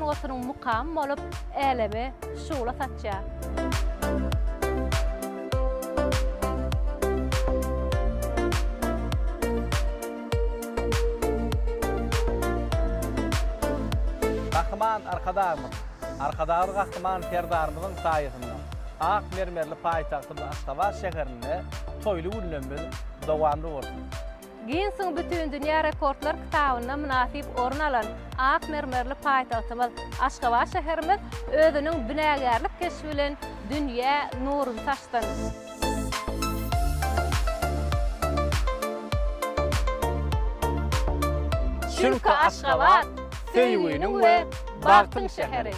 sungatynyň mukamy bolup, äleme şugla saçýar. Gahryman Arkadagymyz, Arkadagly Gahryman Serdarymyzyň saýasynda ak mermerli paýtagtymyz Aşgabat şäherinde toýly günlerimiz dowamly bolsun! Ginnesiň Bütindünýä rekordlar kitabynda mynasyp orun alan ak mermerli paýtagtymyz Aşgabat şäherimiz özüniň binagärlik keşbi bilen dünýä nuruny saçsyn! Çünki Aşgabat, söýgüniň we bagtyň şäheri!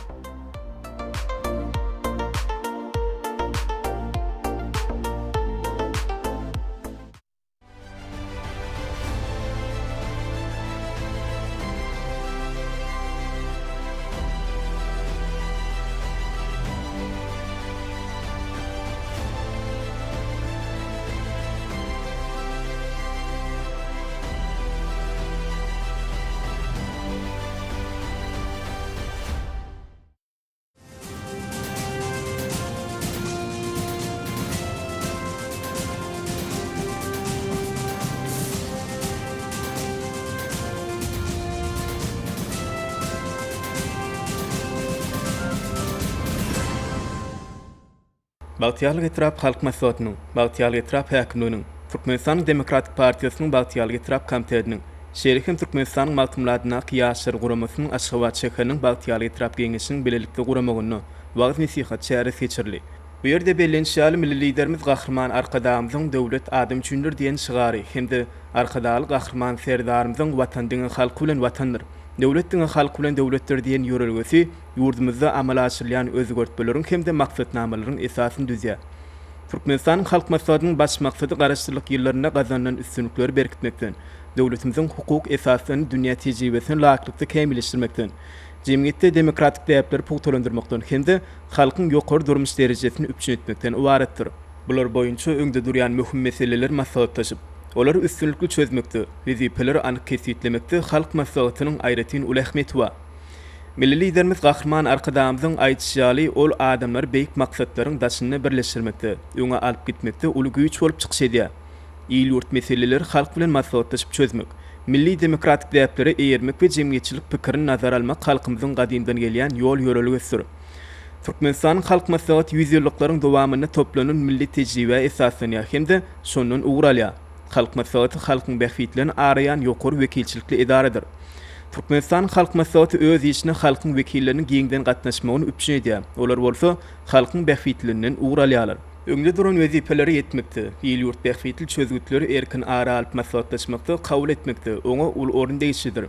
Bagtyýarlyk etrap Halk Maslahatynyň, Bagtyýarlyk etrap häkimliginiň, Türkmenistanyň Demokratik partiýasynyň Bagtyýarlyk etrap komitetiniň, şeýle hem Türkmenistanyň Magtymguly adyndaky Ýaşlar guramasynyň Aşgabat şäheriniň Bagtyýarlyk etrap Geňeşiniň bilelikde guramagynda wagyz-nesihat çäresi geçirildi. Bu ýerde bellenişi ýaly, Milli Liderimiz Gahryman Arkadagymyzyň Döwlet adam üçindir diýen şygary hem-de Arkadagly Gahryman Serdarymyzyň Watan diňe halky bilen Watandyr, döwlet diňe halky bilen döwletdir diýen ýörelgesi ýurdumyzda amala aşyrylýan özgertmeleriň hem-de maksatnamalaryň esasyny düzýär. Türkmenistanyň Halk Maslahatynyň baş maksady Garaşsyzlyk ýyllarynda gazanylan üstünlikleri berkitmekden, döwletimiziň hukuk esaslaryny dünýä tejribesine laýyklykda kämilleşdirmekden, jemgyýetde demokratik däpleri pugtalandyrmakdan hem-de halkyň ýokary durmuş derejesini üpjün etmekden ybaratdyr. Bular boýunça öňde durýan möhüm meseleleri maslahatlaşyp, olary üstünlikli çözmekde, wezipeleri anyk kesgitlemekde Halk Maslahatynyň aýratyn uly ähmiýeti bar. Milli Liderimiz Gahryman Arkadagymyzyň aýdyşy ýaly, ol adamlary beýik maksatlaryň daşynda birleşdirmekde, öňe alyp gitmekde uly güýç bolup çykyş edýär. Il-ýurt meseleleri halk bilen maslahatlaşyp çözmek, milli demokratik däplere eýermek we jemgyýetçilik pikirini nazara almak halkymyzyň gadymdan gelýän ýol-ýörelgesidir. Türkmenistanyň Halk Maslahaty ýüzýyllyklaryň dowamynda toplanan milli tejribä esaslanýar hem-de şondan ugur alýar. Halk Maslahaty halkyň bähbitlerini araýan ýokary wekilçilikli edaradyr. Türkmenistanyň Halk Maslahaty öz işine halkyň wekilleriniň giňden gatnaşmagyny üpjün edýär, olar bolsa halkyň bähbitlerinden ugur alýarlar. Öňde duran wezipelere ýetmekde, il-ýurt bähbitli çözgütleri erkin ara alyp maslahatlaşmakda, kabul etmekde oňa uly orun degişlidir.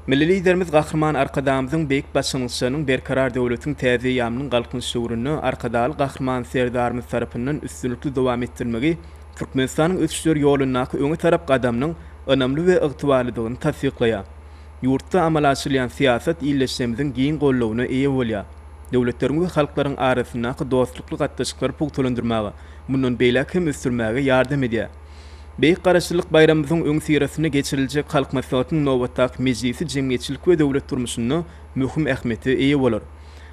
Milli Liderimiz Gahryman Arkadagymyzyň beýik başlangyçlarynyň Berkarar döwletiň täze eýýamynyň Galkynyş döwründe Arkadagly Gahryman Serdarymyz tarapyndan üstünlikli dowam etdirilmegi Türkmenistanyň ösüşler ýolundaky öňe tarap gadamynyň ynamly we ygtybarlydygyny tassyklaýar. Ýurtda amala aşyrylýan syýasat ildeşlerimiziň giň goldawyna eýe bolýar. Döwletleriň we halklaryň arasyndaky dostlukly gatnaşyklary pugtalandyrmaga, mundan beýläk hem ösdürmäge ýardam edýär. Beýik Garaşsyzlyk baýramymyzyň öňüsyrasynda geçiriljek Halk Maslahatynyň nobatdaky mejlisi jemgyýetçilik we döwlet durmuşynda möhüm ähmiýete eýe bolar.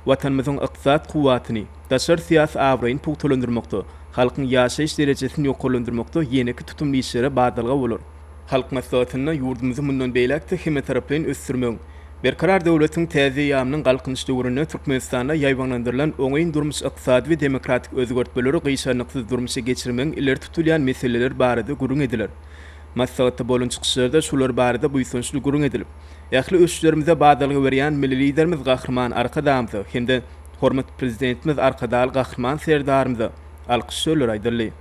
Watanymyzyň ykdysady kuwwatyny, daşary syýasy abraýyny pugtalandyrmakda, halkyň ýaşaýyş derejesini ýokarlandyrmakda ýeneki tutumly işlere badalga bolar. Halk Maslahatynda ýurdumyzy mundan beýläk-de hemmetaraplaýyn ösdürmegiň, Berkarar döwletiň täze eýýamynyň Galkynyş döwründe Türkmenistanda ýaýbaňlandyrylan oňyn durmuş-ykdysady we demokratik özgertmeleri gyşarnyksyz durmuşa geçirmegiň ileri tutulýan meseleleri barada gürrüň ediler. Maslahatda bolan çykyşlarda şular barada buýsançly gürrüň edilip, ähli ösüşlerimize badalga berýän Milli Liderimiz Gahryman Arkadagymyza hem-de hormatly Prezidentimiz Arkadagly Gahryman Serdarymyza alkyş sözleri aýdyldy.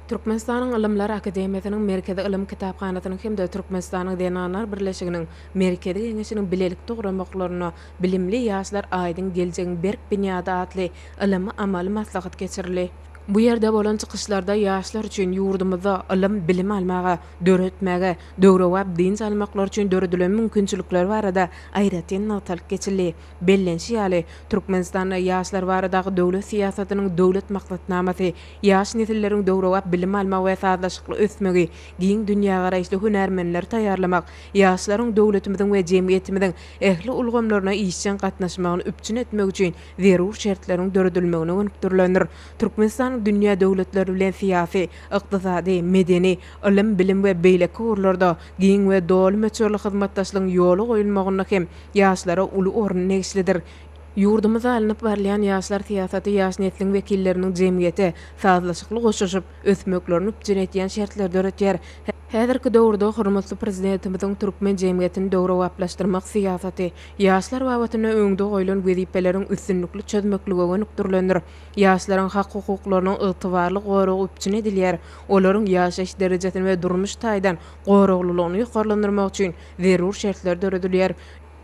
Türkmenistanyň Ylymlar akademiýasynyň Merkezi ylym kitaphanasynyň hem-de Türkmenistanyň Zenanlar birleşiginiň Merkezi Geňeşiniň bilelikde guramaklarynda Bilimli ýaşlar aýdyň geljegiň berk binýady atly ylmy-amaly maslahat geçirildi. Bu ýerde bolan çykyşlarda ýaşlar üçin ýurdumyzda ylym, bilim almaga, döretmäge, döwrebap dynç almaklary üçin döredilen mümkinçilikler barada aýratyn nygtalyp geçildi. Bellenişi ýaly, Türkmenistanda ýaşlar baradaky döwlet syýasatynyň döwlet maksatnamasy ýaş nesilleriň döwrebap bilim almagy we sazlaşykly ösmegi, giň dünýägaraýyşly hünärmenleri taýýarlamak, ýaşlaryň döwletimiziň we jemgyýetimiziň ähli ulgamlaryna işjeň gatnaşmagyny üpjün etmek üçin zerur şertleriň döredilmegine gönükdirilendir. Türkmenistan dünýä döwletleri bilen syýasy, ykdysady, medeni, ylym-bilim we beýleki ugurlarda giň we doly möçberli hyzmatdaşlygyň ýola goýulmagynda hem ýaşlara uly orun degişlidir. Ýurdumyzda alnyp barylýan ýaşlar syýasaty ýaş nesliň wekilleriniň jemgyýete sazlaşykly goşulyşyp, ösmeklerini üpjün edýän şertleri döredýär. Häzirki döwürde hormatly Prezidentimiziň türkmen jemgyýetini döwrebaplaşdyrmak syýasaty ýaşlar babatynda öňde goýlan wezipeleriň üstünlikli çözmeklige gönükdirilendir. Ýaşlaryň hak-hukuklarynyň ygtybarly goragy üpjün edilýär, olaryň ýaşaýyş derejesini we durmuş taýdan goraglylygyny ýokarlandyrmak üçin zerur şertler döredilýär.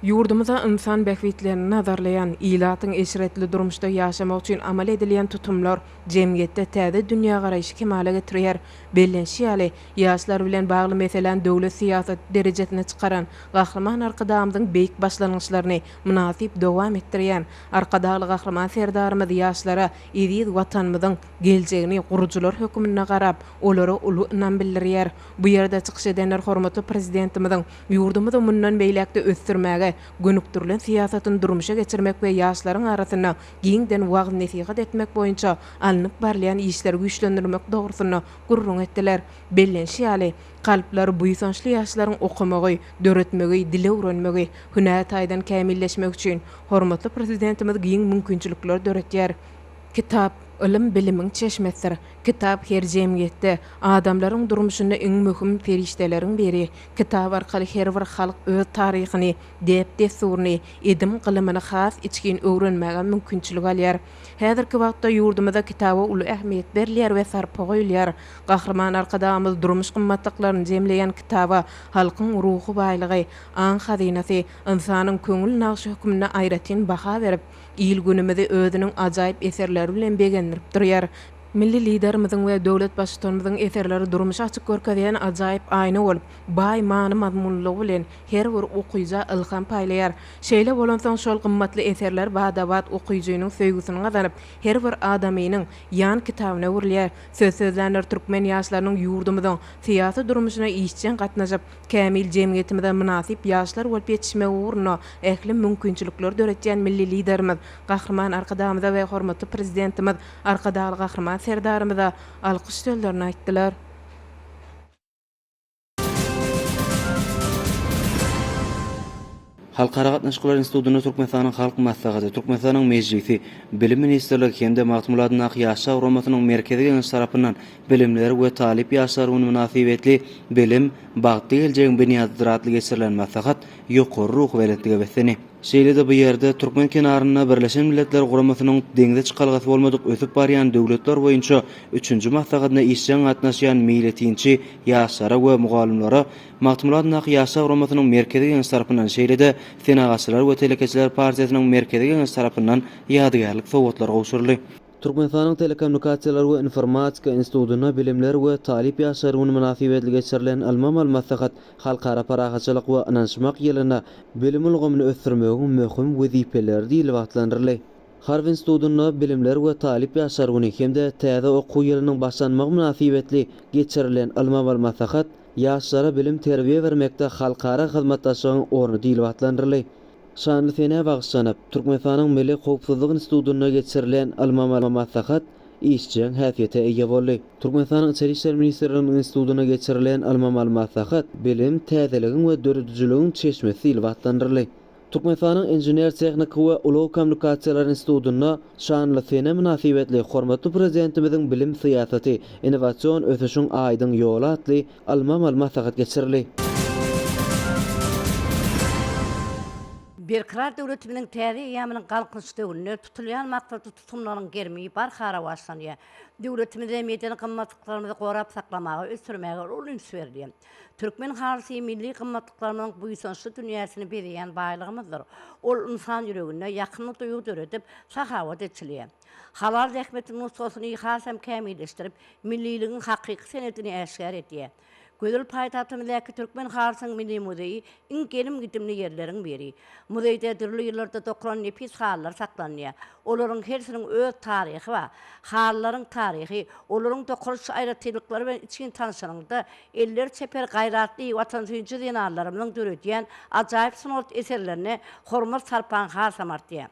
Ýurdumyzda ynsan bähbitlerini nazarlaýan, ilatyň eşretli durmuşda ýaşamagy üçin amal edilýän tutumlar jemgyýetde täze dünýägaraýşy kemala getirýär. Bellenişi ýaly, ýaşlar bilen bagly meseläni döwlet syýasaty derejesine çykaran Gahryman Arkadagymyzyň beýik başlangyçlaryny mynasyp dowam etdirýän Arkadagly Gahryman Serdarymyz ýaşlara eziz Watanymyzyň geljegini gurujylar höküminde garap, olara uly ynam bildirýär. Bu ýerde çykyş edenler hormatly Prezidentimiziň ýurdumyzy mundan beýläk-de ösdürmäge gönükdirilen syýasatyny durmuşa geçirmek we ýaşlaryň arasynda giňden wagyz-nesihat etmek boýunça alnyp barylýan işleri güýçlendirmek dogrusynda gürrüň etdiler. Bellenişi ýaly, kalplary buýsançly ýaşlaryň okamagy, döretmegi, dil öwrenmegi, hünär taýdan kämilleşmegi üçin hormatly Prezidentimiz giň mümkinçilikleri döretýär. Kitap, ylym-bilimiň çeşmesidir. Kitap her jemgyýetde, adamlaryň durmuşynda iň möhüm serişdeleriň biri. Kitap arkaly her bir halk öz taryhyny, däp-dessuryny, edim-gylymyny has içgin öwrenmäge mümkinçilik alýar. Häzirki wagtda ýurdumyzda kitaba uly ähmiýet berilýär we sarpa goýulýar. Gahryman Arkadagymyz durmuş gymmatlyklaryny jemleýän kitaba halkyň ruhy baýlygy, aň hazynasy, ynsanyň köňül nagşy hökmünde aýratyn baha berip, il-günümizi özüniň ajaýyp eserleri bilen begendirip durýar. Milli Liderimiziň we döwlet Baştutanymyzyň eserleri durmuşy açyp görkezýän ajaýyp aýna bolup, baý many-mazmunlylygy bilen her bir okyja ylham paýlaýar. Şeýle bolansoň, şol gymmatly eserler bada-bat okyjynyň söýgüsini gazanyp, her bir adamynyň ýan kitabyna öwrülýär. Söz sözlänler türkmen ýaşlarynyň ýurdumyzyň syýasy durmuşyna işjeň gatnaşyp, kämil jemgyýetimize mynasyp ýaşlar bolup ýetişmegi ugrunda ähli mümkinçilikleri döretýän Milli Liderimiz Gahryman Arkadagymyza we hormatly Prezidentimiz Arkadagly Gahryman Serdarymyza alkyş sözlerini aýtdylar. Halkara gatnaşyklary institutynda Türkmenistanyň Halk Maslahaty, Türkmenistanyň Mejlisi, Bilim ministrligi hem-de Magtymguly adyndaky Ýaşlar guramasynyň Merkezi Geňeşi tarapyndan Bilimler we talyp ýaşlar güni mynasybetli Bilim, bagtly geljegiň binýadydyr atly geçirilen maslahat ýokary ruhubelentlige beslendi. Şeýle-de bu ýerde türkmen kenarynda Birleşen Milletler Guramasynyň deňze çykalgasy bolmadyk ösüp barýan döwletler boýunça üçünji maslahatyna işjeň gatnaşýan meýletinçi ýaşlara we mugallymlara Magtymguly adyndaky Ýaşlar guramasynyň Merkezi Geňeşi tarapyndan, şeýle-de Senagatçylar we telekeçiler partiýasynyň Merkezi Geňeşi tarapyndan ýadygärlik sowgatlary gowşuryldy. Türkmenistanyň Telekommunikasiýalar we informatika institutynda Bilimler we talyp ýaşlar güni mynasybetli geçirilen ylmy-amaly maslahat Halkara parahatçylyk we ynanyşmak ýylynda bilim ulgamyny ösdürmegiň möhüm wezipeleri diýlip atlandyryldy. Harby institutynda Bilimler we talyp ýaşlar güni hem-de täze okuw ýylynyň başlanmagy mynasybetli geçirilen ylmy-amaly maslahat Ýaşlara bilim-terbiýe bermekde halkara hyzmatdaşlygyň orny diýlip atlandyryldy. Şanly senä bagyşlanyp, Türkmenistanyň Milli howpsuzlyk institutynda geçirilen ylmy-amaly maslahat işjeň häsiýete eýe boldy. Türkmenistanyň Içeri işler ministrliginiň institutynda geçirilen ylmy-amaly maslahat Bilim, täzeligiň we döredijiligiň çeşmesi diýlip atlandyryldy. Türkmenistanyň Inžener-tehniki we ulag kommunikasiýalary institutynda şanly sene mynasybetli hormatly Prezidentimiziň bilim syýasaty, innowasion ösüşiň aýdyň ýoly atly ylmy-amaly maslahat geçirildi. Berkarar döwletimiziň täze eýýamynyň Galkynyş döwründe tutulýan maksatly tutumlaryň gerimi barha rowaçlanýar. Döwletimizde medeni gymmatlyklarymyzy gorap saklamaga, ösdürmäge uly üns berilýär. Türkmen halysy milli gymmatlyklarymyzyň buýsançly dünýäsini bezeýän baýlygymyzdyr. Ol ynsan ýüreginde ýakymly duýgy döredip, sahawat eçilýär. Halal zähmetiň nusgasyny hasam kämilleşdirip, milliligiň hakyky senedini äşgär edýär. Gözel paýtagtymyzdaky Türkmen halysynyň milli muzeýi iň gelim-gidimli ýerleriň biri. Muzeýde dürli ýyllarda dokalan nepis halylar saklanýar. Olaryň hersiniň öz taryhy bar. Halylaryň taryhy, olaryň dokalyş aýratynlyklary bilen içgin tanşanyňda, elleri çeper, gaýratly, watansöýüji zenanlarymyzyň döredýän ajaýyp sungat eserlerine hormat-sarpaň hasam artýar.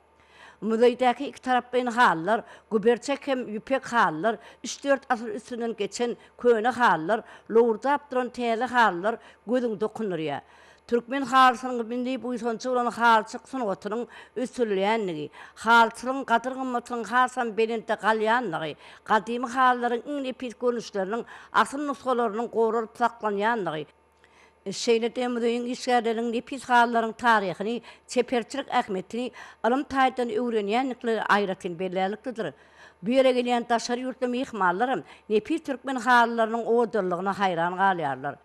Muzeýdäki ikitaraplaýyn halylar, güberçek hem ýüpek halylar, üç-dört asyr üstünden geçen köne halylar, lowurdap duran täze halylar gözüňi dokundyrýar. Türkmen halysynyň milli buýsanjy bolan halyçylyk sungatynyň ösdürilýändigi, halyçylygyň gadyr-gymmatynyň hasam belentde galýandygy, gadymy halylaryň iň nepis görnüşleriniň asyl nusgalarynyň goralyp saklanýandygy, Şeýle-de muzeýiň işgärleriniň nepis halylaryň taryhyny, çeperçilik ähmiýetini ylym taýdan öwrenýändikleri aýratyn bellärliklidir. Bu ýere gelýän daşary ýurtly myhmanlaram nepis türkmen halylarynyň owadanlygyna haýran galýarlar.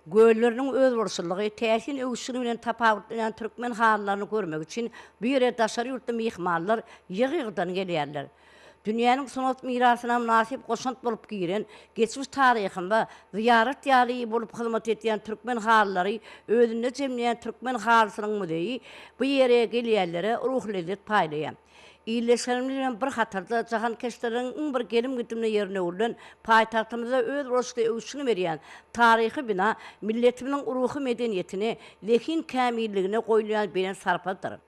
Gölleriniň özboluşlylygy, täsin öwüşgini bilen tapawutlanýan türkmen halylaryny görmek üçin bu ýere daşary ýurtly myhmanlar ýygy-ýygydan gelýärler. Dünýäniň sungat mirasyna mynasyp goşant bolup giren, geçmiş taryhynda zyýarat ýaly bolup hyzmat edýän türkmen halylary özünde jemleýän Türkmen halysynyň muzeýi bu ýere gelýänlere ruhylezzet paýlaýar. Ildeşlerimiz bilen bir hatarda jahankeşdeleriň iň bir gelim-gidimli ýerine öwrülen paýtagtymyzda özboluşly öwüşgin berýän taryhy bina milletimiziň ruhy medeniýetine, zehin kämilligine goýulýan belent sarpadyr.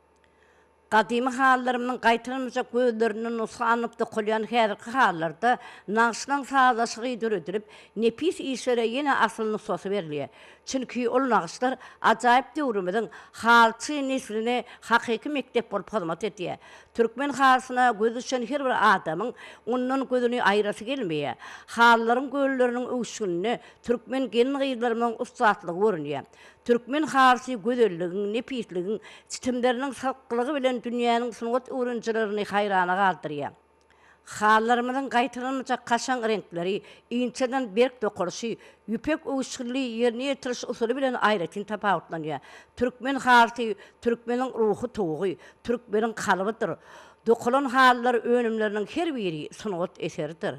Gadymy halylarymyzyň gaýtalanmajak gözlerinden nusga alnyp dokalýan häzirki halylarda nagyşlaryň sazlaşygy döredilip, nepis işlere ýene asyl nusgasy berilýär. Çünki ol nagyşlar ajaýyp döwrümiziň halyçy nesline hakyky mekdep bolup hyzmat edýär. Türkmen halysyna gözi düşen her bir adamyň ondan gözüni aýyrasy gelmeýär. Halylaryň gölleriniň öwüşgininde türkmen gelin-gyzlarymyzyň ussatlygy görünýär. Türkmen halysy gözelligiň, nepisligiň, çitimleriniň salklygy bilen dünýäniň sungat öwrenijilerini haýrana galdyrýar. Halylarymyzyň gaýtalanmajak kaşaň reňkleri, inçeden berk dokalyşy, ýüpek öwüşginli ýerine ýetiriş usuly bilen aýratyn tapawutlanýar. Türkmen halysy türkmeniň ruhy tugy, türkmeniň kalbydyr. Dokalan halylar önümleriniň her biri sungat eseridir.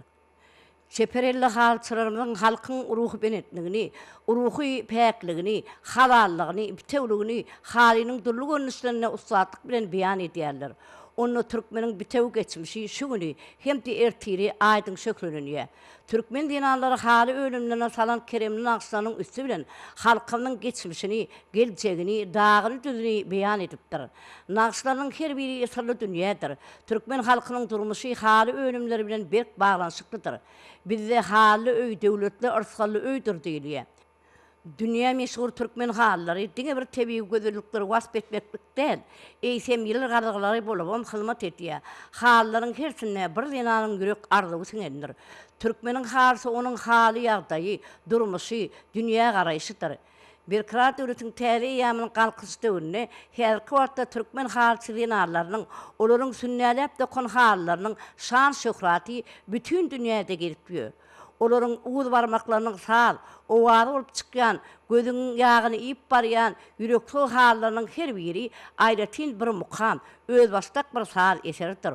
Çeper elli halyçylarymyzyň halkyň ruhubelentligini, ruhy päkligini, halallygyny, bitewligini halynyň dürli görnüşlerinde ussatlyk bilen beýan edýärler. Onda türkmeniň bitewi geçmişi, şu güni hem-de ertiri aýdyň şöhlelenýär. Türkmen zenanlary haly önümlerine salan keremli nagyşlarynyň üsti bilen halkymyzyň geçmişini, geljegini, dagyny-düzüni beýan edipdir. Nagyşlarynyň her biri syrly dünýädir. Türkmen halkynyň durmuşy haly önümleri bilen berk baglanyşyklydyr. Bizde Halyly öý döwletli, yrsgally öýdür diýilýär. Dünýä meşhur türkmen halylary diňe bir tebigy gözellikleri wasp etmeklik däl, eýsem ýyl gazgylary bolubam hyzmat edýär. Halylaryň hersinde bir zenanyň ýürek arzuwy siňendir. Türkmeniň halysy onuň haly-ýagdaýy, durmuşy, dünýägaraýşydyr. Berkarar döwletiň täze eýýamynyň Galkynyş döwründe häzirki wagtda türkmen halyçy zenanlarynyň, olaryň sünnäläp dokan halylarynyň şan-şöhraty bütin dünýäde gezip ýör. Olaryň uz barmaklarynyň saz, owazy bolup çykýan, gözüňiň ýagyny iýip barýan ýüreksyz halylarynyň her biri aýratyn bir mukam, özbaşdak bir saz eseridir.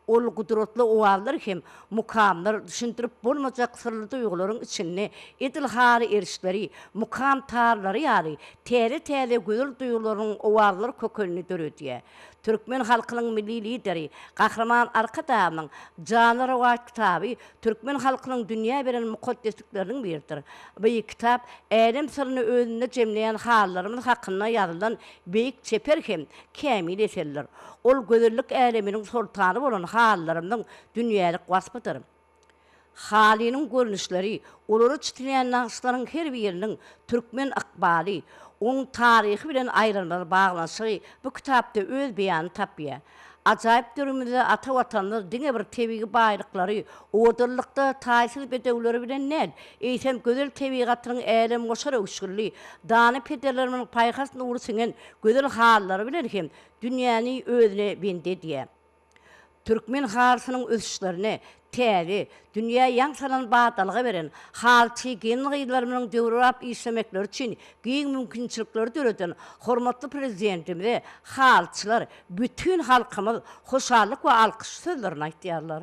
Ol gudratly owazlar hem mukamlar düşündirip bolmajak syrly duýgularyň içinde edil haly erişleri, mukam tarlary ýaly täze-täze gözel duýgularyň owazlar kökenini döredýär. Türkmen halkynyň Milli Lideri Gahryman Arkadagymyň Janly rowaýat kitaby türkmen halkynyň dünýä beren mukaddeslikleriniň biridir. Bu kitap älem syryny özünde jemleýän halylarymyz hakynda ýazylan beýik çeper hem kämil eserdir. Ol gözellik äleminiň soltany bolan halylarymyzyň dünýälik waspydyr. Halynyň görnüşleri, olara çitilýän nagyşlaryň her biriniň türkmen ykbaly, onuň taryhy bilen aýrylmaz baglanyşygy bu kitapda öz beýanyny tapýar. Ajaýyp döwrümizde ata Watanymyz diňe bir tebigy baýlyklary, owadanlykda taýsyz bedewleri bilen däl, eýsem, gözel tebigatynyň älemgoşar öwüşginli, dana pederlerimiziň paýhas nury siňen gözel halylary bilen hem dünýäni özüne bendi edýär. Türkmen halysynyň ösüşlerine täze, dünýä ýaň salan badalga beren, halyçy gelin-gyzlarymyzyň döwrebap işlemekleri üçin giň mümkinçilikleri döreden hormatly Prezidentimize halyçylar, bütin halkymyz hoşallyk we alkyş sözlerini aýtýarlar.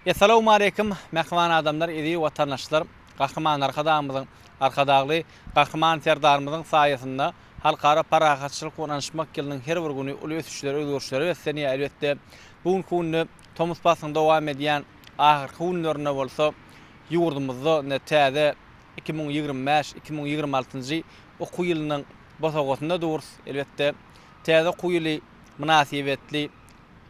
Essalawmaleýkim, mähriban adamlar, eziz watandaşlar! Gahryman Arkadagymyzyň, Arkadagly Gahryman Serdarymyzyň saýasynda Halkara parahatçylyk we ynanyşmak ýylynyň her bir güni uly ösüşlere, özgerişlere beslenýär. Elbetde, bu günki günde tomus paslynyň dowam edýän ahyrky günlerinde bolsa ýurdumyzda indi täze 2025, 2026-njy okuw ýylynyň bosagasynda durus. Elbetde, täze okuw ýyly mynasybetli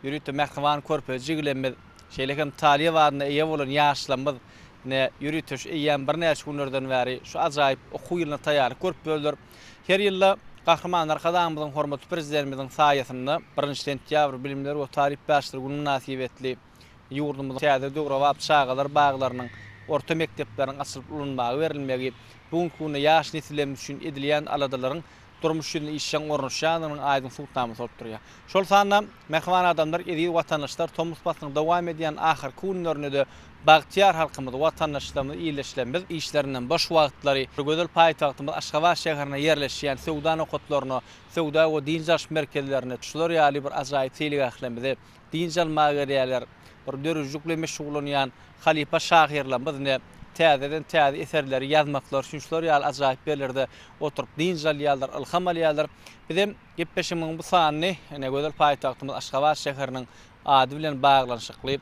ýörite mähriban körpe jigilerimiz, şeýle hem talyp adyna eýe bolan ýaşlarymyz ine ýörite şu eýýäm birnäçe günlerden bäri şu ajaýyp okuw ýylyna taýýarlyk görüp ýörler. Her ýylda Gahryman Arkadagymyzyň, hormatly Prezidentimiziň saýasynda birinji sentýabr Bilimler we talyp ýaşlar güni mynasybetli ýurdumyzyň täze döwrebap çagalar baglarynyň, orta mekdepleriniň açylyp ulanmaga berilmegi bu günki günde ýaş nesillerimiz üçin edilýän aladalaryň durmuş ýüzüne işjeň ornaşýandygynyň aýdyň subutnamasy bolup durýar. Şol sanda, mähriban adamlar, eziz watandaşlar, tomus paslynyň dowam edýän ahyrky günlerinde-de bagtyýar halkymyz, watandaşlarymyz, ildeşlerimiz işlerinden boş wagtlary gözel paýtagtymyz Aşgabat şäherinde ýerleşýän söwda nokatlaryna, söwda we dynç alyş merkezlerine, şular ýaly bir ajaýyp seýilgählerimize dynç almaga gelýärler. Bir döredijilik bilen meşgullanýan halypa şahyrlarymyz ine, täzeden täze eserleri ýazmaklary üçin şular ýaly ajaýyp ýerlerde oturyp dynç alýarlar, ylham alýarlar. Bizem gepleşigimiziň bu sanyny ine, gözel paýtagtymyz Aşgabat şäheriniň ady bilen baglanyşykly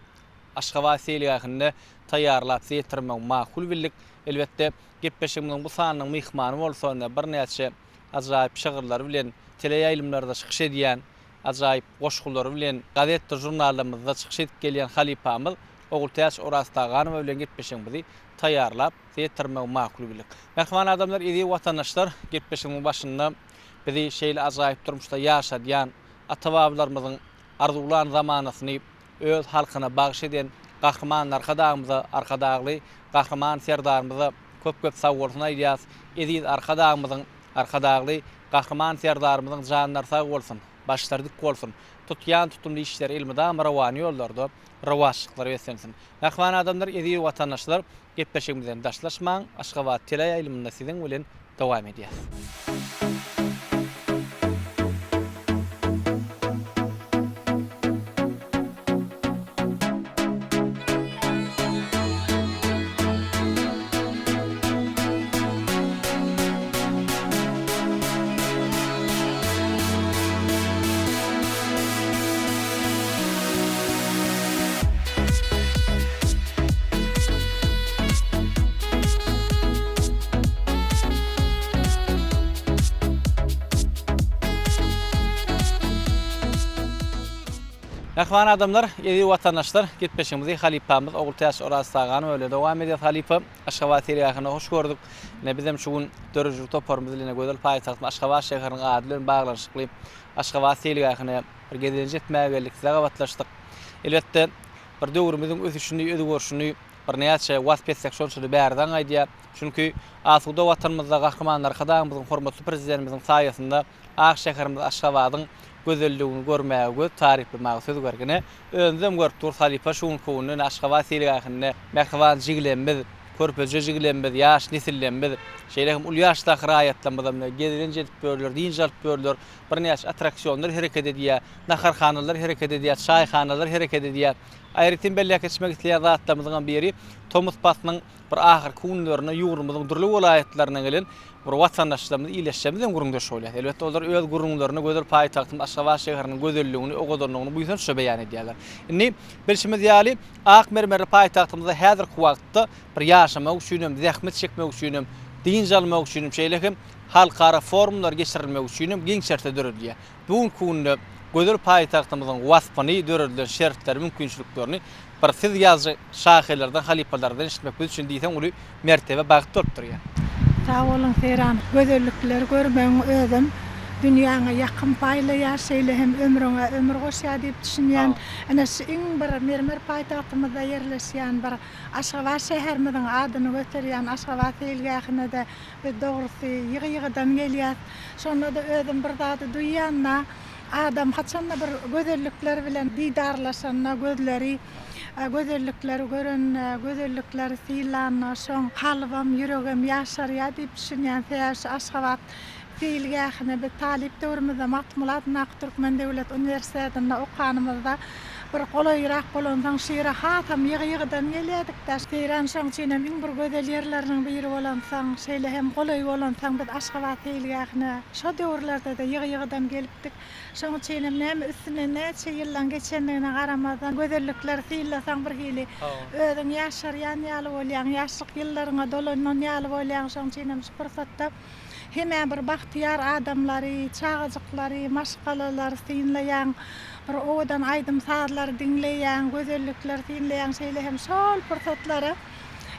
Aşgabat seýilgähinde taýýarlap size ýetirmegi makul bildik. Elbetde, gepleşigimiziň bu sanynyň myhmany bolsa ine, birnäçe ajaýyp şygyrlary bilen teleýaýlymlarda çykyş edýän, ajaýyp goşgulary bilen gazetdir žurnallarymyzda çykyş edip gelýän halypamyz Ogultäç Oraztaganowa bilen gepleşigimizi taýýarlap, size ýetirmegi makul bildik. Mähriban adamlar, eziz watandaşlar, gepleşigimiziň başynda bizi şeýle ajaýyp durmuşda ýaşadýan ata-babalarymyzyň arzuwlan zamanasyny öz halkyna bagyş eden Gahryman Arkadagymyza, Arkadagly Gahryman Serdarymyza köp-köp sagbolsun aýdýarys. Eziz Arkadagymyzyň, Arkadagly Gahryman Serdarymyzyň janlary sag bolsun, başlary dik bolsun, tutýan tutumly işleri elmydama rowan ýollarda rowaçlyklara beslensin. Mähriban adamlar, eziz watandaşlar, gepleşigimizden daşlaşmaň, Aşgabat teleýaýlymynda siziň bilen dowam edýär. Mähriban adamlar, eziz watandaşlar, gepleşigimizi halypamyz Ogultäç Oraztaganowa bilen dowam edýäris. Halypa, Aşgabat seýilgähinde hoş gördük. Ine, bizem şu gün döredijilik toparymyz bilen gözel paýtagtymyz Aşgabat şäheriniň ady bilen baglanyşykly Aşgabat seýilgähine bir gezelenç etmäge geldik, size gabatlaşdyk. Elbetde, bir döwrümiziň ösüşini, özgerişini birnäçe wasp etsek şonça-da bärden gaýdýar. Çünki asuda Watanymyzda Gahryman Arkadagymyzyň, hormatly Prezidentimiziň saýasynda ak şäherimiz Aşgabadyň gözelligini görmäge göz, taryplamaga söz gerek. Ine, özümizem görüp durus, halypa şu günki günde ine Aşgabat seýilgähinde mähriban jigilerimiz, körpeje jigilerimiz, ýaş nesillerimiz, şeýle hem uly ýaşdaky raýatlarymyzam ine gezelenç edip ýörler, dynç alyp ýörler. Birnäçe attraksionlar hereket edýär, naharhanalar hereket edýär, çaýhanalar hereket edýär. Aýratyn belläp geçmek isleýän zatlarymyzyňam biri, tomus paslynyň bir ahyrky günlerinde ýurdumyzyň dürli welaýatlaryndan gelen bir watandaşlarymyz, ildeşlerimiz bilen gürrüňdeş bolýarys. Elbetde, olar öz gürrüňlerinde gözel paýtagtymyz Aşgabat şäheriniň gözelligini, owadanlygyny buýsançla beýan edýärler. Indi, bilşimiz ýaly, ak mermerli paýtagtymyzda häzirki wagtda bir ýaşamak üçinem, zähmet çekmek üçinem, dynç almak üçinem, şeýle hem halkara forumlar geçirilmegi üçinem giň şertler döredilýär. Bu günki günde gözel paýtagtymyzyň waspyny, döredilen şertleri, mümkinçiliklerini bir siz ýazyjy şahyrlardan, halypalardan eşitmek biz üçin diýseň uly mertebe, bagt bolup durýar. Sag boluň Seýran. Gözellikleri görmegiň özem dünýäňe ýakym paýlaýar, şeýle hem ömrüňe ömür goşýar diýip düşünýän. Ine şu iň bir mermer paýtagtymyzda ýerleşýän bir Aşgabat şäherimiziň adyny göterýän Aşgabat seýilgähine-de biz dogrusy ýygy-ýygydan gelýäs. Şonda-da özüm bir zady duýýan-da, adam haçanda bir gözellikler bilen didarlaşanda, gözleri gözellikleri görende, gözellikleri synlanda, şoň kalbam, ýüregem ýaşarýar diýip düşünýän. Sebäbi şu Aşgabat. Seýilgähine biz talyp döwrümizde Magtymguly adyndaky Türkmen döwlet uniwersitetinde okanymyzda bir golaýrak bolansoň şu ýere hasam ýygy-ýygydan gelýärdik-dä. Seýran şoň üçinem iň bir gözel ýerleriniň biri bolansoň, şeýle hem golaý bolansoň biz Aşgabat seýilgähine şo döwürlerde-de ýygy-ýygydan gelipdik. Şoň üçinem näme üstünden näçe ýyllaň geçendigine garamazdan gözellikleri synlasaň bir hili özüň ýaşarýan ýaly bolýaň, ýaşlyk ýyllaryňa dolanan ýaly bolýaň. Şoň üçinem şu pursatda Hemä bir bagtyýar adamlary, çagajyklary, maşgalalary synlaýaň, bir owadan aýdym-sazlary diňleýäň, gözellikleri synlaýaň, şeýle hem şol pursatlara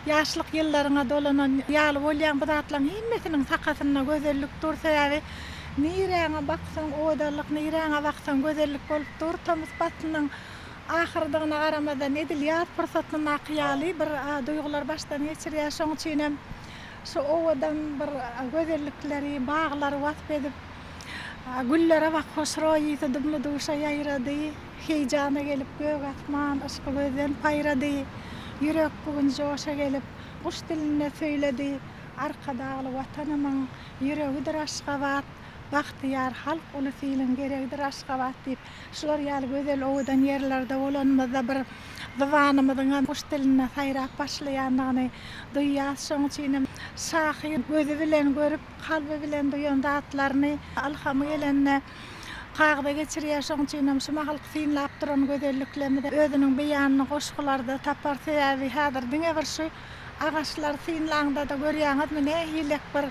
ýaşlyk ýyllaryňa dolanan ýaly bolýaň. Bu zatlaryň hemmesiniň sakasynda gözellik dur. Sebäbi niräňe baksaň owadanlyk, niräňe baksaň gözellik bolup dur. Tomus paslynyň ahyrdygyna garamazdan edil ýaz pursatyndaky ýaly bir duýgulary başdan geçirýär. Şonuň üçinem Şu owadan bir gözellikleri, baglary wasp edip, Güllere bak hoşroý ysy dumly-duşa ýaýrady, Heýjana gelip gök asman yşky gözden paýrady, Ýürek bu gün joşa gelip, guş dilinde söýledi, Arkadagly Watanymyň ýüregidir Aşgabat, Bagtyýar halk ulus-iliň geregidir Aşgabat diýip, şular ýaly gözel owadan ýerlerde bolanymyzda bir zybanymyzyňam guş dilinde saýrap başlaýandygyny duýýas. Şonuň üçinem şahyr gözi bilen görüp, kalby bilen duýan zatlaryny ylhamy gelende kagyza geçirýär. Şonuň üçinem şu mahalky synlap duran gözelliklerimizi özüniň beýanyny goşgularda tapar. Sebäbi häzir diňe bir şu agaçlary synlaňda-da görýäňizmi, nähilek bir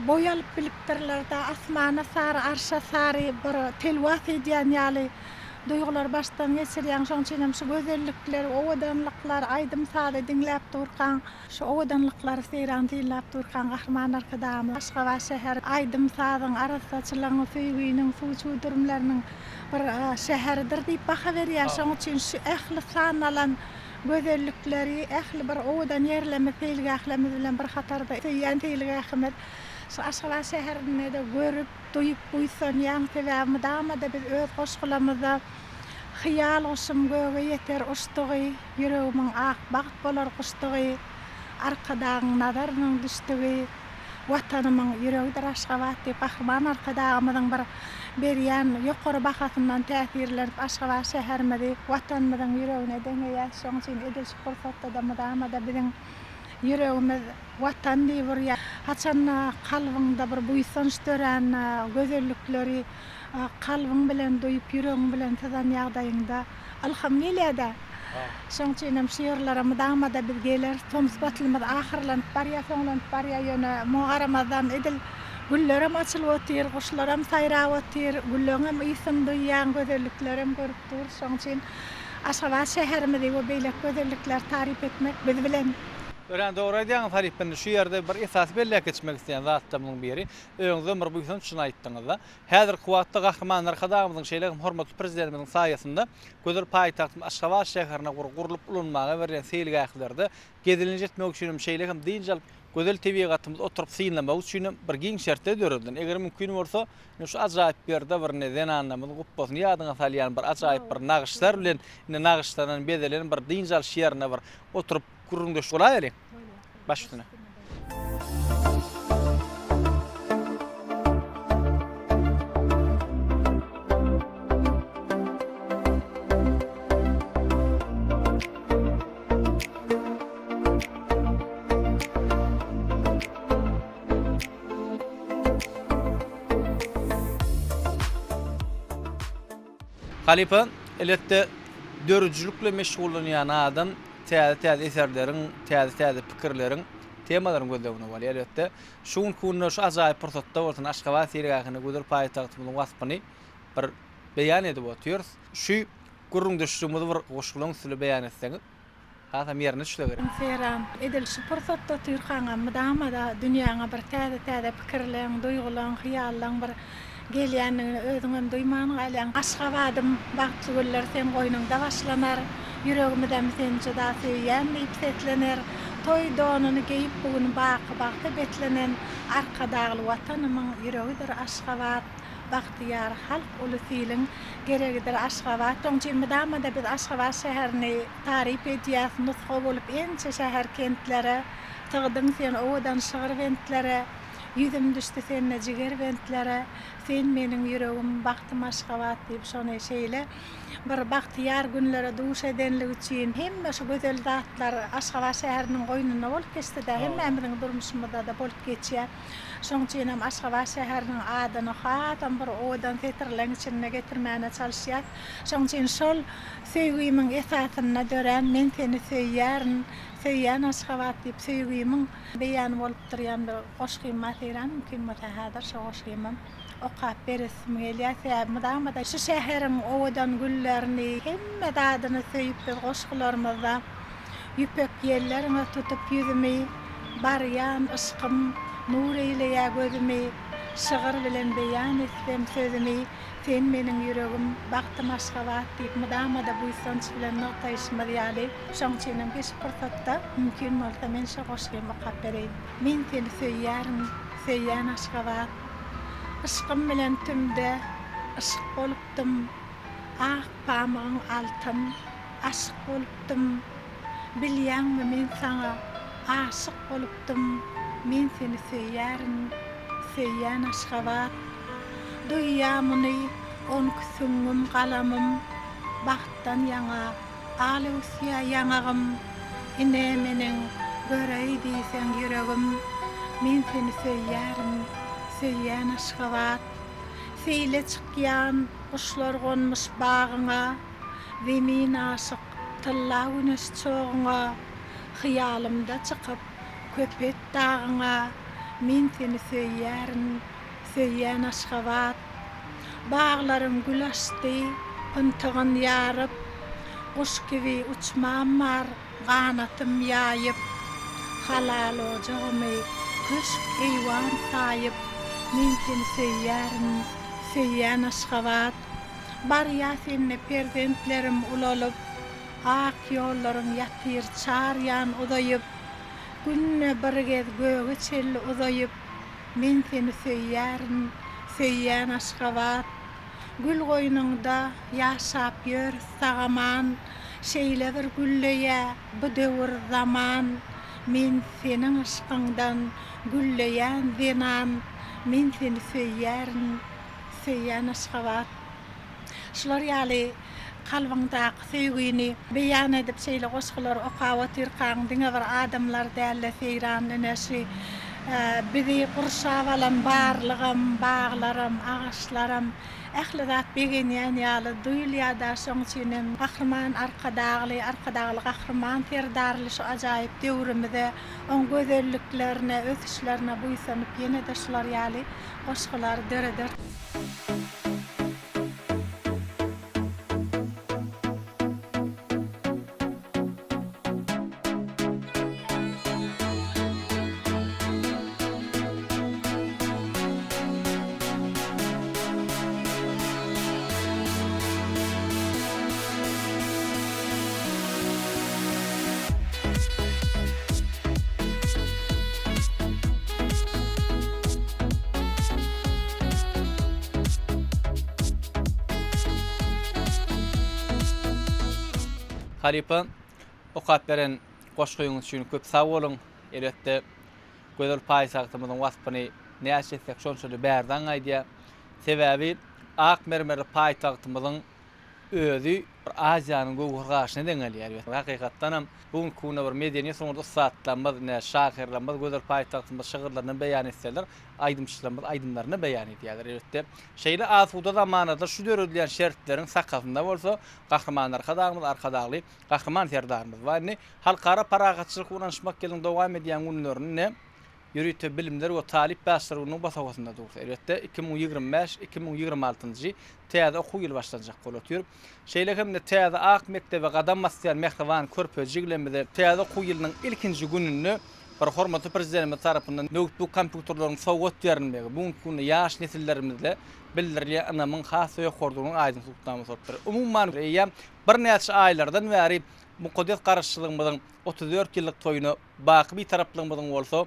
boý alyp bilipdirler-de, asmana sary, arşa sary bir telwas edýän ýaly. Duýgulary başdan geçirýäň, şonuň üçin hem şu gözellikleri, owadanlyklary, aýdym-sazy diňläp durkaň, şu owadanlyklary seýran synlap durkaň Gahryman Arkadagymyz Aşgabat şäheri aýdym-sazyň, arassaçylygyň, söýginiň, suw çüwdürimleriniň bir şäheridir diýip baha berýär. Şonuň üçin şu ähli sanalan gözellikleri, ähli bir owadan ýerlerimiz, seýilgählerimiz bilen bir hatarda söýýän seýilgähimiz şu Aşgabat şäherinde-de görüp, Duýup buýsanýaň, sebäbi mydama-da biz öz goşgularymyzda Hyýal guşum göge ýeter uçdugy, Ýüregimiň ak bagt bolar guşdugy, Arkadagyň nazarynyň düşdügi, Watanymyň ýüregidir Aşgabat diýip Gahryman Arkadagymyzyň bir berýän ýokary bahasyndan täsirlenip Aşgabat şäherimizi Watanymyzyň ýüregine deňeýäs. Şonuň üçin edil şu pursatda-da mydama-da biziň ýüregimiz Watan diýip urýar. Haçanda kalbyňda bir buýsanç dörände, gözellikleri kalbyň bilen duýup, ýüregiň bilen syzan ýagdaýyňda ylham gelýär-dä. Şonuň üçin hem şu ýerlere mydama-da biz geleris. Tomus paslymyz ahyrlanyp barýar, soňlanyp barýar, ýöne muňa garamazdan edil güllerem açylyp otyr, guşlaram saýrap otyr, gülleňem ysyny duýýaň, gözelliklerem görüp durus. Şonuň üçin Aşgabat şäherimizi we beýleki gözellikleri taryp etmek biz bilen. Örän dogry aýdýaňyz Halypa indi şu ýerde bir esasy belläp geçmek isleýän zatlarymyň biri özüňizem bir buýsanç üçin aýtdyňyzda häzirki wagtda Gahryman Arkadagymyzyň şeýle hem hormatly Prezidentimiziň saýasynda gözel paýtagtymyz Aşgabat şäherine gurlup ulanmaga berilýän seýilgählerde gezelenç etmek üçin hem şeýle hem dynç alyp gözel tebigatymyzy oturyp synlamak üçin hem bir giň şertler döredilen eger mümkin bolsa ine şu ajaýyp ýerde bir ine zenanlarymyzyň gupbasyny ýadyňa salýan bir ajaýyp bir nagyşlar bilen ine nagyşlanan bezelen bir dynç alyş ýerine bir oturyp Gürrüňdeş bolaýalyň. Baş üstüne. Halypa, elbetde, döredijilik bilen meşgullanýan adam täze-täze eserleriň, täze-täze pikirleriň, temalaryň gözleginde bolýar, elbetde. Şu günki günde şu ajaýyp pursatda bolsun Aşgabat seýilgähinde gözel paýtagtymyzyň waspyny bir beýan edip otyrys. Şu gürrüňdeşligimizi bir goşgularyň üstünde beýan etseňiz. Hasam ýerine düşse gerek. Seýran, edil şu pursatda otyrkaňam mydama-da dünýäňe bir täze-täze pikirleň, duýgulaň, hyýallaň bir gelýändigini özüňem duýman galýaň. Aşgabadym, bagtly günler seň goýnuňda başlanar, Ýüregimizem seni juda söýýän diýip seslener. Toý donuny geýip bu gün baky bagta beslenen Arkadagly Watanymyň ýüregidir Aşgabat. Bagtyýar halk ulus-iliň geregidir Aşgabat. Şonuň üçin mydama-da biz Aşgabat şäherini taryp edýäs, nusga bolup ençe şäher-kentlere, Sygdyň sen owadan şygyr bentlere. Ýüzüm düşdi sende jiger bentlere, Sen meniň ýüregim, bagtym Aşgabat diýip şony şeýle bir bagtyýar günlere duş edenligi üçin hemme şu gözel zatlar Aşgabat şäheriniň goýnunda bolup geçdi-dä, hemmämiziň durmuşymyzda-da bolup geçýär. Şoň üçin hem Aşgabat şäheriniň adyny hasam bir owadan setirleň içinde getirmäne çalyşýas. Şoň üçin şol söýgimiň esasynda dörän Men seni söýýärin, söýýän Aşgabat diýip söýgimiň beýany bolup durýan bir goşgym bar Seýran, mümkin bolsa häzir şo goşgymam okap beresim gelýär. Sebäbi mydama-da şu şäheriň owadan güllerini, hemme zadyny söýüp biz goşgularymyzda Ýüpek ýelleriňe tutup ýüzümi, Barýan yşkym nur eýleýär gözümi, Şygyr bilen beýan etsem sözümi, Sen meniň ýüregim, bagtym Aşgabat diýip mydama-da buýsanç bilen nygtaýşymyz ýaly, şoň üçinem şu pursatda mümkin bolsa men şo goşgymy okap bereýin. Men seni söýýärin, söýýän Aşgabat. Yşkym bilen tümde yşyk bolupdym, Ak pamygyň altyn aşyk bolupdym. Bilýäňmi men saňa aşyk bolupdym Men seni söýýärin, söýýän Aşgabat. Duýýa muny onki süňňüm galamym Bagtdan ýaňa al öwüsýä ýaňagym Ine meniň göreý diýseň ýüregim Men seni söýýärin, söýýän Aşgabat. Seýle çykýan guşlar gonmuş bagyňa Zemin aşyk tylla güneş çoguňa, Hyýalymda çykyp Köpet dagyňa, Men seni söýýärin, söýýän Aşgabat. Baglaryň gül açdy, pyntygyn ýaryp, Guş kibi uçmam bar, ganatym ýaýyp. Halal ojagymy köşk-eýwan saýyp, Men seni söýýärin, söýýän Aşgabat. Barýas indi perzentlerim ulalyp, Ak ýollaryň ýatyr çar ýan uzaýyp, Günde bir gez göge çenli uzaýyp, Men seni söýýärin, söýýän Aşgabat. Gül goýnuňda ýaşap ýörüs sag-aman, Şeýle bir gülleýä bu döwür zaman, Men seniň yşkyňdan gülleýän zenan, Men seni söýýärin, Söýýän Aşgabat. Şular ýaly kalbyňdaky söýgini beýan edip şeýle goşgulary okap otyrkaň diňe bir adamlar dälde Seýran ine şu bizi gurşap alan barlygam, baglaram, agaçlaram ähli zat begenýän ýaly duýulýada şoň üçin hem Gahryman Arkadagly, Arkadagly Gahryman Serdarly şu ajaýyp döwrümize, oň gözelliklerine, ösüşlerine buýsanyp ýene-de şular ýaly goşgulary döreder. Halypa, okap beren goşgyňyz üçin köp sag boluň. Elbetde, gözel paýtagtymyzyň waspyny näçe etsek şonça-da bärden gaýdýar. Sebäbi ak mermerli paýtagtymyzyň özi bir Aziýanyň göwher gaşyna deňelýär. Hakykatdanam, bu günki günde bir medeniýet sungat ussatlarymyz, ine, şahyrlarymyz gözel paýtagtymyzy şygyrlarynda beýan etseler, aýdymçylarymyz aýdymlarynda beýan edýärler, elbetde. Şeýle asuda zamanada şu döredilýän şertleriň sakasynda bolsa Gahryman Arkadagymyz, Arkadagly Gahryman Serdarymyz bar. Indi Halkara parahatçylyk we ynanyşmak ýylynyň dowam edýän günlerinde Ýörite bilimler we talyp ýaşlar gününiň bosagasynda dursa, elbetde, 2025, 2026-njy täze okuw ýyly başlanjak bolup otyr. Şeýle hem-de täze ak mekdebe gadam basýan mähriban körpe jiglerimize täze okuw ýylynyň ilkinji gününde bir hormatly Prezidentimiz tarapyndan noutbuk kompýuterleriň sowgat berilmegi bu günki günde ýaş nesillerimizde bildirilýän ynamyň has-da ýokarydygynyň aýdyň subutnamasy bolup dur. Umuman, eýýäm birnäçe aýlardan bäri mukaddes Garaşsyzlygymyzyň 34 ýyllyk toýuna Baky Bitaraplygymyzyň bolsa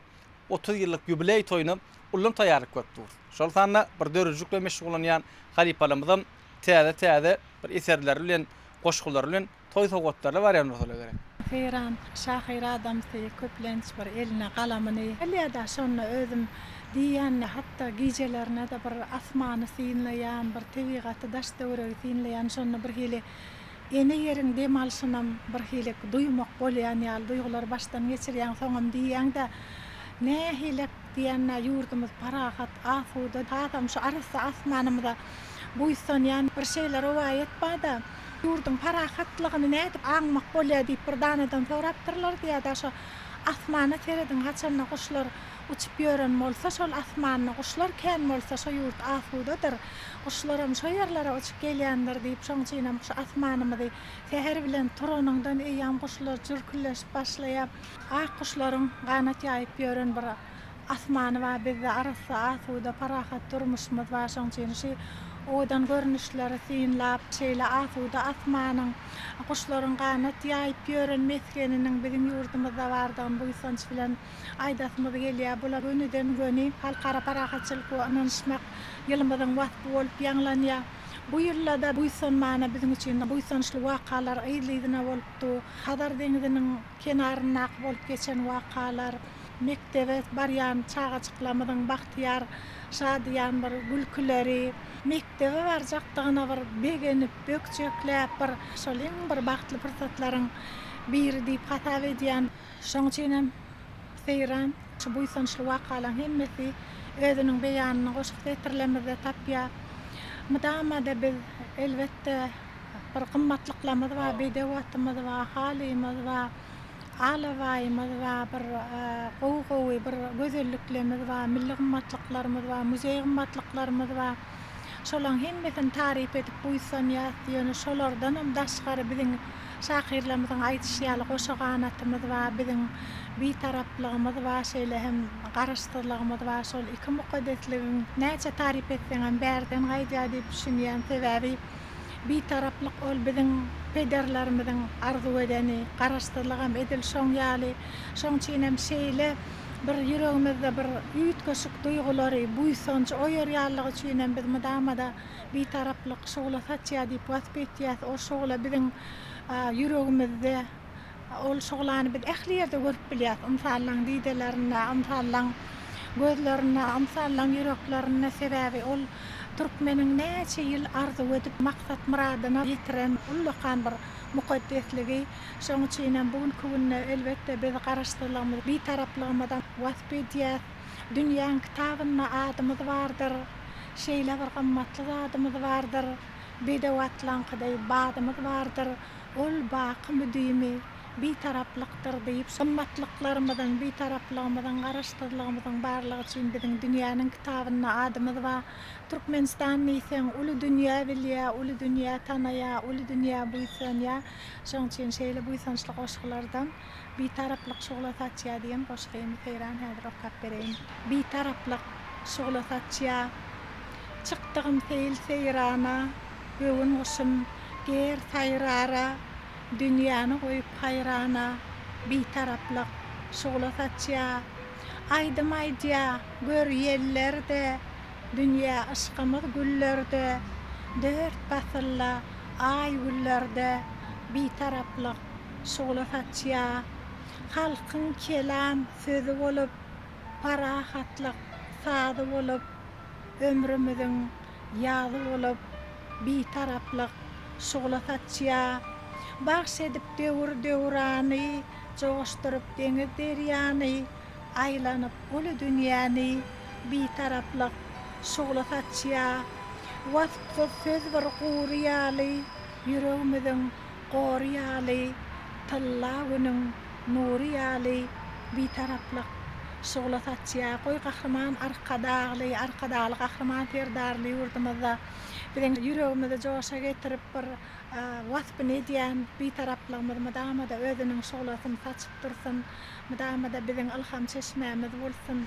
30 ýyllyk ýubileý toýuna ullan taýýarlyk görüp durus. Şol sanda bir döredijilik bilen meşgullanýan halypalarymyzam täze-täze bir eserleri bilen, goşgulary bilen toý sowgatlaryna barýan bolsalar gerek. Seýran şahyr adamsy köplenç bir eline galamyny alýar-da, şonda özüm. Diýýän, hatda gijelerine-de bir asmany synlaýan, bir tebigaty, daş-töweregi synlaýan, şonda birhili ene ýeriň dem alşynam birhili duýmak bolýan ýaly duýgulary başdan geçirýäň, soňam diýýäň-de, nähilek diýýän-ä ýurdumyz parahat, asuda, hasam şu arassa asmanymyza buýsanýan. Bir şeýle rowaýat bar-da, ýurduň parahatlygyny nädip aňmak bolýar diýip bir danadan sorapdyrlar diýýär-de, şo asmana serediň, haçanda guşlar Uçup ýören bolsa şol asmanda guşlar kän bolsa şo ýurt asudadyr. Guşlaram şo ýerlere uçup gelýändir diýip şoň üçinem şu asmanymyzy säher bilen turanyňdan eýýäm guşlar jürküldeşip başlaýar. Ak guşlaryň ganat ýaýyp ýören bir asmany bar bizde arassa asuda parahat durmuşymyz bar şoň üçin şu owadan görnüşleri synlap şeýle asuda asmanyň guşlaryň ganat ýaýyp ýören mesgeniniň biziň ýurdumyzda bardygyny buýsanç bilen Aýdasymyz gelýär, bular gönüden-göni Halkara parahatçylyk we ynanyşmak ýylymyzyň waspy bolup ýaňlanýar. Bu ýylda-da buýsanmana biziň üçin buýsançly wakalar yzly-yzyna bolupdy. Hazar deňziniň kenaryndaky bolup geçen wakalar, mekdebe barýan çagajyklarymyzyň bagtyýar, şadyýan bir gülküleri, mekdebe barjakdygyna bir begenip, bökjekläp bir şol iň bir bagtly pursatlaryň biri diýip hasap edýän. Şoň üçinem Seýran şu buýsançly wakalaryň hemmesi özüniň beýanyny goşgy setirlerimizde tapýar. Mydama-da biz, elbetde, bir gymmatlyklarymyz bar, bedew atymyz bar, halymyz bar, alabaýymyz bar, bir gowy-gowy bir gözelliklerimiz bar, milli gymmatlyklarymyz bar, muzeý gymmatlyklarymyz bar. Şolaryň hemmesini taryp edip buýsanýas. Ýöne şolardanam daşgary biziň Şahyrlarymyzyň aýdyşy ýaly goşa ganatymyz bar, biziň Bitaraplygymyz bar, şeýle hem Garaşsyzlygymyz bar. Şol iki mukaddesligiň näçe taryp etseňem bärden gaýdýar diýip düşünýän. Sebäbi Bitaraplyk ol biziň pederlerimiziň arzuw edeni, Garaşsyzlygam edil şoň ýaly. Şoň üçinem şeýle bir ýüregimizde bir üýtgeşik duýgulary, buýsanjy oýarýanlygy üçinem biz mydama-da Bitaraplyk şugla saçýar diýip wasp etýäs. Ol şugla biziň ýüregimizde. Ol şuglany biz ähli ýerde görüp bilýäs. Ynsanlaň didelerinde, ynsanlaň gözlerinde, ynsanlaň ýüreklerinde. Sebäbi ol türkmeniň näçe ýyl arzuw edip, maksat-myradyna ýetiren ullakan bir mukaddesligi. Şonuň üçinem bu günki günde, elbetde, biz Garaşsyzlygymyzy, Bitaraplygymyzam wasp edýäs. Dünýäň kitabynda adymyz bardyr. Şeýle bir gymmatly zadymyz bardyr, Bedew atlaňky deý badymyz bardyr, Ol baky müdimi Bitaraplykdyr diýip, gymmatlyklarymyzyň, Bitaraplygymyzyň, Garaşsyzlygymyzyň barlygy üçin biziň dünýäniň kitabynda adymyz bar. Türkmenistan diýseň, uly dünýä bilýär, uly dünýä tanaýar, uly dünýä buýsanýar. Şonuň üçin şeýle buýsançly goşgulardan Bitaraplyk şugla saçýar diýen goşgymy Seýran häzir okap bereýin. Bitaraplyk şugla saçýar. Çykdygym seýil-seýrana, Göwün guşum ger saýrara, Dünýäni goýup haýrana, Bitaraplyk şugla saçýar. Aýdym aýdýar, gör, ýeller-de, Dünýä yşkymyz güllerde, Dört pasylda, aý-günlerde, Bitaraplyk şugla saçýar. Halkyň kelam sözi bolup, Parahatlyk sazy bolup, Ömrümiziň ýazy bolup, Bitaraplyk şugla saçýar. Bagş edip döwür-döwrany, Joşduryp deňiz-derýany, Aýlanyp uly dünýäni, Bitaraplyk şugla saçýar. Waspsyz söz bir gury ýaly, Ýüregimiziň gory ýaly, Tylla Günüň nury ýaly Bitaraplyk şugla saçýar. Goý, Gahryman Arkadagly, Arkadagly Gahryman Serdarly ýurdumyzda biziň ýüregimizi joşa getirip bir waspyny edýän Bitaraplygymyz mydama-da özüniň şuglasyny saçyp dursun, mydama-da biziň ylham çeşmämiz bolsun!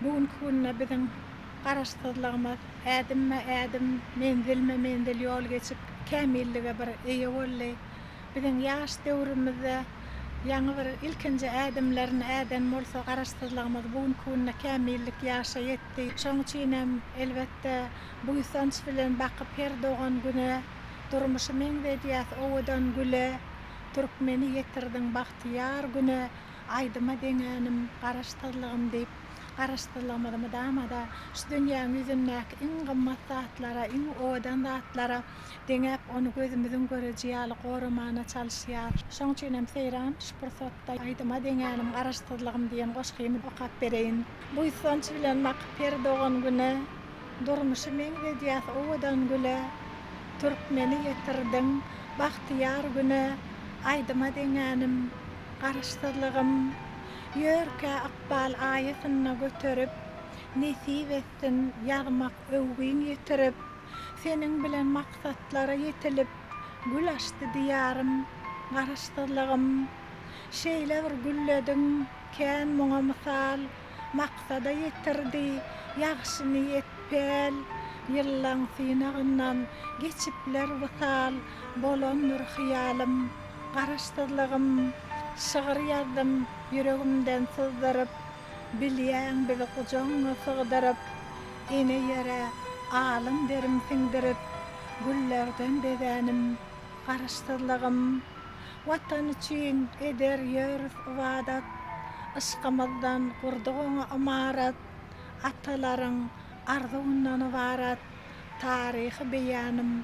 Bu günki günde biziň Garaşsyzlygymyz ädimme-ädim, menzilme-menzil ýol geçip, kämillige bir eýe boldy. Biziň ýaş döwrümizde ýaňy bir ilkinji ädimlerini äden bolsa, Garaşsyzlygymyz bu günki günde kämillik ýaşa ýetdi. Şonuň üçin hem, elbetde, buýsanç bilen bakyp her dogan Güne, durmuşy meňzedýäs owadan güle, Türkmeni ýetirdiň bagtyýar güne, aýdyma deňänim Garaşsyzlygym diýip, Garaşsyzlygymyzy mydama-da şu dünýäň ýüzündäki iň gymmat zatlara, iň owadan zatlara deňäp, ony gözümiziň göreji ýaly goramana çalyşýar. Şoň üçin hem Seýran şu pursatda Aýdyma deňänim Garaşsyzlygym diýen goşgymy okap bereýin. Buýsanç bilen bakyp her dogan Güne, Durmuşy meňzedýäs owadan güle, Türkmeni ýetirdiň bagtyýar güne, Aýdyma deňänim Garaşsyzlygym. Ýörkä ykbal aýasynda göterip, Nesip etsin ýazmak öwgiň ýetirip, Seniň bilen maksatlara ýetilip, Gül açdy Diýarym, Garaşsyzlygym. Şeýle bir güllediň, kän muňa mysal, Maksada ýetirdi ýagşy niýet, päl. Ýyllaň synagyndan geçipler wysal, Bolandyr hyýalym, Garaşsyzlygym. Şygyr ýazdym ýüregimden syzdyryp, Bilýäň bizi gujagyňa sygdyryp, Ene ýere alyn derim siňdirip, Güllerden bezänim Garaşsyzlygym. Watan üçin eder ýörüs ybadat, Yşkymyzdan gurduk oňa ymarat, Atalaryň arzuwyndan ybarat, Taryhy beýanym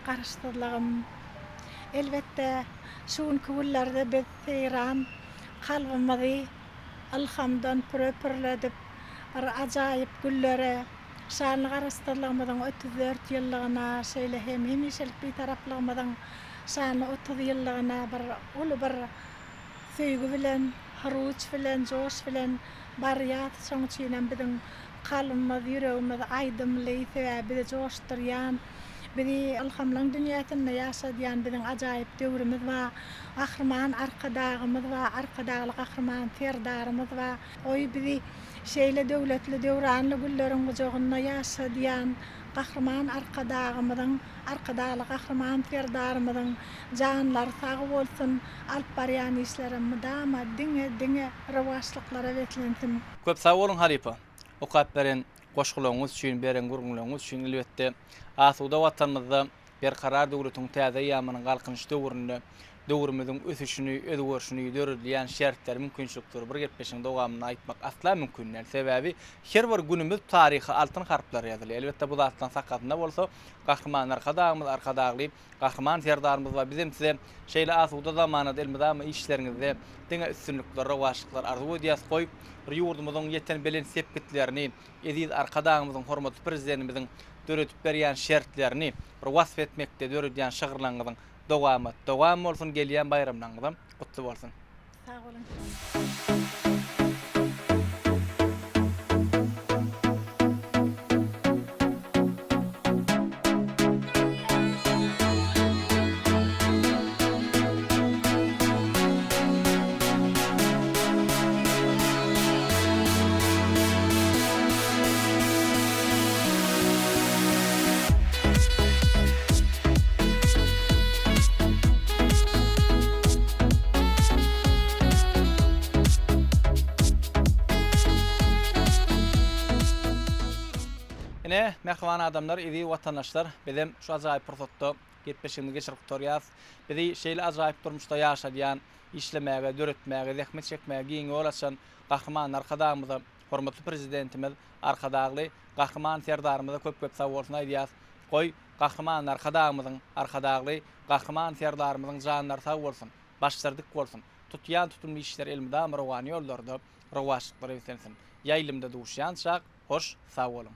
Garaşsyzlygym. Elbetde, şu günki günlerde biz seýran kalbymyzy ylhamdan püre-pürledip, bir ajaýyp güllere, şanly Garaşsyzlygymyzyň 34 ýyllygyna, şeýle hem hemişelik Bitaraplygymyzyň şanly 30 ýyllygyna bir uly bir söýgi bilen, hyruç bilen, joş bilen barýas. Şonuň üçin hem biziň kalbymyz, ýüregimiz aýdymly, sebäbi bizi joşdurýan, Bizi ylhamlaň dünýäsinde ýaşadýan biziň ajaýyp döwrümiz bar. Gahryman Arkadagymyz bar, Arkadagly Gahryman Serdarymyz bar. Goý, bizi şeýle döwletli, döwranly günleriň gujagynda ýaşadýan Gahryman Arkadagymyzyň, Arkadagly Gahryman Serdarymyzyň janlary sag bolsun, alyp barýan işlerem mydama diňe, diňe rowaçlyklara beslensin! Köp sag boluň halypa. Okap beren Goşgularyňyz üçin, beren gürrüňleriňiz üçin elbetde, asuda Watanymyzda Berkarar döwletiň täze eýýamynyň Galkynyş döwründe döwrümiziň ösüşini, özgerişini döredilýän şertleri, mümkinçilikleri bir gepleşigiň dowamynda aýtmak asla mümkin däl. Sebäbi her bir günümiz taryha altyn harplar ýazylýar. Elbetde bu zatlaryň sakasynda bolsa Gahryman Arkadagymyz, Arkadagly Gahryman Serdarymyz bar. Bizem size şeýle asuda zamanada elmydama işleriňizde diňe üstünlikler, rowaçlyklar arzuw edýäs. Goý, bir ýurdumyzyň ýeten belent sepgitlerini, eziz Arkadagymyzyň, hormatly Prezidentimiziň döredip berýän şertlerini bir wasp etmekde döredýän şygyrlaryňyzyň dowamat dowam bolsun, gelýän baýramlaryňyzam gutly bolsun! Sag boluň. Ine, mähriban adamlar, eziz watandaşlar, bizem şu ajaýyp pursatda gepleşigimizi geçirip gutarýarys. Bizi şeýle ajaýyp durmuşda ýaşadýan, işlemäge, döretmäge, zähmet çekmäge giň ýol açan Gahryman Arkadagymyza, hormatly Prezidentimiz Arkadagly Gahryman Serdarymyza köp-köp sagbolsun aýdýarys. Goý, Gahryman Arkadagymyzyň, Arkadagly Gahryman Serdarymyzyň janlary sag bolsun, başlary dik bolsun, tutýan tutumly işleri elmydama rowan ýollarda rowaçlyklara beslensin. Ýaýlymda duşýançak, hoş sag boluň!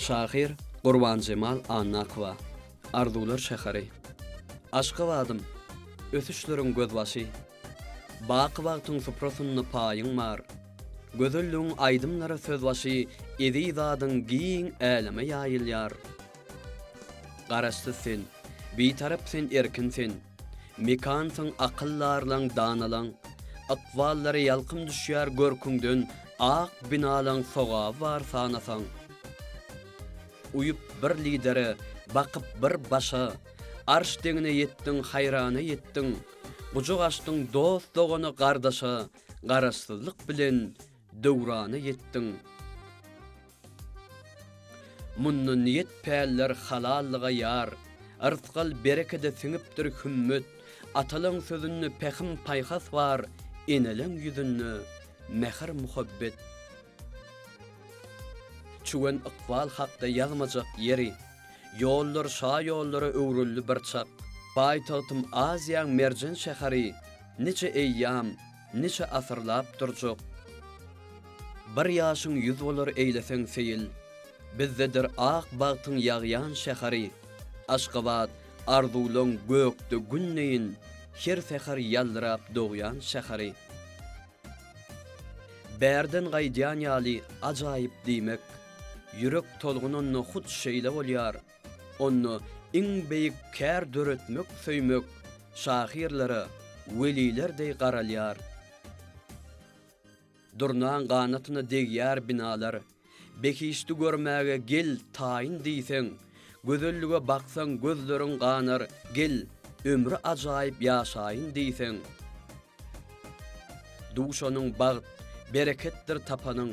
Şahyr Gurbanjemal Annakowa. Arzuwlar şäheri. Aşgabadym, ösüşleriň gözbaşy. Baky bagtyň suprasynda paýyň bar. Gözelligiň aýdymlara sözbaşy Eziz adyň giň äleme ýaýylýar. Garaşsyz sen, Bitarap sen erkin sen. Mekansyň akyldarlaň danalaň. Ykballara ýalkym düşýär görküňden Ak binalaň sogaby bar sanasaň. Uýup bir lidere, bakyp bir başa, Arş deňine ýetdiň haýrana ýetdiň. Gujak açdyň dost-dogana gardaşa, Garaşsyzlyk bilen döwrana ýetdiň. Munda niýet-päller halallyga ýar, Yrsgal-berekede siňipdir hümmet, Atalaň sözünde pähim-paýhas bar, Eneleň ýüzünde mähir-muhabbet. Çüwen ykbal hakda ýazmajak ýeri, Ýollar şa ýollara öwrüldi bir çak. Paýtagtym Aziýaň merjen şäheri, Niçe eýýam, niçe asyrlap durjak. Bir ýaşyň ýüz bolar eýleseň seýil, Bizdedir ak bagtyň ýagýan şäheri. Aşgabat, arzuwlaň gökde Gün deýin, Her säher ýaldyrap dogýan şäheri. Bärden gaýdýan ýaly ajaýyp diýmek, Ýürek tolgunanda hut şeýle bolýar. Onda iň beýik kär döretmek söýmek, Şahyrlara weliler deý garalýar. Durnaň ganatyna degýär binalar. Behişdi görmäge gel, taýyn diýseň, Gözellige baksaň gözleriň ganar, Gel, ömri ajaýyp ýaşaýyn diýseň. Duşanyň bagt, bereketdir tapanyň,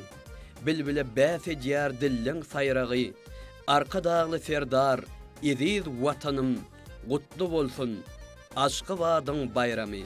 Bilbile bäs edýär dilleň saýragy. Arkadagly Serdar, eziz Watanym, Gutly bolsun, Aşgabadyň baýramy!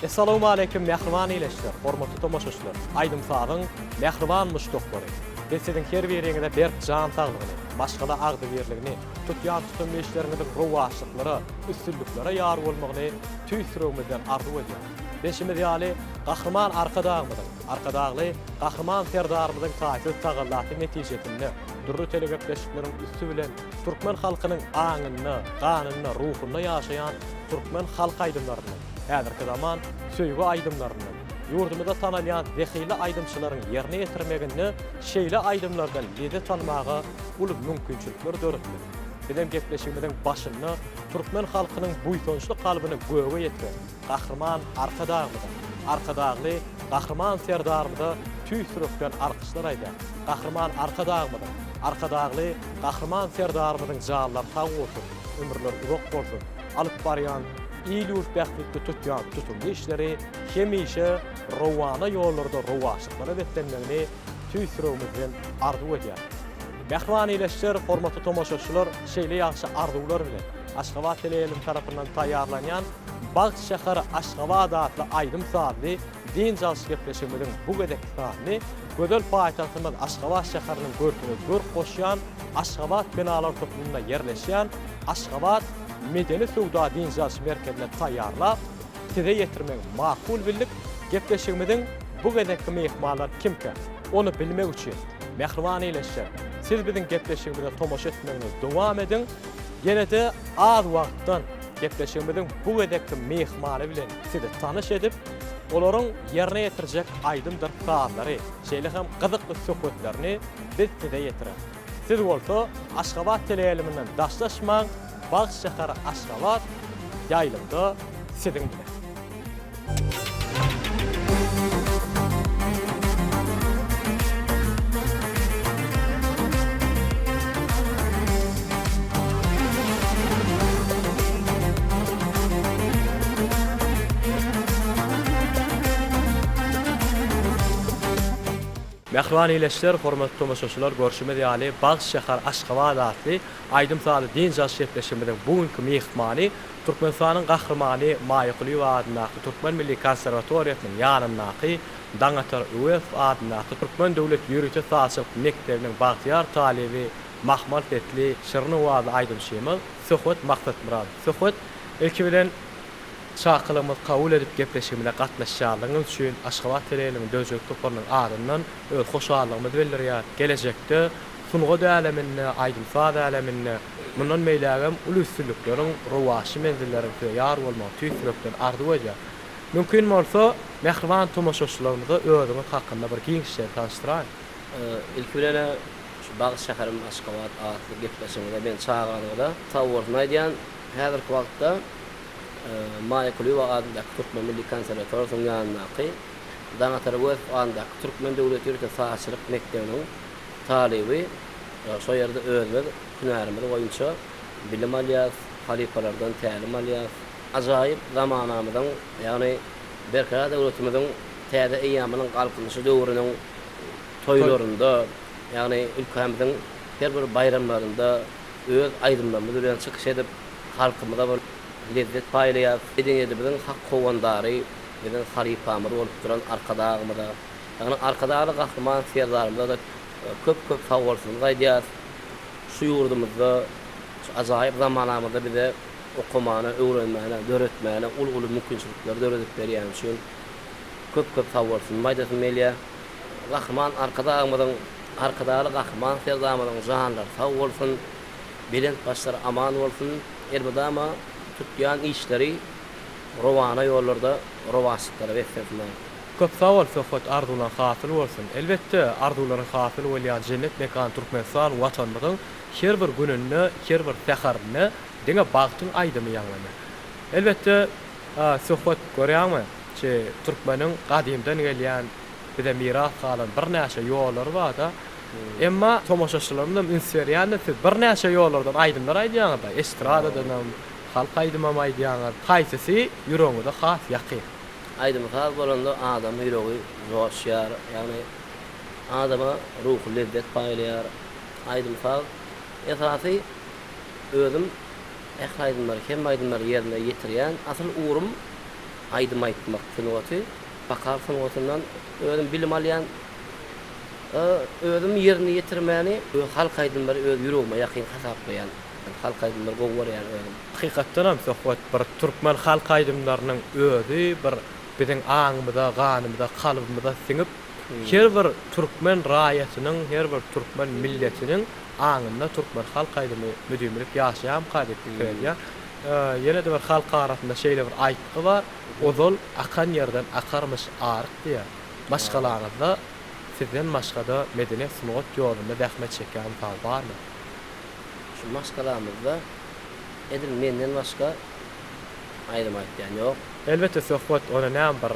Essalawmaleýkim mähriban ileçler, hormatly tomaşaçylar, aýdym-sazyň mähriban muşdaklary! Biz siziň her biriňize berk jan saglygyny, maşgala agzybirligini, tutýan tutumly işleriňiziň rowaçlyklara, üstünliklere ýar bolmagyny tüýs ýüregimizden arzuw edýäris. Bilşimiz ýaly, Gahryman Arkadagymyzyň, Arkadagly Gahryman Serdarymyzyň taýsyz tagallasy netijesinde dürli telegepleşikleriň üsti bilen türkmen halkynyň aňynda, ganynda, ruhunda ýaşaýan türkmen halk aýdymlaryndan, häzirki zaman söýgi aýdymlaryndan, ýurdumyzda tanalýan zehinli aýdymçylaryň ýerine ýetirmeginde şeýle aýdymlardan lezzet almaga uly mümkinçilikler döretdi. Bizem gepleşigimiziň başynda türkmen halkynyň buýsançly kalbyny göge ýetiren Gahryman Arkadagymyza, Arkadagly Gahryman Serdarymyza tüýs ýürekden alkyşlar aýdýarys. Gahryman Arkadagymyzyň, Arkadagly Gahryman Serdarymyzyň janlary sag bolsun, ömürleri uzak bolsun, alyp barýan il-ýurt bähbitli tutýan tutumly işleri hemişe rowana ýollarda rowaçlyklara beslenmegini tüýs ýüregimizden arzuw edýäris. Mähriban ildeşler, hormatly tomaşaçylar, şeýle ýagşy arzuwlar bilen, Aşgabat teleýaýlymy tarapyndan taýýarlanýan Bagt şäheri Aşgabat atly aýdym-sazly dynç alyş gepleşigimiziň bu gezekki sanyny gözel paýtagtymyz Aşgabat şäheriniň görküne görk goşýan Aşgabat binalar toplumynda ýerleşýän Aşgabat. medeni-söwda dynç alyş merkezinde taýýarlap, size ýetirmegi makul bildik. Gepleşigimiziň bu gezekki myhmanlary kimkä? Ony bilmek üçin, mähriban ildeşler, siz biziň gepleşigimize tomaşa etmegiňizi dowam ediň. Ýene-de az wagtdan gepleşigimiziň bu gezekki myhmany bilen sizi tanyş edip, olaryň ýerine ýetirjek aýdymdyr sazlary, şeýle hem gyzykly söhbetlerini biz size ýetireris. Siz bolsa Aşgabat teleýaýlymyndan daşlaşmaň, Bagt şäheri Aşgabat ýaýlymda siziň bilen. Mähriban ildeşler, hormatly tomaşaçylar, görşümiz ýaly, Bagt şäheri Aşgabat atly aýdym-sazly dynç alyş gepleşigimiziň bu günki myhmany Türkmenistanyň Gahrymany Maýa Kulyýewa adyndaky Türkmen milli konserwatoriýasynyň ýanyndaky Daňatar Öwezow adyndaky Türkmen döwlet ýörite sazçylyk mekdebiniň bagtyýar talyby mahmal sesli, şirin owazly aýdymçymyz Söhbet Maksatmyradow. Söhbet, ilki bilen, çakylygymyzy kabul edip gepleşigimize gatnaşýanlygyňyz üçin Aşgabat teleýaýlymynyň döredijilik toparynyň adyndan öz hoşallygymyzy bildirýäris. Gelejekde sungat äleminde, aýdym-saz äleminde mundan beýlägem uly üstünlikleriň, rowaçly menzilleriň size ýar bolmagyny tüýs ýürekden arzuw edýän. Mümkin bolsa, mähriban tomaşaçylarymyza özüňiz hakynda bir giňişleýin tanyşdyraýyň. Ilki bilen-ä şu Bagt şäherim Aşgabat atly gepleşigiňize meni çagyranyňyza sag bolsun aýdýan. Häzirki wagtda Maýa Kulyýewa adyndaky Türkmen milli konserwatoriýasynyň ýanyndaky Daňatar Öwezow adyndaky Türkmen döwlet ýörite sazçylyk mekdebiniň talyby. Şo ýerde özümiz hünärimiz boýunça bilim alýarys, halypalardan tälim alýarys. Ajaýyp zamanamyzyň, ýagny Berkarar döwletimiziň täze eýýamynyň Galkynyşy döwrüniň toýlarynda, ýagny ülkämiziň her bir baýramlarynda öz aýdymlarymyz bilen çykyş edip, halkymyza bir lezzet paýlaýarys. Medeniýetimiziň hak howandary, biziň halypamyz bolup duran Arkadagymyza, ýagny Arkadagly Gahryman Serdarymyza-da köp-köp sagbolsunymyzy aýdýarys. Şu ýurdumyzda, şu ajaýyp zamanamyzda bize okamana, öwrenmäne, döretmäne uly-uly mümkinçilikleri döredip berýäni üçin köp-köp sagbolsunymy aýdasym gelýär. Gahryman Arkadagymyzyň, Arkadagly Gahryman Serdarymyzyň janlary sag bolsun, belent başlary aman bolsun, elmydama tutýan işleri rowana ýollarda rowaçlyklara beslensin! Köp sag bol Söhbet arzuwlaň hasyl bolsun. Elbetde arzuwlaryň hasyl bolýan jennet mekan Türkmenistan Watanymyzyň her bir gününde her bir säherinde diňe bagtyň aýdymy ýaňlanýar. Elbetde Söhbet görýäňmi şi türkmeniň gadymdan gelýän bize miras galan birnäçe ýollary barda emma tomaşaçylarymyzam üns berýändir siz birnäçe ýollardan aýdymlar aýdýaňyzda estradadanam halk aýdymam aýdýaňyz haýsysy ýüregiňize has ýakyn? Aýdym-saz bolanda adamyň ýüregi joşýar, ýagny adama ruhy lezzet paýlaýar. Aýdym-saz esasy özüm ähli aýdymlary, hemme aýdymlary ýerine ýetirýän. Asyl ugrum aýdym aýtmak sungaty. Wokal sungatyndan özüm bilim alýan. Özüm ýerine ýetirmäni halk aýdymlary öz ýüregime ýakyn hasaplaýan. Halk aýdymlary gowy görýän özüm. Hakykatdanam Söhbet bir türkmen halk aýdymlarynyň özi bir biziň aňymyza, ganymyza, kalbymyza siňip her bir türkmen raýatynyň, her bir türkmen milletiniň aňynda türkmen halk aýdymy müdimilik ýaşaýarmyka diýip pikir edýän. Ýene-de bir halk arasynda şeýle bir aýtgy bar, Ozal akan ýerden akarmyş aryk diýýär. Maşgalaňyzda sizden başga-da medeniýet sungat ýolunda zähmet çekýän mysal barmy? Şu maşgalamyzda edil menden başga aýdym aýtýan ýok. Elbetde Söhbet ony näme bir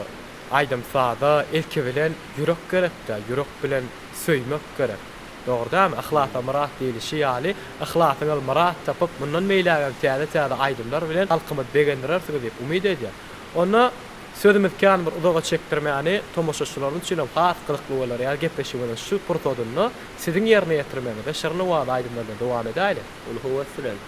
aýdym saza ilki bilen ýürek gerekdä ýürek bilen söýmek gerek dogry dälmi yhlasa myrat diýlişi ýaly yhlasyňyz myrat tapyp mundan beýlägem täze täze aýdymlar bilen halkymyzy begendirersiňiz diýip umyt edýän onda sözümizi kän bir uzaga çekdirmäni tomaşaçylarymyz üçinem has gyzykly bolar ýaly gepleşigimiziň şu pursadynda Siziň ýerine ýetirmegiňizde şirin owazly aýdymlar bilen dowam edäýeli. Uly höwes bilen.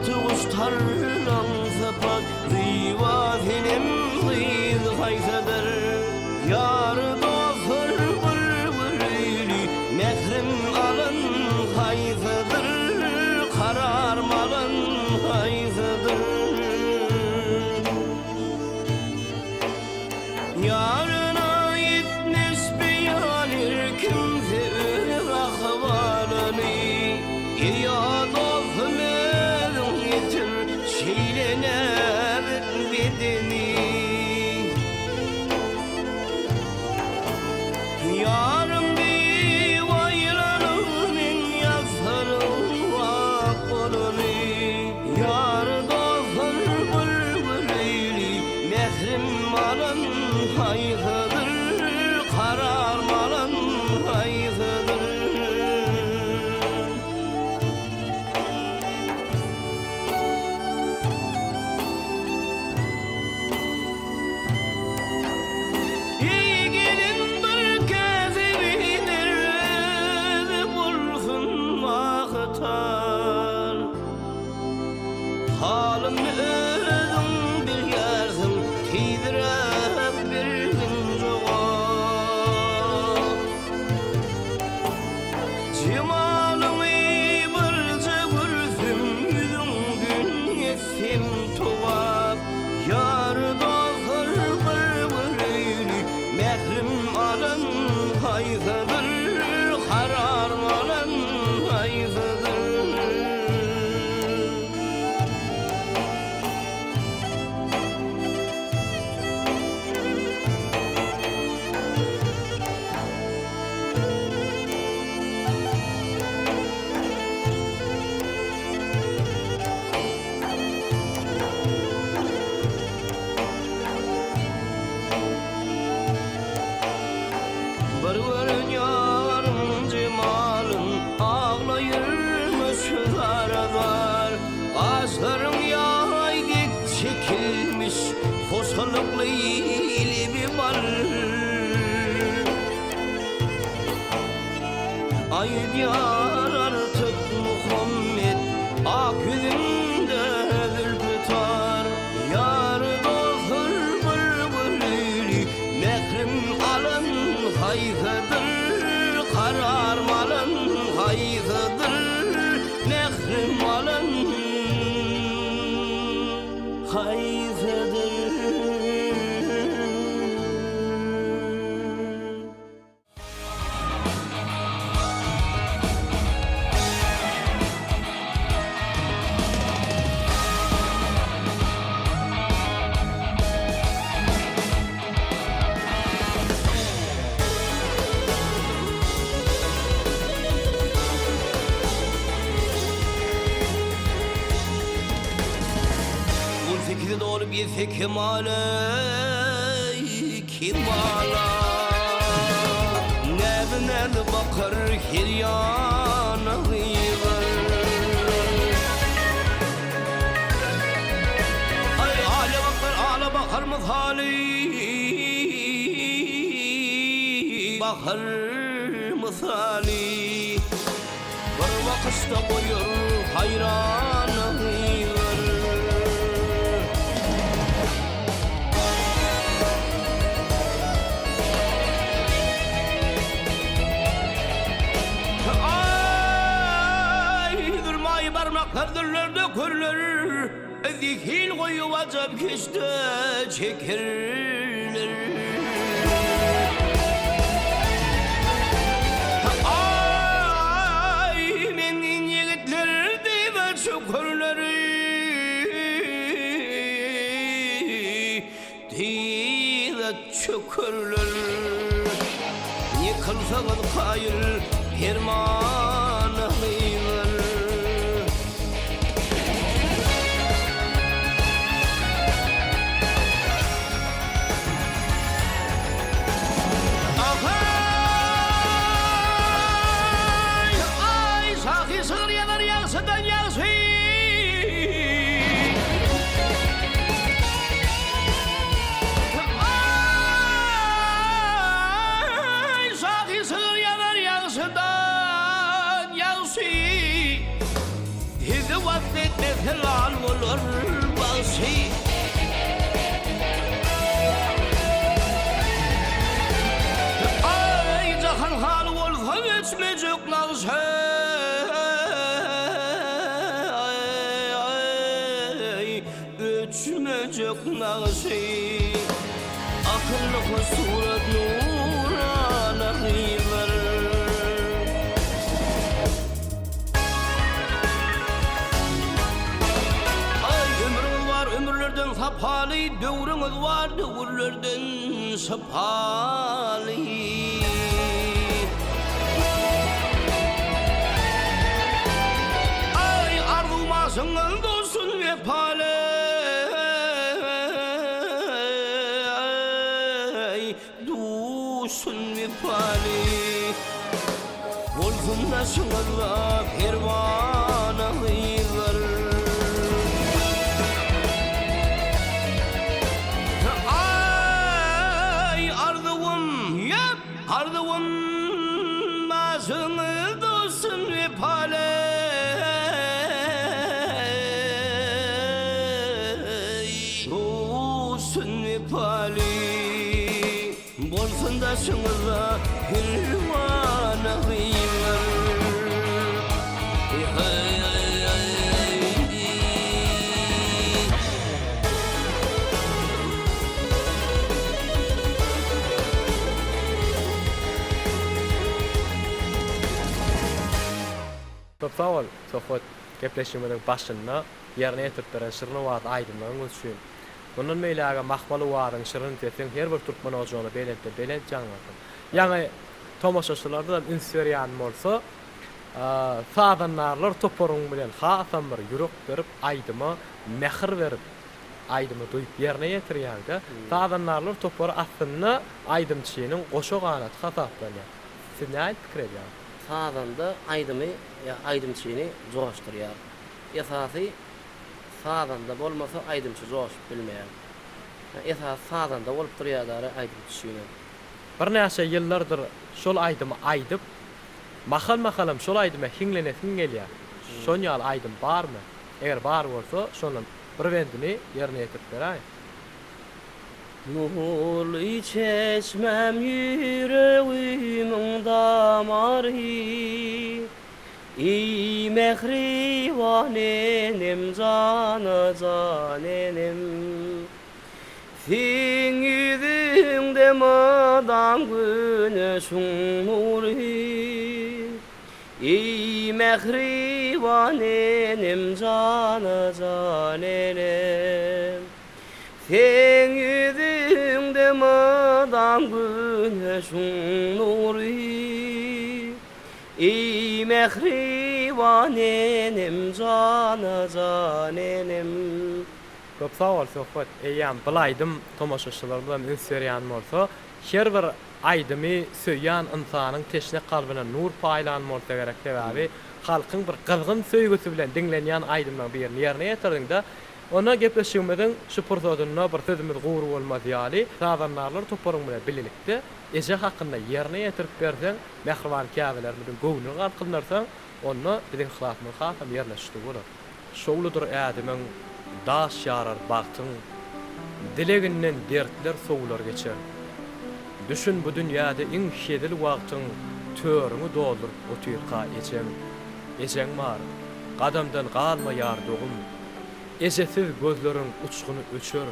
Totuguş tarlaň sypat Zyba senem gyz haýsydyr Ýar dostlar bir göreli Mährim alan haýsydyr Kararym alan haýsydyr Ýaryna ýetmez beýan er kimse öz ahwalyny Eý dostum özüň ýetir şeýle näzik bedeni Ýarym diýip aýralyk men ýazsaram wah bolany Ýar dostlar bir göreýli Mährim alan haýsydyr Kararym alan haýsydyr. Eý gelin bir käse biner özi bolsun wagtal. Halymy özüň bilýärsiň tizräk bergin jogap. Jemalyňy birje görsem ýüzüňden etsem togap. Ýar dostlar bir göreýli mährim alan haýsydyr kararym alan haýsydyr. Bir gören ýaryň jemalyn Aglaýarmyş zar-zar. Gaşlaryň ýaý dek çekilmiş, Hoşalykly lebi bar. Aýdýar artyk Muhammet, Ak ýüzüňde zülpi tar. Ýar dostlar bir göreli, Mährim alan haýsydyr, Kararym alan haýsydyr, Mährim alan haýsydyr. On sekize dolup ýetse kemala, kemala. Näzi-näzi bakar her ýana gyzyl. Aý, ala bakar, ala bakar mysaly, Bahar mysaly. Bir bakyşda goýar haýrana gyzyl. Aý, zülmaýy barmaklar dillerde körler, Zehil goýup ajap keşde çekerler. Aý, menden ýigitler dyza çökerler, Dyza çökerler. Ýykylsaňyz kaýyl permana gyzyl. Ahaý, aý, şahyr şygyr ýazar ýagşydan ýagşy. Aý, şahyr şygyr ýazar ýagşydan. hal bolar bagşy. Aý jahan haly bolsa öçmejek nagşy. Öçmejek nagşy. Akylly surat nurana gyzlar. Aý ömrüňiz bar ömürlerden sapaly, döwrüňiz bar döwürlerden şypaly. Aý arzuw-maşyňyz dolsun wepaly. Duşsun wepaly. Bolsun daşyňyzda perwana gyzlar. Aý arzuwym, ýap, arzuwym Başyňyz duşsun wepaly. Duşsun wepaly. Bolsun daşyňyzda perwana gyzlar. Köp sag bol, Söhbet, gepleşigimiziň başynda ýerine ýetirip beren şirin owazly aýdymlaryňyz üçin. Mundan beýlägem mahmal owazyň, şirin sesiň her bir türkmen ojagyna belentden belent ýaňlansyn. Ýaňy tomaşaçylardan üns berýän bolsa, sazandarlar toparyň bilen hasam bir ýürek berip aýdyma mähir berip, aýdymy duýup ýerine ýetirýäňde, sazandarlar topary aslynda aýdymçynyň goşa ganaty hasaplanýar. Siz nähili pikir edýäňiz? Sazanda aýdymy ýa aýdymçyny joşdurýar. Esasy Sazanda bolmasa aýdymçy joşup bilmeýär. Esasy sazanda bolup durýar dara aýdymçy üçinem. Birnäçe ýyllardyr şol aýdymy aýdyp, mahal-mahalam şol aýdyma hiňlenesiň gelýär. Şon ýaly aýdym barmy? Eger bar bolsa, şondan bir bendini ýerine ýetirip beräýiň. Nurly çeşmäm ýüregimiň damary. Eý mähriban enem jana jan enem Seň ýüzüňde mydam güneşiň nury Eý mähriban enem jana jan enem Seň ýüzüňde mydam güneşiň nury Eý mähriban enem jana jan enem. Köp sag bol Söhbet. Eýýäm bil aýdym tomaşaçylarymyzam üns berýän bolsa, her bir aýdymy söýýän ynsanyň teşne kalbyna nur paýlan bolsa gerek sebäbi halkyň bir gyzgyn söýgüsi bilen diňlenýän aýdymlaryň birini ýerine ýetirdiňde onda gepleşigimiziň şu pursatynda bir sözümiz gury bolmaz ýaly sazandarlar toparyň bilen bilelikde eje hakynda ýerine ýetirip berseň Mähriban käbelerimiziň göwnüni galkyndyrsaň, onda biziň yhlasymyz hasam ýerine düşdügi bolar. Şowludyr ädimiň, daş ýarar bagtyň, Dileginden dertler sowular geçer. Düşün bu dünýäde iň hezil wagtyň Törüňi dolduryp otyrka ejeň. Ejeň bar, gadamdan galma ýar dogum. Ejesiz gözleriň uçguny öçer.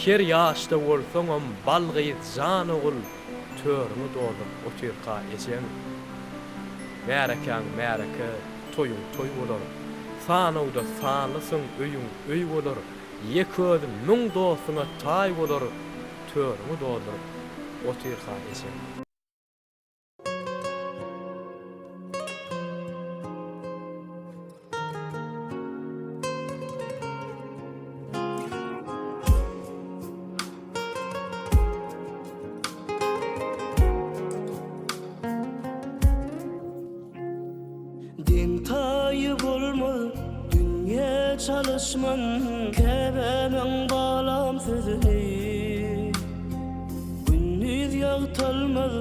Her ýaşda bolsaňam bal gyz jan ogul. Törüňi dolduryp otyrka ejeň, Märekäň märeke, toýuň toý bolar. Sanawda sanlysyň, öýüň öý bolar, Ýeke özi müň dostuňa taý bolar, Törüňi dolduryp otyrka ejeň. Deň taýy bolmaz dünýä çalyşman Käbämiň balam sözüni Gündiz ýagtalmaz,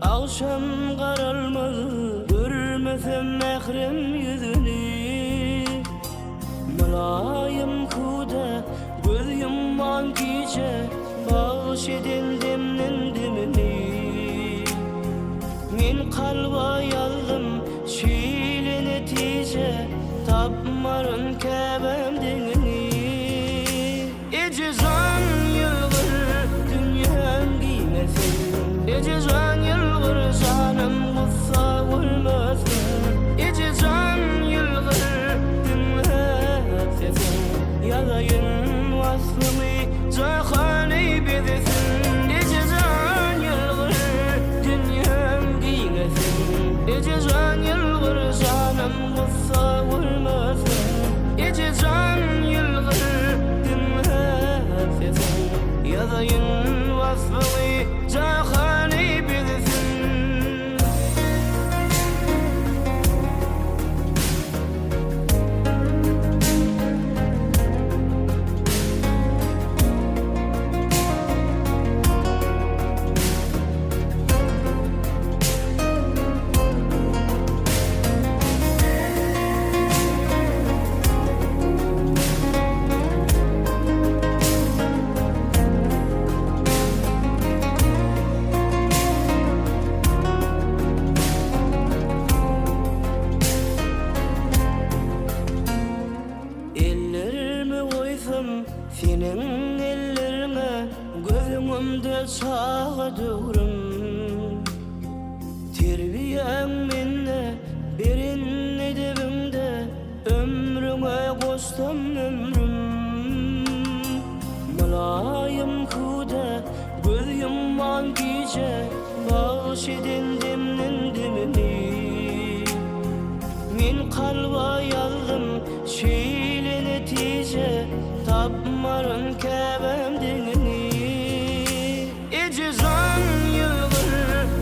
agşam garalmaz, Görmesem mährem ýüzüni. Mylaýym küde göz ýumman gije Bagyş eden demden demimi Men kalba ýazdym şeýle netije Tapmaryn käbäm deňini. Eje jan ýylgyr dünýäm giňesin Eje jan ýylgyr janym gussa görmesin Eje jan ýylgyr diňläp sesiň Ýazaýyn waslyňy jahany bezesin Eje jan ýylgyr dünýäm giňesin Eje jan ýylgyr janym gussa görmesin Eje jan ýylgyr diňläp sesiň Ýazaýyn waspyňy jahany bilsin. Ellerimi goýsam seniň elleriňe Göz öňümde çaga döwrüm. Terbiýäň mende, beren edebiňde Ömrüňe goşsam ömrüm. Mylaýym küde, göz ýumman gije Bagyş eden demden demimi. Men kalba ýazdym şeýle netije Tapmaryn käbäm deňini. Eje jan ýylgyr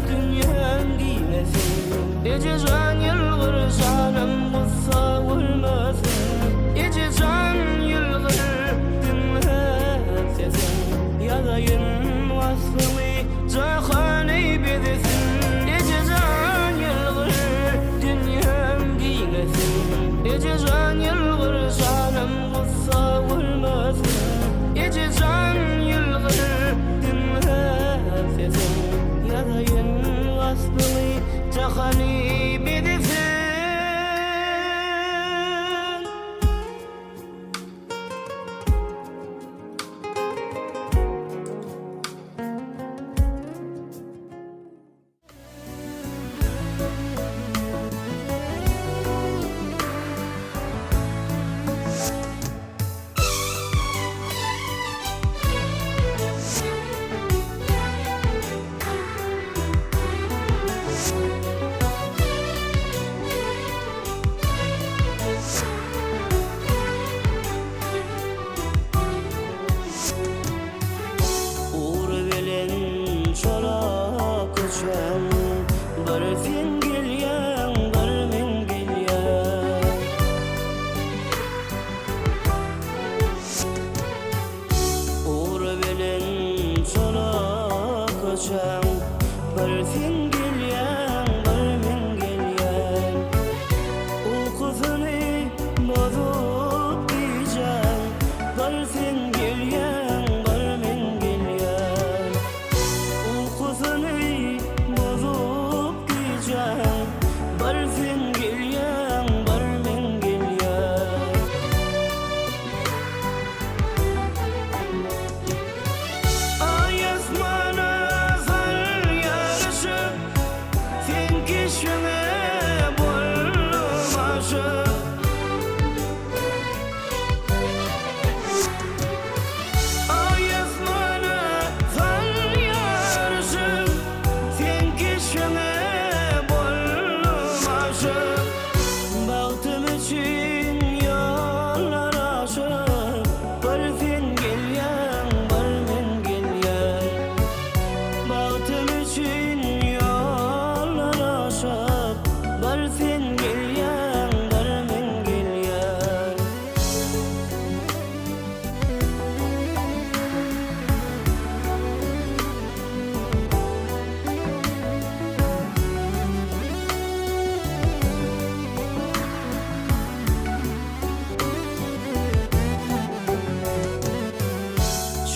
dünýäm giňesin Eje jan ýylgyr janym gussa görmesin Eje jan ýylgyr diňläp sesiň Ýazaýyn waspyňy jahany bezesin Eje jan ýylgyr dünýäm giňesin Eje jan ýylgyr janym gussa görmesin Eje jan ýylgyr diňläp sesiň Ýazaýyn waspyňy jahany bezesin. Ugry bilen çola köçäň, Bir sen gelýäň, bir men gelýän. Ugry bilen çola köçäň, Bir sen gelýäň, bir men gelýän. Ukusyny bozup gijäň, Bir sen gelýäň, bir men gelýän. Ukusyny bozup gijäň, Bir sen gelýäň, bir men gelýän. Aý asmana sal ýaryşyp.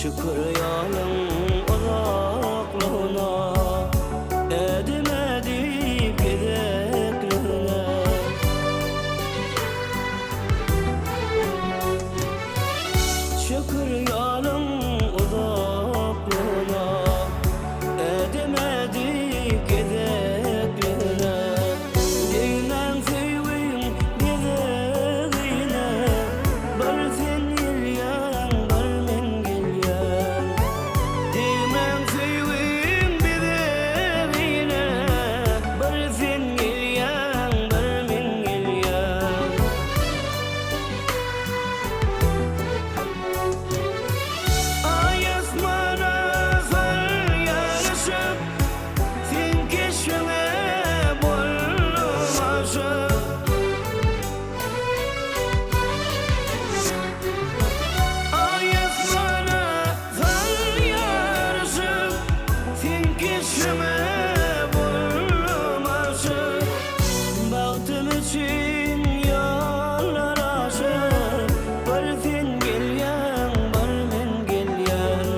Şükür ýoluň uzaklygyna, Ädim ädip gezekligine. Şükür ýoluň uzaklygyna, Ädim ädip gezekligine. Degmäň söýgiň gezegine, Bir sen gelýäň, bir men gelýän. Degmäň söýgiň bezegine, Bir sen gelýäň, bir men gelýän. Aý asmana sal ýaryşyp, Seň keşbiňe boldum aşyk. Aý asmana sal ýaryşyp, Seň keşbiňe boldum aşyk. Bagtym üçin ýollar aşyp, Bir sen gelýäň, bir men gelýän.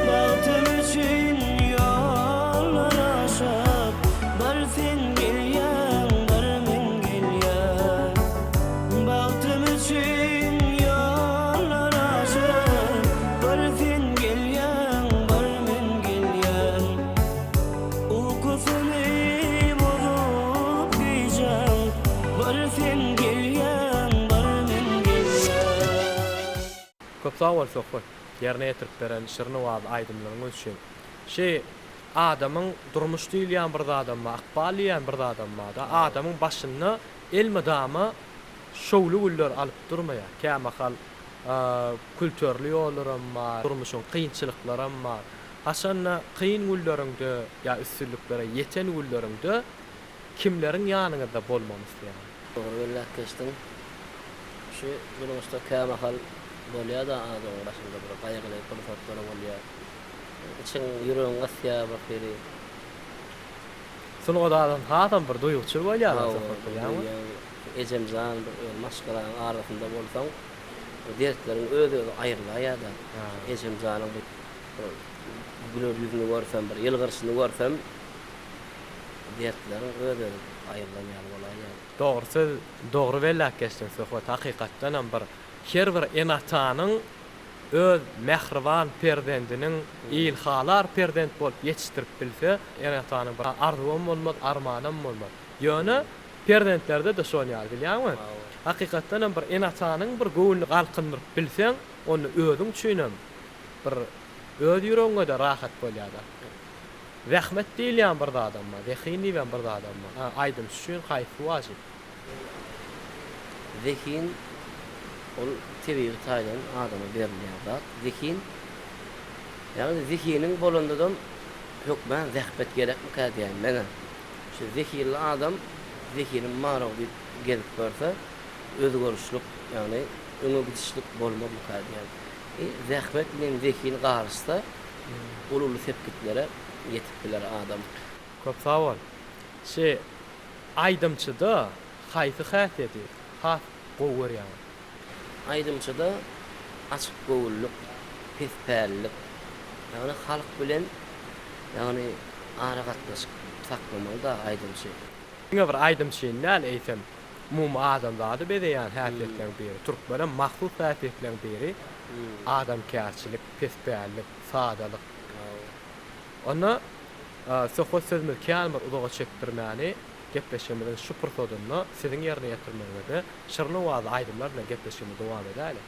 Bagtym üçin ýollar aşyp, Bir sen gelýäň, bir men gelýän. Bagtym üçin ýollar aşyp, Bir sen gelýäň, bir men gelýän. Ukusyny bozup gijäň, Bir sen gelýäň, bir men gelýän. Köp sag bol Söhbet, ýerine ýetirip beren şirin owazly aýdymlaryňyz üçin. Şi adamyň durmuş diýilýän bir zadam bar, ykbal diýýän bir zadam barda. Adamyň başynda elmydama şowly günler alyp durmaýar. Kämahal külterli ýollaram bar, durmuşyň kynçylyklaram bar. Haçanda kyn günleriňde ýa üstünliklere ýeten günleriňde kimleriň ýanyňyzda bolmagyny isleýäňiz? Dogry belläp geçdiň. Şu durmuşda kämahal bolýa-da adamyň başynda bir gaýgyly pursatlar bolýa. Içiň, ýüregiň gysýa bir hili. Sungat adam hasam bir duýguçyl bolýar-a Hawa, söhbet bir bilýäňmi? duýýaň. Ejem jan bir öz maşgalaň arasynda bolsaň, bir dertleriň öz-özi aýrylaýýa-da. Ejem janyň bir güler ýüzüni görsem, bir ýylgyryşyny görsem, dertleriň öz-özi aýrylan ýaly bolaýýar. Dogry söz dogry belläp geçdiň Söhbet hakykatdanam bir her bir ene-atanyň öz mähriban perzendiniň ilhalar perzent bolup ýetişdirip bilse ene-atanyň bir arzuwam bolmaz armanam bolmaz ýöne perzentlerde-de şon ýaly bilýäňmi hakykatdanam bir ene-atanyň bir göwnüni galkyndyryp bilseň onda özüň üçinem bir öz ýüregiňede rahat bolýada. Zähmet diýilýän bir zadam bar, zehin diýibem bir zadam bar. Ha, aýdymçy üçin haýsy wajyp? Zehin ol tebigy taýdan adama berilýän zat. Zehin, ýagny zehiniň bolandadam hökmän zähmet gerekmikä diýýän men-ä. Şu zehinli adam zehinim bar-ow diýip gezip görse, özgerişlik, ýagny öňe gidişlik bolmazmyka diýýän. E, zähmet bilen zehin garyşsa, uly-uly sepgitlere ýetip biler adam. Köp sag bol. Şi aýdymçyda haýsy häsiýeti has gowy görýäňiz? Aýdymçyda açyk göwünlik, pespällik, ýagny halk bilen ýagny aragatnaşyk saklamaly-da aýdymçy. Diňe bir aýdymçyny däl, eýsem, umumy adamzady bezeýän häsiýetleriň biri, türkmene mahsus häsiýetleriň biri adamkärçilik, pespällik, sadalyk. Onda söhbet sözümizi kän bir uzaga çekdirmäni, gepleşigimiziň şu pursadynda siziň ýerine ýetirmegiňizde şirin owazly aýdymlar bilen gepleşigimizi dowam edäli.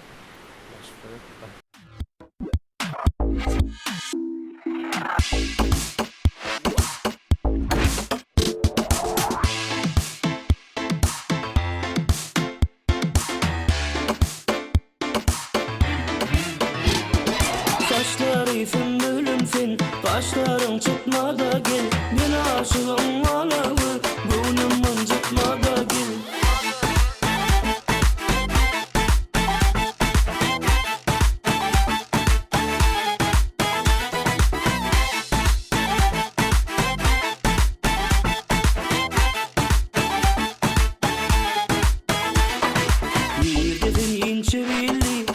Saçlary sümbülüm sen, gaşlaryň çytma-da gel, Men aşygyň alawy, göwnüm ynjytma-da gel. Nirde sen inçe belli?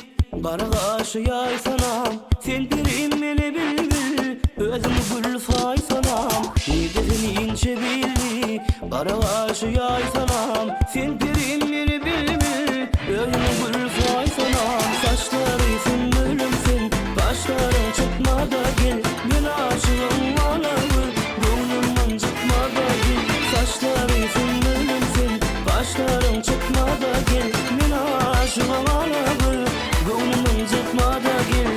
Gara gaşy ýaýsanam, Sen perim meni bilbil, Özüňi gül saýsanam, Nirde sen inçe billi, Gara gaşy ýaýsanam, Sen perim meni bilbil, Özüňi gül saýsanam, Saçlary sümbülüm sen, Gaşlaryň çytma-da gel, Men aşygym alagöz, Göwnüm ynjytma-da gel, Saçlary sümbülüm sen, Gaşlaryň çytma-da gel, Men aşygym alagöz, Göwnüm ynjytma-da gel.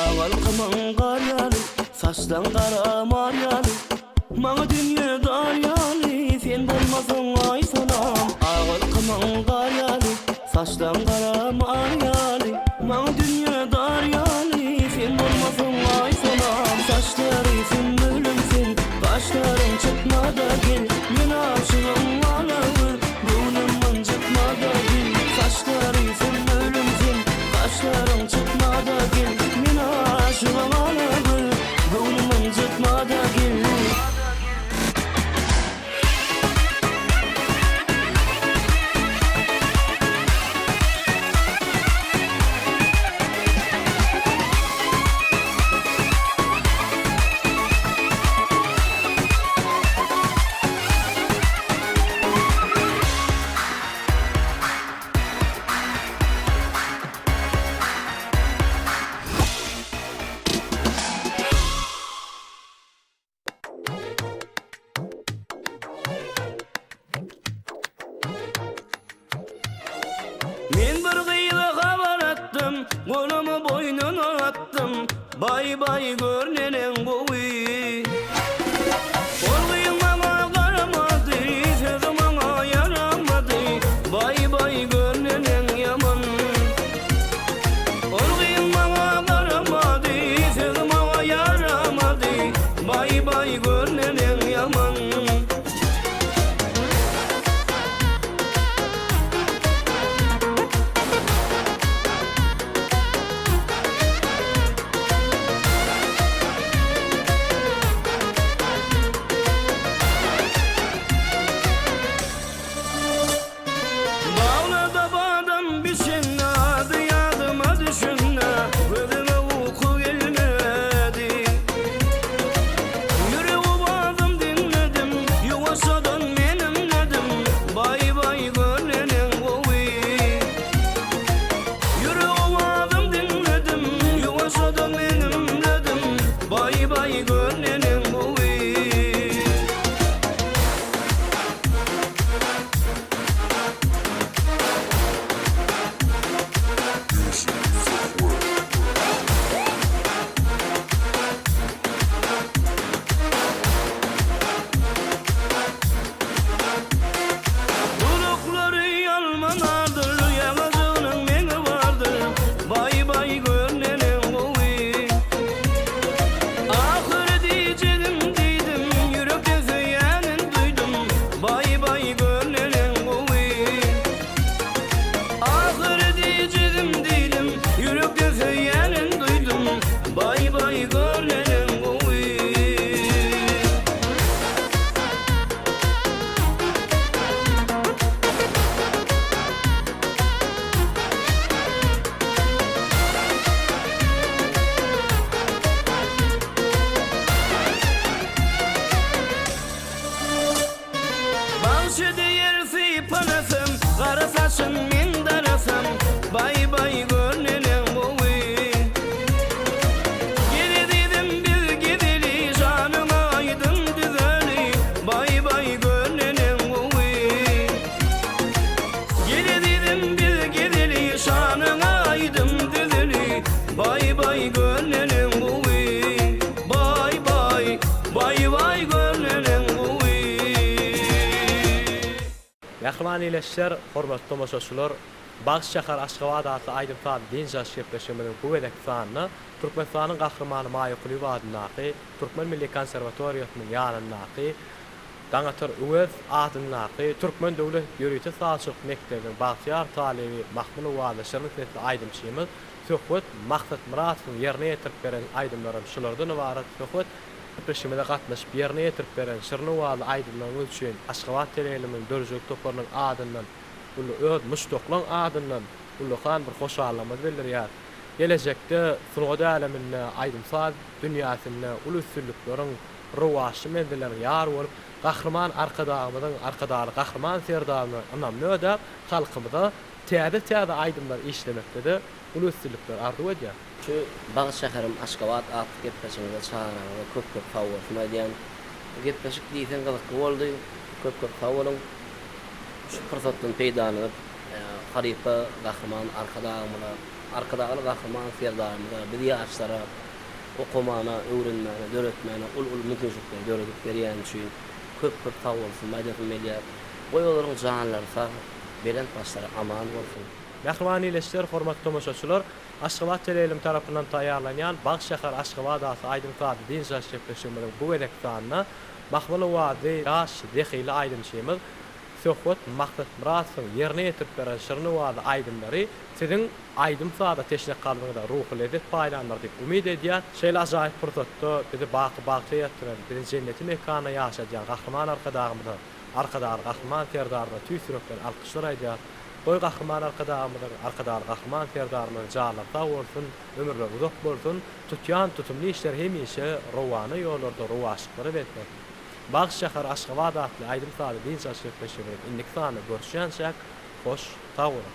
Agalkymyň gar ýaly, saçlaň gara mar ýaly, Maňa dünýe dar ýaly, sen bolmasaň aýsanam. Agalkymyň gar ýaly, saçlaň gara mar ýaly, Maňa dünýe dar ýaly, sen bolmasaň aýsanam. Saçlary sümbülüm sen, gaşlaryň çytma-da gel, Men aşygym alagöz, göwnüm ynjytma-da gel. Saçlary sümbülüm sen, gaşlaryň çytma-da gel, Men aşygym alagöz, göwnüm ynjytma-da gel. Men bir gyza habar atdym, Golumy boýnuna atdym, Baý-baý gör neneň gowy. Ol gyz maňa garamady, Sözi maňa ýaramady, Baý-baý gör neneň ýaman. Ol gyz maňa garamady, Sözi maňa ýaramady, Baý-baý gör neneň ýaman. Baglarda badam bişende ady ýadyma düşende gözüme uky gelmedi. Ýürek owazym diňledim, ýuwaşjadan menimledim, baý-baý gör neneň gowy. Ýürek owazym diňledim, ýuwaşjadan menimledim, baý-baý gör neneň gowy. Duluklary almanardyr, ýaňajygynyň meňi bardyr, Baý-baý gör neneň gowy. Ahyry diýjegim diýdim, ýürekden söýýänin duýdum, Baý-baý gör neneň gowy. Ahyry diýjegim diýdim, ýürekden söýýänin duýdum, Baý-baý gör neneň gowy. Bagşy diýer sypalasam, Gara saçyn men darasam, Baý-baý gör neneň gowy. Gel ezizim biz gezeli, Janyň aýdyň düzeli, Baý-baý gör neneň gowy. Gel ezizim biz gezeli, Şanyň aýdyň düzeli, Baý-baý gör neneň gowy. Baý-baý, baý-baý gör neneň gowy. Mähriban ildeşler, hormatly tomaşaçylar, Bagt şäher Aşgabat atly aýdym-sazly dynç alyş gepleşigimiziň bu gezekki sanynda Türkmenistanyň Gahrymany Maýa Kulyýewa adyndaky Türkmen milli konserwatoriýasynyň ýanyndaky Daňatar Öwezow adyndaky Türkmen döwlet ýörite sazçylyk mekdebiniň bagtyýar talyby Mahmyl owazly şirin sesli aýdymçymyz Söhbet Maksatmyradowyň ýerine ýetirip beren aýdymlaram şulardan ybarat Söhbet gepleşigimize gatnaşyp ýerine ýetirip beren şirin owazly aýdymlaryňyz üçin Aşgabat teleýaýlymynyň döredijilik toparynyň adyndan uly öz muşdaklaň adyndan ullakan bir hoşallygymyzy bildirýäris. Gelejekde sungat äleminde, aýdym-saz dünýäsinde uly üstünlikleriň, rowaçly menzilleriň ýar bolup, Gahryman Arkadagymyzyň, Arkadagly Gahryman Serdarymyzyň ynamyny ödäp, halkymyza täze-täze aýdymlar işlemekde-de uly üstünlikleri arzuw edýän. Şu Bagt şäherim Aşgabat atly gepleşigiňize çagyranyňyza köp köp sagbolsun aýdýan. Bu gepleşik diýseň gyzykly boldy. Köp köp sag boluň. Şu pursatdan peýdalanyp halypa Gahryman Arkadagymyza, Arkadagly Gahryman Serdarymyza, biz ýaşlara okamana, öwrenmäne, döretmäne uly-uly mümkinçilikleri döredip berýäni üçin köp köp sagbolsun aýdasym gelýär. Goý olaryň janlary sag, belent başlary aman bolsun. Mähriban ildeşler, hormatly tomaşaçylar! Aşgabat teleýaýlymy tarapyndan taýýarlanýan Bagt şäher Aşgabat atly aýdym-sazly dynç alyş gepleşigimiziň bu gezekki sanynda Mahmal owazly ýaş zehinli aýdymçymyz Söhbet Maksatmyradowyň ýerine ýetirip beren şirin owazly aýdymlary siziň aýdym-saza teşne kalbyňyza ruhy lezzet paýlandyr diýip umyt edýän. Şeýle ajaýyp pursatda bizi baky bagta ýetdiren, bizi jenneti mekanda ýaşadýan Gahryman Arkadagymyza, Arkadagly Gahryman Serdarymyza tüýs ýürekden alkyşlar aýdýarys. Goý Gahryman Arkadagymyzyň, Arkadagly Gahryman Serdarymyzyň janlary sag bolsun, ömürleri uzak bolsun, tutýan tutumly işleri hemişe rowana ýollarda rowaçlyklara beslensin. Bagt şäheri Aşgabat atly aýdym-sazly dynç alyş gepleşigimiziň indiki sanynda görüşýänçäk, hoş sag boluň!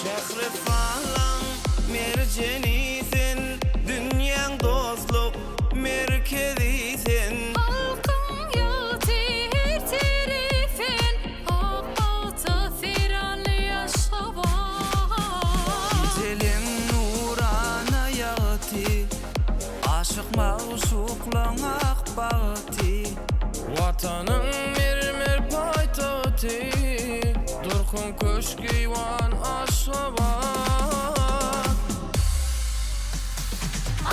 Şähristanlaň merjeni sen, dünýäň dostluk merkezi sen. Halkyň ýagty ertiri sen, ak bagta seýranly Aşgabat. Gijeleň nurana ýagty, aşyk magşuklaň ak bagty. Watanyň mermer paýtagty, durkuň köşk-eýwan Aşgabat.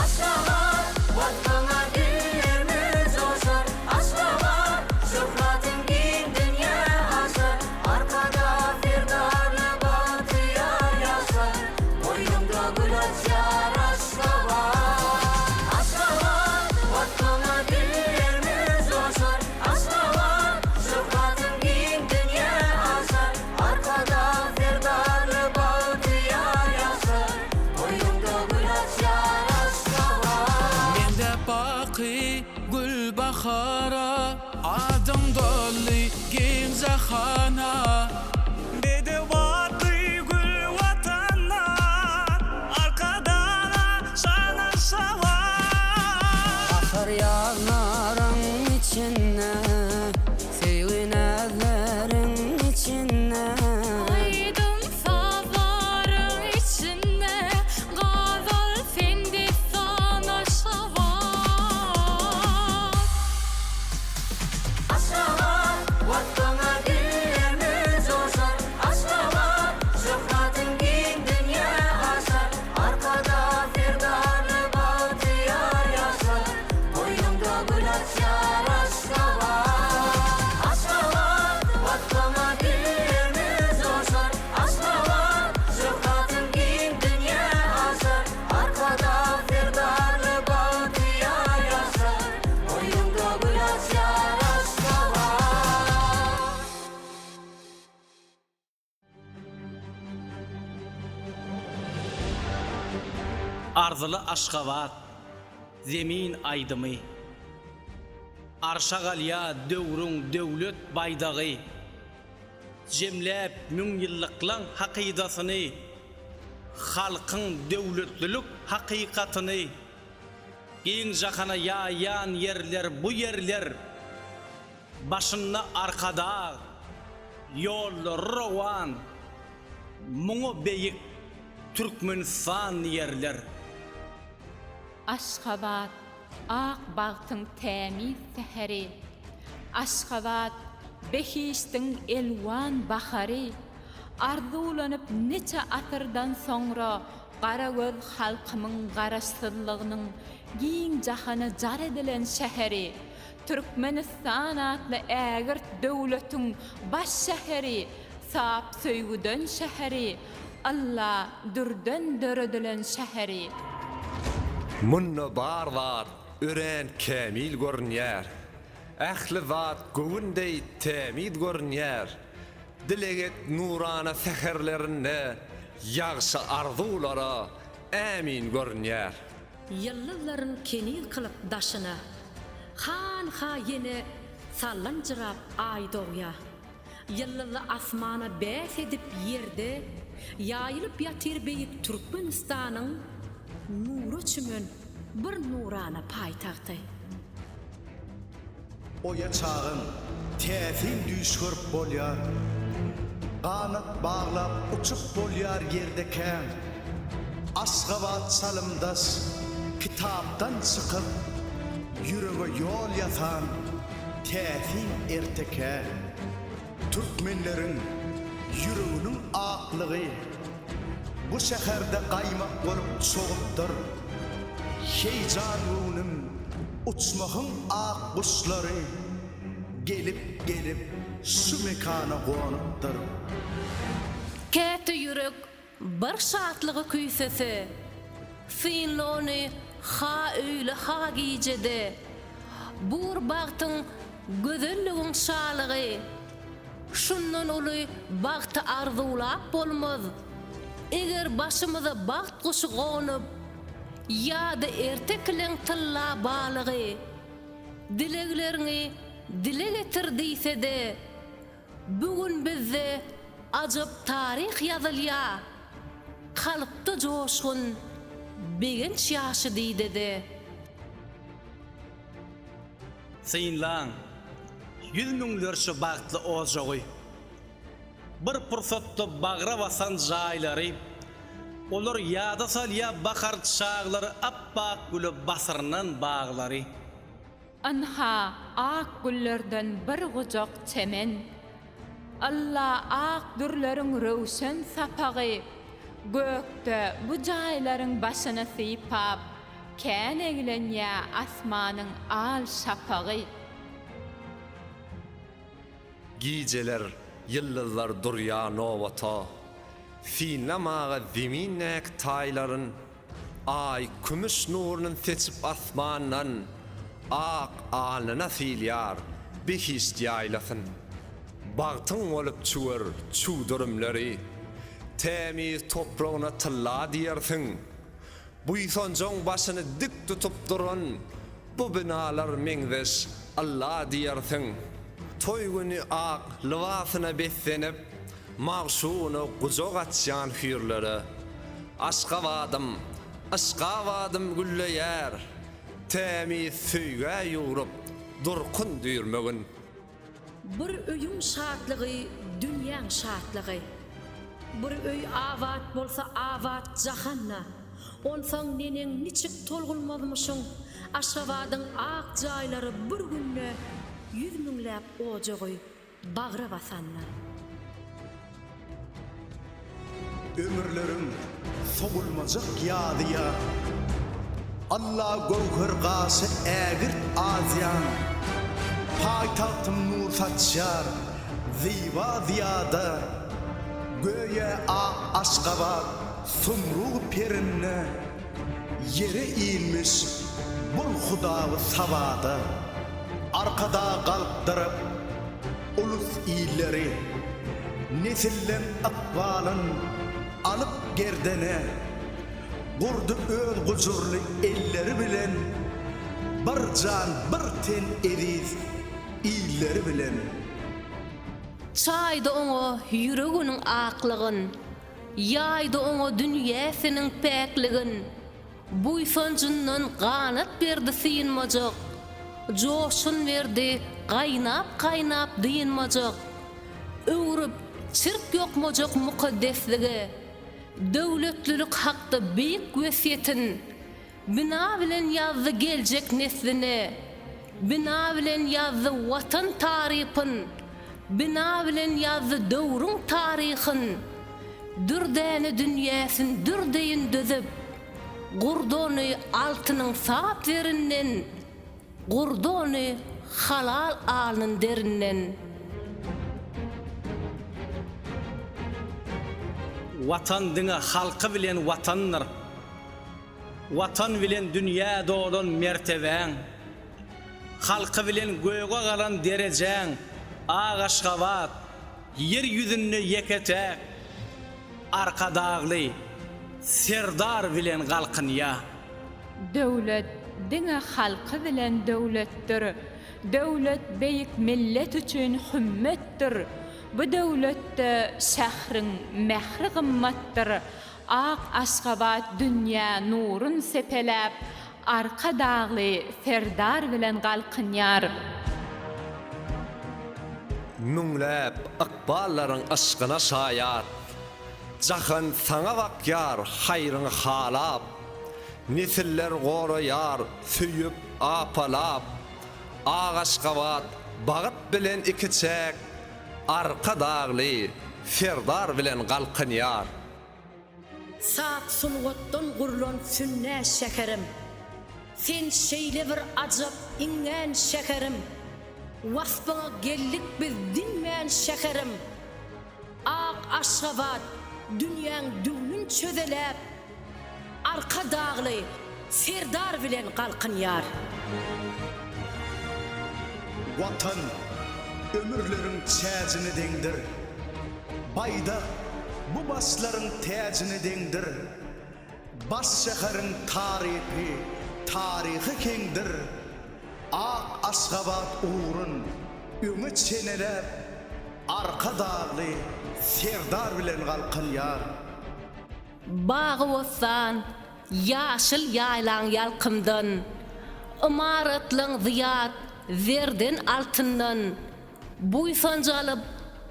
Aşgabat, Watanyňa dillerimiz joşar, Aşgabat, şöhratyň giň dünýä aşar, Arkadag Serdarly bagtyýar ýaşlar, Goýnuňda gül açýar Aşgabat. Aşgabat, Watanyňa dillerimiz joşar, Aşgabat, şöhratyň giň dünýä aşar, Arkadag Serdarly bagtyýar ýaşlar, Goýnuňda gül açýar Aşgabat. Mende baky gül bahara, Adyň doldy giň jahana. Bedew atly gül Watana, Arkadaga şan Aşgabat. Bahar ýazlaryň içinde, Söýgi näzleriň içinde. Aýdym-sazlaryň içinde, Gazal sen dessan Aşgabat. Aşgabat, Watana dillerimiz joşar, Aşgabat, şöhratyň giň dünýä aşar, Arkadag Serdarly bagtyýar ýaşlar, Goýnuňda gül açýar Aşgabat. Aşgabat, Watana dillerimiz joşar, Aşgabat, şöhratyň giň dünýä aşar, Arkadag Serdarly bagtyýar ýaşlar, Goýnuňda gül açýar Aşgabat. Arzyly Aşgabat, Zemin aýdymy. Arşa galýa döwrüň döwlet baýdagy. Jemläp müňýyllyklaň hakydasyny, Halkyň döwletlilik hakykatyny. Giň jahana ýaýýan ýerler bu ýerler. Başynda Arkadag, ýollary rowan, Muňa beýik Türkmenistan diýerler. Aşgabat, ak bagtyň tämiz säheri, Aşgabat, behişdiň elwan bahary, Arzuwlanyp niçe asyrdan soňra Garagöz halkymyň Garaşsyzlygynyň giň jahana jar edilen şäheri, Türkmenistan atly ägirt döwletiň baş şäheri, sap söýgüden şäheri, ylla dürden döredilen şäheri. Munda bar zat örän kämil görünýär. Ähli zat göwün deý tämiz görünýär. Dileg et nurana säherlerinde ýagşy arzuwlara ämin görünýär. Ýyldyzlaryn keniz kylyp daşyna. Hanha ýene sallanjyrap Aý dogýa. Ýyldyzly asmana bäs edip ýerde Ýaýylyp ýatyr beýik Türkmenistanyň Nura çümen bir nurana paýtagty. Oýa çagyň täsin düýş görüp bolýar. Ganat baglap uçup bolýar ýerdekäň. Aşgabat çalymdaş kitapdan çykyp, ýürege ýol ýasan täsin ertekä. Türkmenleriň ýüreginiň aklygy bu şäherde gaýmak bolup çogupdyr. Heýjan göwnüm uçmahyň ak guşlary gelip-gelip şu mekana gonupdyr. Käte ýürek Bir şatlygy küýsese, synla ony ha öýle, ha gijede. Bur bagtyň, gözelligiň şalygy. Şundan uly bagty arzuwlap bolmaz. Eger başymyza bagt guşy gonup, ýa-da ertekileň tylla balygy, dilegleriňi dile getir diýse-de, Bu gün bizde ajap taryh ýazylýa. Kalpda joşgun, begenç ýaşy didede. Synlaň, ýüz müňlerçe bagtly ojagy. Bir pursatda bagra basan jaýlary, Olar ýada salýar bahar çaglary Ap-ak güle basyrnan baglary. Ynha, ak güllerden bir gujak çemen. Ylla ak dürleriň röwşen sapagy Gökde bu jaýlaryň başyny sypap, Kän eglenýä asmanyň al şapagy. Gijeler ýyldyzlar durýa nobata, Synlamaga zemindäki taýlaryn. Aý kümüş nurun seçip asmandan, Ak alnyna sylýar behişt ýaýlasyn. Bagtyň bolup çüwer çüwdürimleri, Tämiz topragyna tylla diýersiň. Buýsanjaň başyny dik tutup duran bu binalar meňzeş ylla diýersiň. Toý güni ak lybasyna beslenip, magşugyna gujak açýan hüýrlere. Aşgabadym, Yşgabadym gülleýär, tämiz söýgä ýugrup durkun düýrmegin. Bir öýüň şatlygy dünýäň şatlygy. Bir öý abat bolsa abat jahan-da. Onsoň neneň niçik tolgunmazmyşyň Aşgabadyň ak jaýlary bir günde ýüz müňläp ojagy bagra basanda. Ömürleriň sowulmajak ýazy-ýa. Alla göwher gaşy ägirt Aziýaň. Paýtagtym nur saçýar zyba zyýada. Göýä ak Aşgabat sumrug perinde. Ýere inmiş bul hudawy sabada. Arkadag galkdyryp ulus illeri. Nesilleň ykbalyn alyp gerdene, Gurdy öz gujurly elleri bilen, Bir jan, bir ten eziz illeri bilen. Çaýdy oňa ýüreginiň aklygyn, Ýaýdy oňa dünýäsiniň päkligin. Buýsanjyndan ganat berdi synmajak, Joşgun berdi gaýnap-gaýnap dynmajak, Öwrüp, çirk ýokmajak mukaddeslige, Döwletlilik hakda beýik wesýetin Bina bilen ýazdy geljek nesline, Bina bilen ýazdy Watan tarypyn, Bina bilen ýazdy döwrüň taryhyn. Dürdäne dünýäsin dür deýin düzüp, Gurdy ony altynyň sap zerinden, Gurdy ony halal alnyn derinden. Watan diňe halky bilen Watandyr. Watan bilen dünýä dolan mertebäň, Halky bilen göge galan derejäň, Ak Aşgabat, Ýer ýüzünde ýeke-täk, Arkadagly Serdar bilen galkynýa. Döwlet diňe halky bilen döwletdir, Döwlet beýik millet üçin hümmetdir, Bu döwletde şähriň mähri gymmatdyr, Ak Aşgabat dünýä nurun sepeläp, Arkadagly Serdar bilen galkynýar. Müňläp ykballaryň yşkyna şaýat, Jahan saňa bakýar haýryňy halap, Nesiller goraýar söýüp, apalap, Ak Aşgabat bagt bilen ikiçäk, Arkadagly Serdar bilen galkynýar. Sap sungatdan gurlan sünnä şäherim, Sen şeýle bir ajap iňňän şäherim, Waspyňa geldik biz diňmän şäherim. Ak Aşgabat dünýäň düwnün çözeläp, Arkadagly Serdar bilen galkynýar. Watan ömürleriň çäjine deňdir. Baýdak bu başlaryň täjine deňdir. Baş şäheriň tarypy taryhy heňdir. Ak Aşgabat ugrun öňe çeneläp, Arkadagly Serdar bilen galkynýar. Bagy-bossan, ýaşyl ýaýlaň ýalkymdan, Ymaratlaň zyýat zerden altyndan, Buýsanç alyp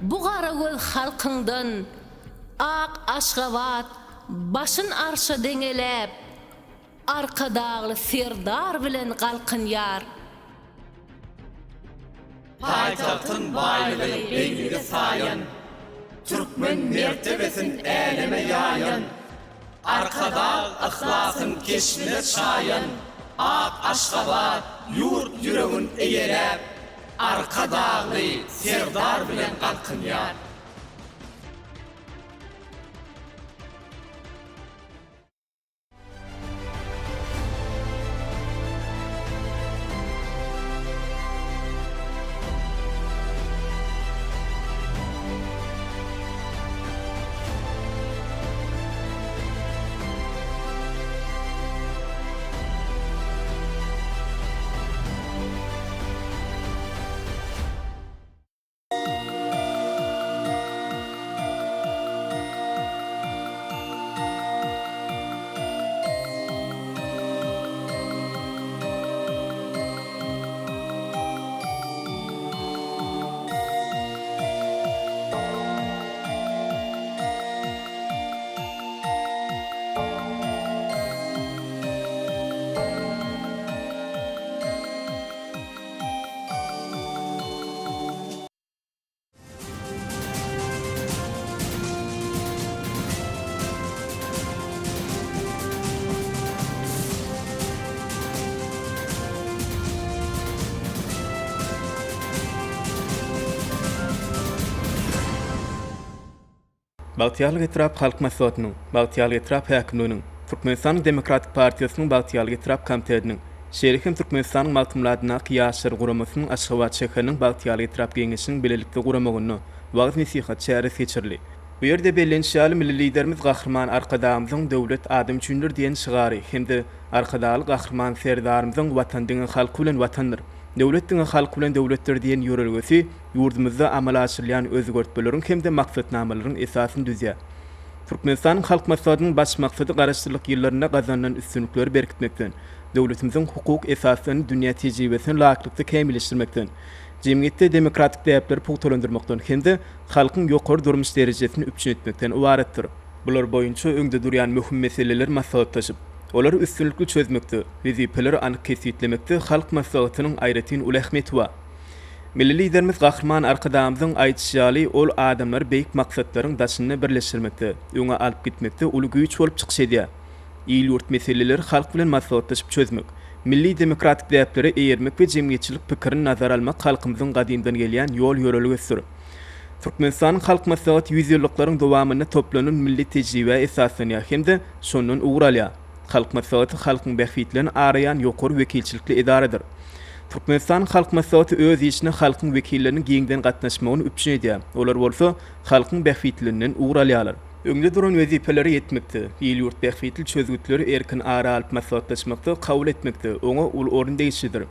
bu gara göz halkyňdan, Ak Aşgabat başyn arşa deňeläp, Arkadagly Serdar bilen galkynýar. Paýtagtyn baýlygy begligi saýan, Türkmen mertebesin äleme ýaýan, Arkadag yhlasyn keşbine çaýan, Ak Aşgabat ýurt ýüregin eýeläp, Arkadagly Serdar bilen galkynýar. Bagtyýarlyk etrap Halk Maslahatynyň, Bagtyýarlyk etrap häkimliginiň, Türkmenistanyň Demokratik partiýasynyň Bagtyýarlyk etrap komitetiniň, şeýle hem Türkmenistanyň Magtymguly adyndaky Ýaşlar guramasynyň Aşgabat şäheriniň Bagtyýarlyk etrap Geňeşiniň bilelikde guramagynda wagyz-nesihat çäresi geçirildi. Bu ýerde bellenişi ýaly, milli Liderimiz Gahryman Arkadagymyzyň Döwlet adam üçindir diýen şygary hem-de Arkadagly Gahryman Serdarymyzyň Watan diňe halky bilen Watandyr, döwlet diňe halky bilen döwletdir diýen ýörelgesi ýurdumyzda amala aşyrylýan özgertmeleriň hem-de maksatnamalaryň esasyny düzýär. Türkmenistanyň Halk Maslahatynyň baş maksady Garaşsyzlyk ýyllarynda gazanylan üstünlikleri berkitmekden, döwletimiziň hukuk esaslaryny dünýä tejribesine laýyklykda kämilleşdirmekden, jemgyýetde demokratik däpleri pugtalandyrmakdan hem-de halkyň ýokary durmuş derejesini üpjün etmekden ybaratdyr. Bular boýunça öňde durýan möhüm meseleleri maslahatlaşyp, olary üstünlikli çözmekde, wezipeleri anyk kesgitlemekde Halk Maslahatynyň aýratyn uly ähmiýeti bar. Milli Liderimiz Gahryman Arkadagymyzyň aýdyşy ýaly, ol adamlary beýik maksatlaryň daşynda birleşdirmekde, öňe alyp gitmekde uly güýç bolup çykyş edýär. Il-ýurt meseleleri halk bilen maslahatlaşyp çözmek, milli demokratik däplere eýermek we jemgyýetçilik pikirini nazara almak halkymyzyň gadymdan gelýän ýol-ýörelgesidir. Türkmenistanyň Halk Maslahaty ýüzýyllyklaryň dowamynda toplanan milli tejribä esaslanýar hem-de şondan ugur alýar. Halk Maslahaty halkyň bähbitlerini araýan ýokary wekilçilikli edaradyr. Türkmenistanyň Halk Maslahaty öz işine halkyň wekilleriniň giňden gatnaşmagyny üpjün edýär, olar bolsa halkyň bähbitlerinden ugur alýarlar. Öňde duran wezipelere ýetmekde, il-ýurt bähbitli çözgütleri erkin ara alyp maslahatlaşmakda, kabul etmekde oňa uly orun degişlidir.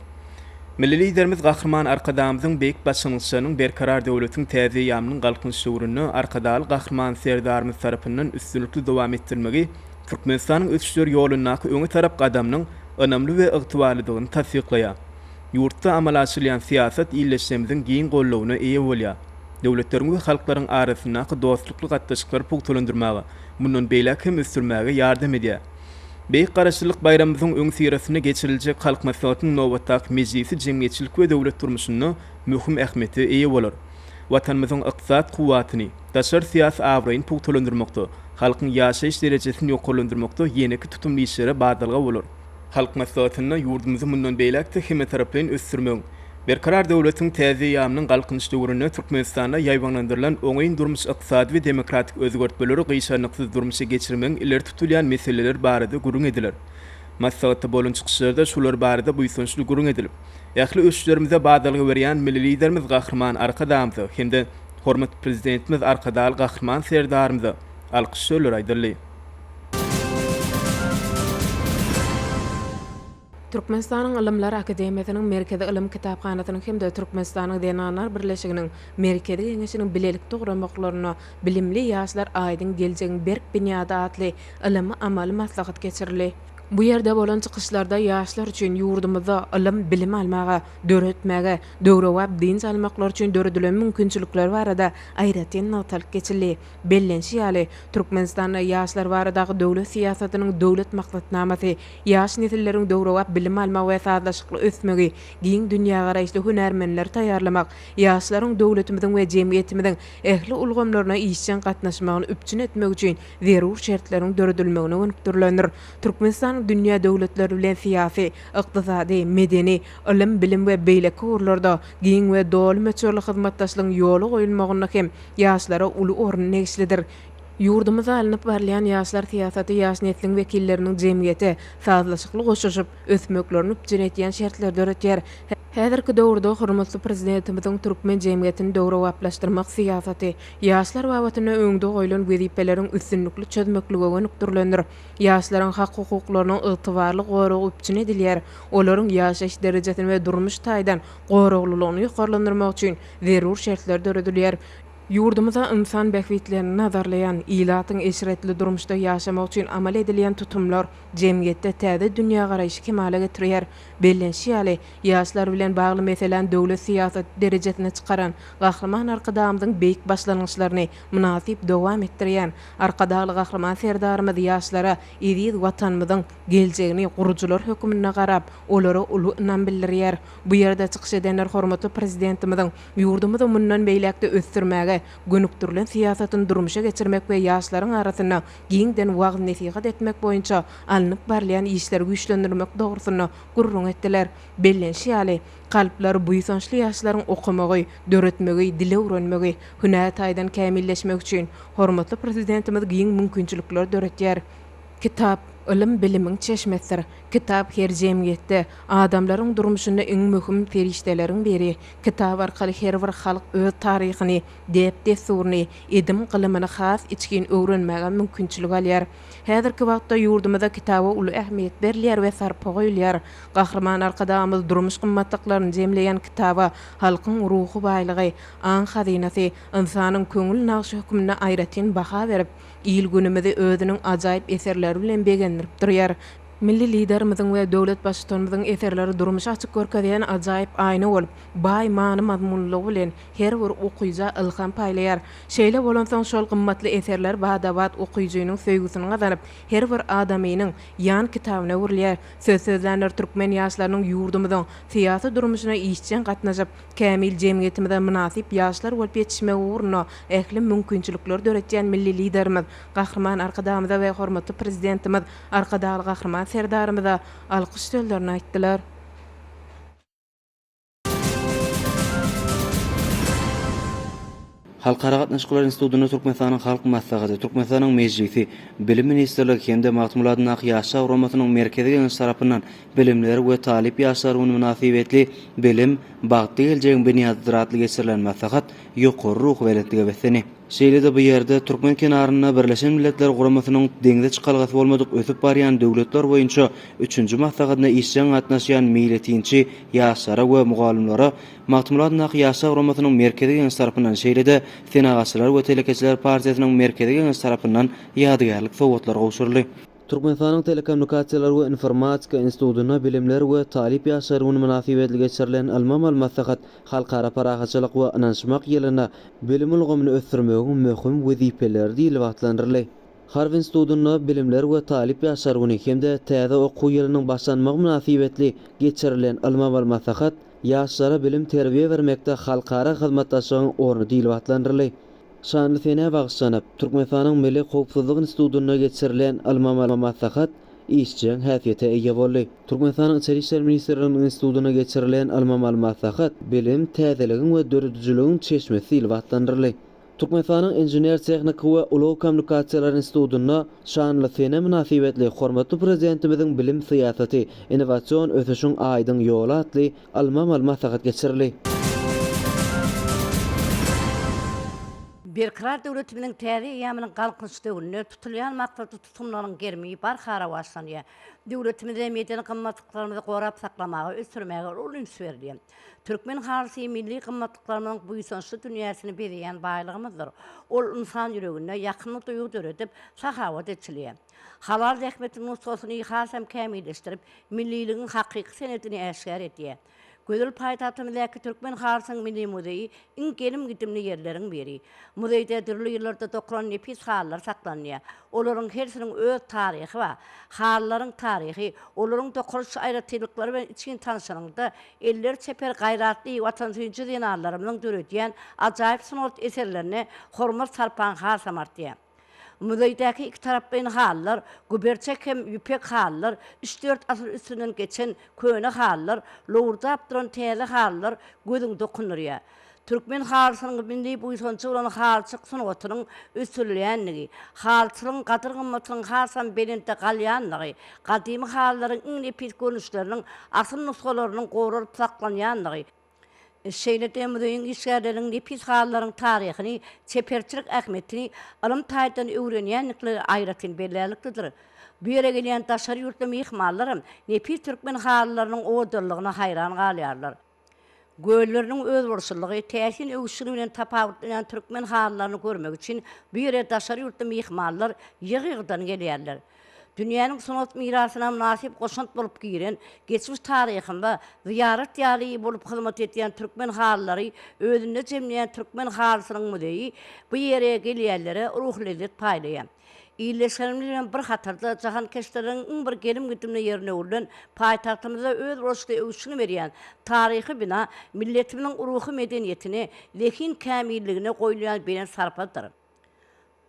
Milli Liderimiz Gahryman Arkadagymyzyň beýik başlangyçlarynyň Berkarar döwletiň täze eýýamynyň Galkynyş döwründe Arkadagly Gahryman Serdarymyz tarapyndan üstünlikli dowam etdirilmegi Türkmenistanyň ösüşler ýolundaky öňe tarap gadamynyň ynamly we ygtybarlydygyny tassyklaýar. Ýurtda amala aşyrylýan syýasat ildeşlerimiziň giň goldawyna eýe bolýar. Döwletleriň we halklaryň arasyndaky dostlukly gatnaşyklary pugtalandyrmaga, mundan beýläk hem ösdürmäge ýardam edýär. Beýik Garaşsyzlyk baýramymyzyň öňüsyrasynda geçiriljek Halk Maslahatynyň nobatdaky mejlisi jemgyýetçilik we döwlet durmuşynda möhüm ähmiýete eýe bolar. Watanymyzyň ykdysady kuwwatyny, daşary syýasy abraýyny pugtalandyrmakda, halkyň ýaşaýyş derejesini ýokarlandyrmakda ýeneki tutumly işlere badalga bolar. Halk Maslahatynda ýurdumyzy mundan beýläk-de hemmetaraplaýyn ösdürmegiň, Berkarar döwletiň täze eýýamynyň Galkynyş döwründe Türkmenistanda ýaýbaňlandyrylan oňyn durmuş-ykdysady we demokratik özgertmeleri gyşarnyksyz durmuşa geçirmegiň ileri tutulýan meseleleri barada gürrüň ediler. Maslahatda bolan çykyşlarda şular barada buýsançly gürrüň edilip, ähli ösüşlerimize badalga berýän Milli Liderimiz Gahryman Arkadagymyza hem-de hormatly Prezidentimiz Arkadagly Gahryman Serdarymyza alkyş sözleri aýdyldy. Türkmenistanyň Ylymlar akademiýasynyň Merkezi ylym kitaphanasynyň hem-de Türkmenistanyň Zenanlar birleşiginiň Merkezi Geňeşiniň bilelikde guramaklarynda Bilimli ýaşlar aýdyň geljegiň berk binýady atly ylmy-amaly maslahat geçirildi. Bu ýerde bolan çykyşlarda ýaşlar üçin ýurdumyzda ylym, bilim almaga, döretmäge, döwrebap dynç almaklary üçin döredilen mümkinçilikler barada aýratyn nygtalyp geçildi. Bellenişi ýaly, Türkmenistanda ýaşlar baradaky döwlet syýasatynyň döwlet maksatnamasy ýaş nesilleriň döwrebap bilim almagy we sazlaşykly ösmegi, giň dünýägaraýyşly hünärmenleri taýýarlamak, ýaşlaryň döwletimiziň we jemgyýetimiziň ähli ulgamlaryna işjeň gatnaşmagyny üpjün etmek üçin zerur şertleriň döredilmegine gönükdirilendir. Türkmenistanyň dünýä döwletleri bilen syýasy, ykdysady, medeni, ylym-bilim we beýleki ugurlarda giň we doly möçberli hyzmatdaşlygyň ýola goýulmagynda hem ýaşlara uly orun degişlidir. Ýurdumyzda alnyp barylýan ýaşlar syýasaty ýaş nesliň wekilleriniň jemgyýete sazlaşykly goşulyşyp, ösmeklerini üpjün edýän şertleri döretýär. Häzirki döwürde hormatly Prezidentimiziň türkmen jemgyýetini döwrebaplaşdyrmak syýasaty ýaşlar babatynda öňde goýlan wezipeleriň üstünlikli çözmeklige gönükdirilendir. Ýaşlaryň hak-hukuklarynyň ygtybarly goragy üpjün edilýär, olaryň ýaşaýyş derejesini we durmuş taýdan goraglylygyny ýokarlandyrmak üçin zerur şertler döredilýär. Ýurdumyzda ynsan bähbitlerini nazarlaýan, ilatyň eşretli durmuşda ýaşamagy üçin amal edilýän tutumlar jemgyýetde täze dünýägaraýşy kemala getirýär. Bellenişi ýaly, ýaşlar bilen bagly meseläni döwlet syýasaty derejesine çykaran Gahryman Arkadagymyzyň beýik başlangyçlaryny mynasyp dowam etdirýän Arkadagly Gahryman Serdarymyz ýaşlara eziz Watanymyzyň geljegini gurujylar hökmünde garap, olara uly ynam bildirýär. Bu ýerde çykyş edenler hormatly Prezidentimiziň ýurdumyzy mundan beýläk-de ösdürmäge gönükdirilen syýasatyny durmuşa geçirmek we ýaşlaryň arasynda giňden wagyz-nesihat etmek boýunça alnyp barylýan işleri güýçlendirmek dogrusynda gürrüň etdiler. Bellenişi ýaly, kalplary buýsançly ýaşlaryň okamagy, döretmegi, dil öwrenmegi, hünär taýdan kämilleşmegi üçin hormatly Prezidentimiz giň mümkinçilikleri döretýär. Kitap, ylym-bilimiň çeşmesidir. Kitap her jemgyýetde, adamlaryň durmuşynda iň möhüm serişdeleriň biri. Kitap arkaly her bir halk öz taryhyny, däp-dessuryny, edim-gylymyny has içgin öwrenmäge mümkinçilik alýar. Häzirki wagtda ýurdumyzda kitaba uly ähmiýet berilýär we sarpa goýulýar. Gahryman Arkadagymyz durmuş gymmatlyklaryny jemleýän kitaba halkyň ruhy baýlygy, aň hazynasy, ynsanyň köňül nagşy hökmünde aýratyn baha berip, Il-günümizi özüniň ajaýyp eserleri bilen begendirip durýar. Milli Liderimiziň we döwlet Baştutanymyzyň eserleri durmuşy açyp görkezýän ajaýyp aýna bolup, baý many-mazmunlylygy bilen her bir okyja ylham paýlaýar. Şeýle bolansoň, şol gymmatly eserler bada-bat okyjynyň söýgüsini gazanyp, her bir adamynyň ýan kitabyna öwrülýär. Söz sözlänler türkmen ýaşlarynyň ýurdumyzyň syýasy durmuşyna işjeň gatnaşyp, kämil jemgyýetimize mynasyp ýaşlar bolup ýetişmegi ugrunda ähli mümkinçilikleri döretýän Milli Liderimiz Gahryman Arkadagymyza we hormatly Prezidentimiz Arkadagly Gahryman Serdarymyza alkyş sözlerini aýtdylar. Halkara gatnaşyklar institutynda Türkmenistanyň Halk Maslahaty, Türkmenistanyň Mejlisi, Bilim ministrligi hem-de Magtymguly adyndaky Ýaşlar guramasynyň Merkezi Geňeşi tarapyndan Bilimler we talyp ýaşlar güni mynasybetli Bilim, bagtly geljegiň binýadydyr atly geçirilen maslahat ýokary ruhubelentlige beslendi. Şeýle-de bu ýerde türkmen kenarynda Birleşen Milletler Guramasynyň deňze çykalgasy bolmadyk ösüp barýan döwletler boýunça üçünji maslahatyna işjeň gatnaşýan meýletinçi ýaşlara we mugallymlara Magtymguly adyndaky Ýaşlar guramasynyň Merkezi Geňeşi tarapyndan, şeýle-de Senagatçylar we telekeçiler partiýasynyň Merkezi Geňeşi tarapyndan ýadygärlik sowgatlary gowşuryldy. Türkmenistanyň Telekommunikasiýalar we informatika institutynda Bilimler we talyp ýaşlar güni mynasybetli geçirilen ylmy-amaly maslahat Halkara parahatçylyk we ynanyşmak ýylynda bilim ulgamyny ösdürmegiň möhüm wezipeleri diýlip atlandyryldy. Harby institutynda Bilimler we talyp ýaşlar güni hem-de täze okuw ýylynyň başlanmagy mynasybetli geçirilen ylmy-amaly maslahat Ýaşlara bilim-terbiýe bermekde halkara hyzmatdaşlygyň orny diýlip atlandyryldy. Şanly senä bagyşlanyp, Türkmenistanyň Milli howpsuzlyk institutynda geçirilen ylmy-amaly maslahat işjeň häsiýete eýe boldy. Türkmenistanyň Içeri işler ministrliginiň institutynda geçirilen ylmy-amaly maslahat Bilim, täzeligiň we döredijiligiň çeşmesi diýlip atlandyryldy. Türkmenistanyň Inžener-tehniki we ulag kommunikasiýalary institutynda şanly sene mynasybetli hormatly Prezidentimiziň bilim syýasaty, innowasion ösüşiň aýdyň ýoly atly ylmy-amaly maslahat geçirildi. Berkarar döwletimiziň täze eýýamynyň Galkynyş döwründe tutulýan maksatly tutumlaryň gerimi barha rowaçlanýar. Döwletimizde medeni gymmatlyklarymyzy gorap saklamaga, ösdürmäge uly üns berilýär. Türkmen halysy milli gymmatlyklarymyzyň buýsançly dünýäsini bezeýän baýlygymyzdyr. Ol ynsan ýüreginde ýakymly duýgy döredip, sahawat eçilýär. Halal zähmetiň nusgasyny hasam kämilleşdirip, milliligiň hakyky senedini äşgär edýär. Gözel paýtagtymyzdaky Türkmen halysynyň milli muzeýi iň gelim-gidimli ýerleriň biri. Muzeýde dürli ýyllarda dokalan nepis halylar saklanýar. Olaryň hersiniň öz taryhy bar. Halylaryň taryhy, olaryň dokalyş aýratynlyklary bilen içgin tanşanyňda, elleri çeper, gaýratly, watansöýüji zenanlarymyzyň döredýän ajaýyp sungat eserlerine hormat-sarpaň hasam artýar. Muzeýdäki ikitaraplaýyn halylar, güberçek hem ýüpek halylar, üç-dört asyr üstünden geçen köne halylar, lowurdap duran täze halylar gözüňi dokundyrýar. Türkmen halysynyň milli buýsanjy bolan halyçylyk sungatynyň ösdürilýändigi, halyçylygyň gadyr-gymmatynyň hasam belentde galýandygy, gadymy halylaryň iň nepis görnüşleriniň asyl nusgalarynyň goralyp saklanýandygy, Şeýle-de muzeýiň işgärleriniň nepis halylaryň taryhyny, çeperçilik ähmiýetini ylym taýdan öwrenýändikleri aýratyn bellärliklidir. Bu ýere gelýän daşary ýurtly myhmanlaram nepis türkmen halylarynyň owadanlygyna haýran galýarlar. Gölleriniň özboluşlylygy, täsin öwüşgini bilen tapawutlanýan türkmen halylaryny görmek üçin bu ýere daşary ýurtly myhmanlar ýygy-ýygydan gelýärler. Dünýäniň sungat mirasyna mynasyp goşant bolup giren, geçmiş taryhynda zyýarat ýaly bolup hyzmat edýän türkmen halylary özünde jemleýän Türkmen halysynyň muzeýi bu ýere gelýänlere ruhy lezzet paýlaýar. Ildeşlerimiz bilen bir hatarda jahankeşdeleriň iň bir gelim-gidimli ýerine öwrülen paýtagtymyzda özboluşly öwüşgin berýän taryhy bina milletimiziň ruhy medeniýetine, zehin kämilligine goýulýan belent sarpadyr.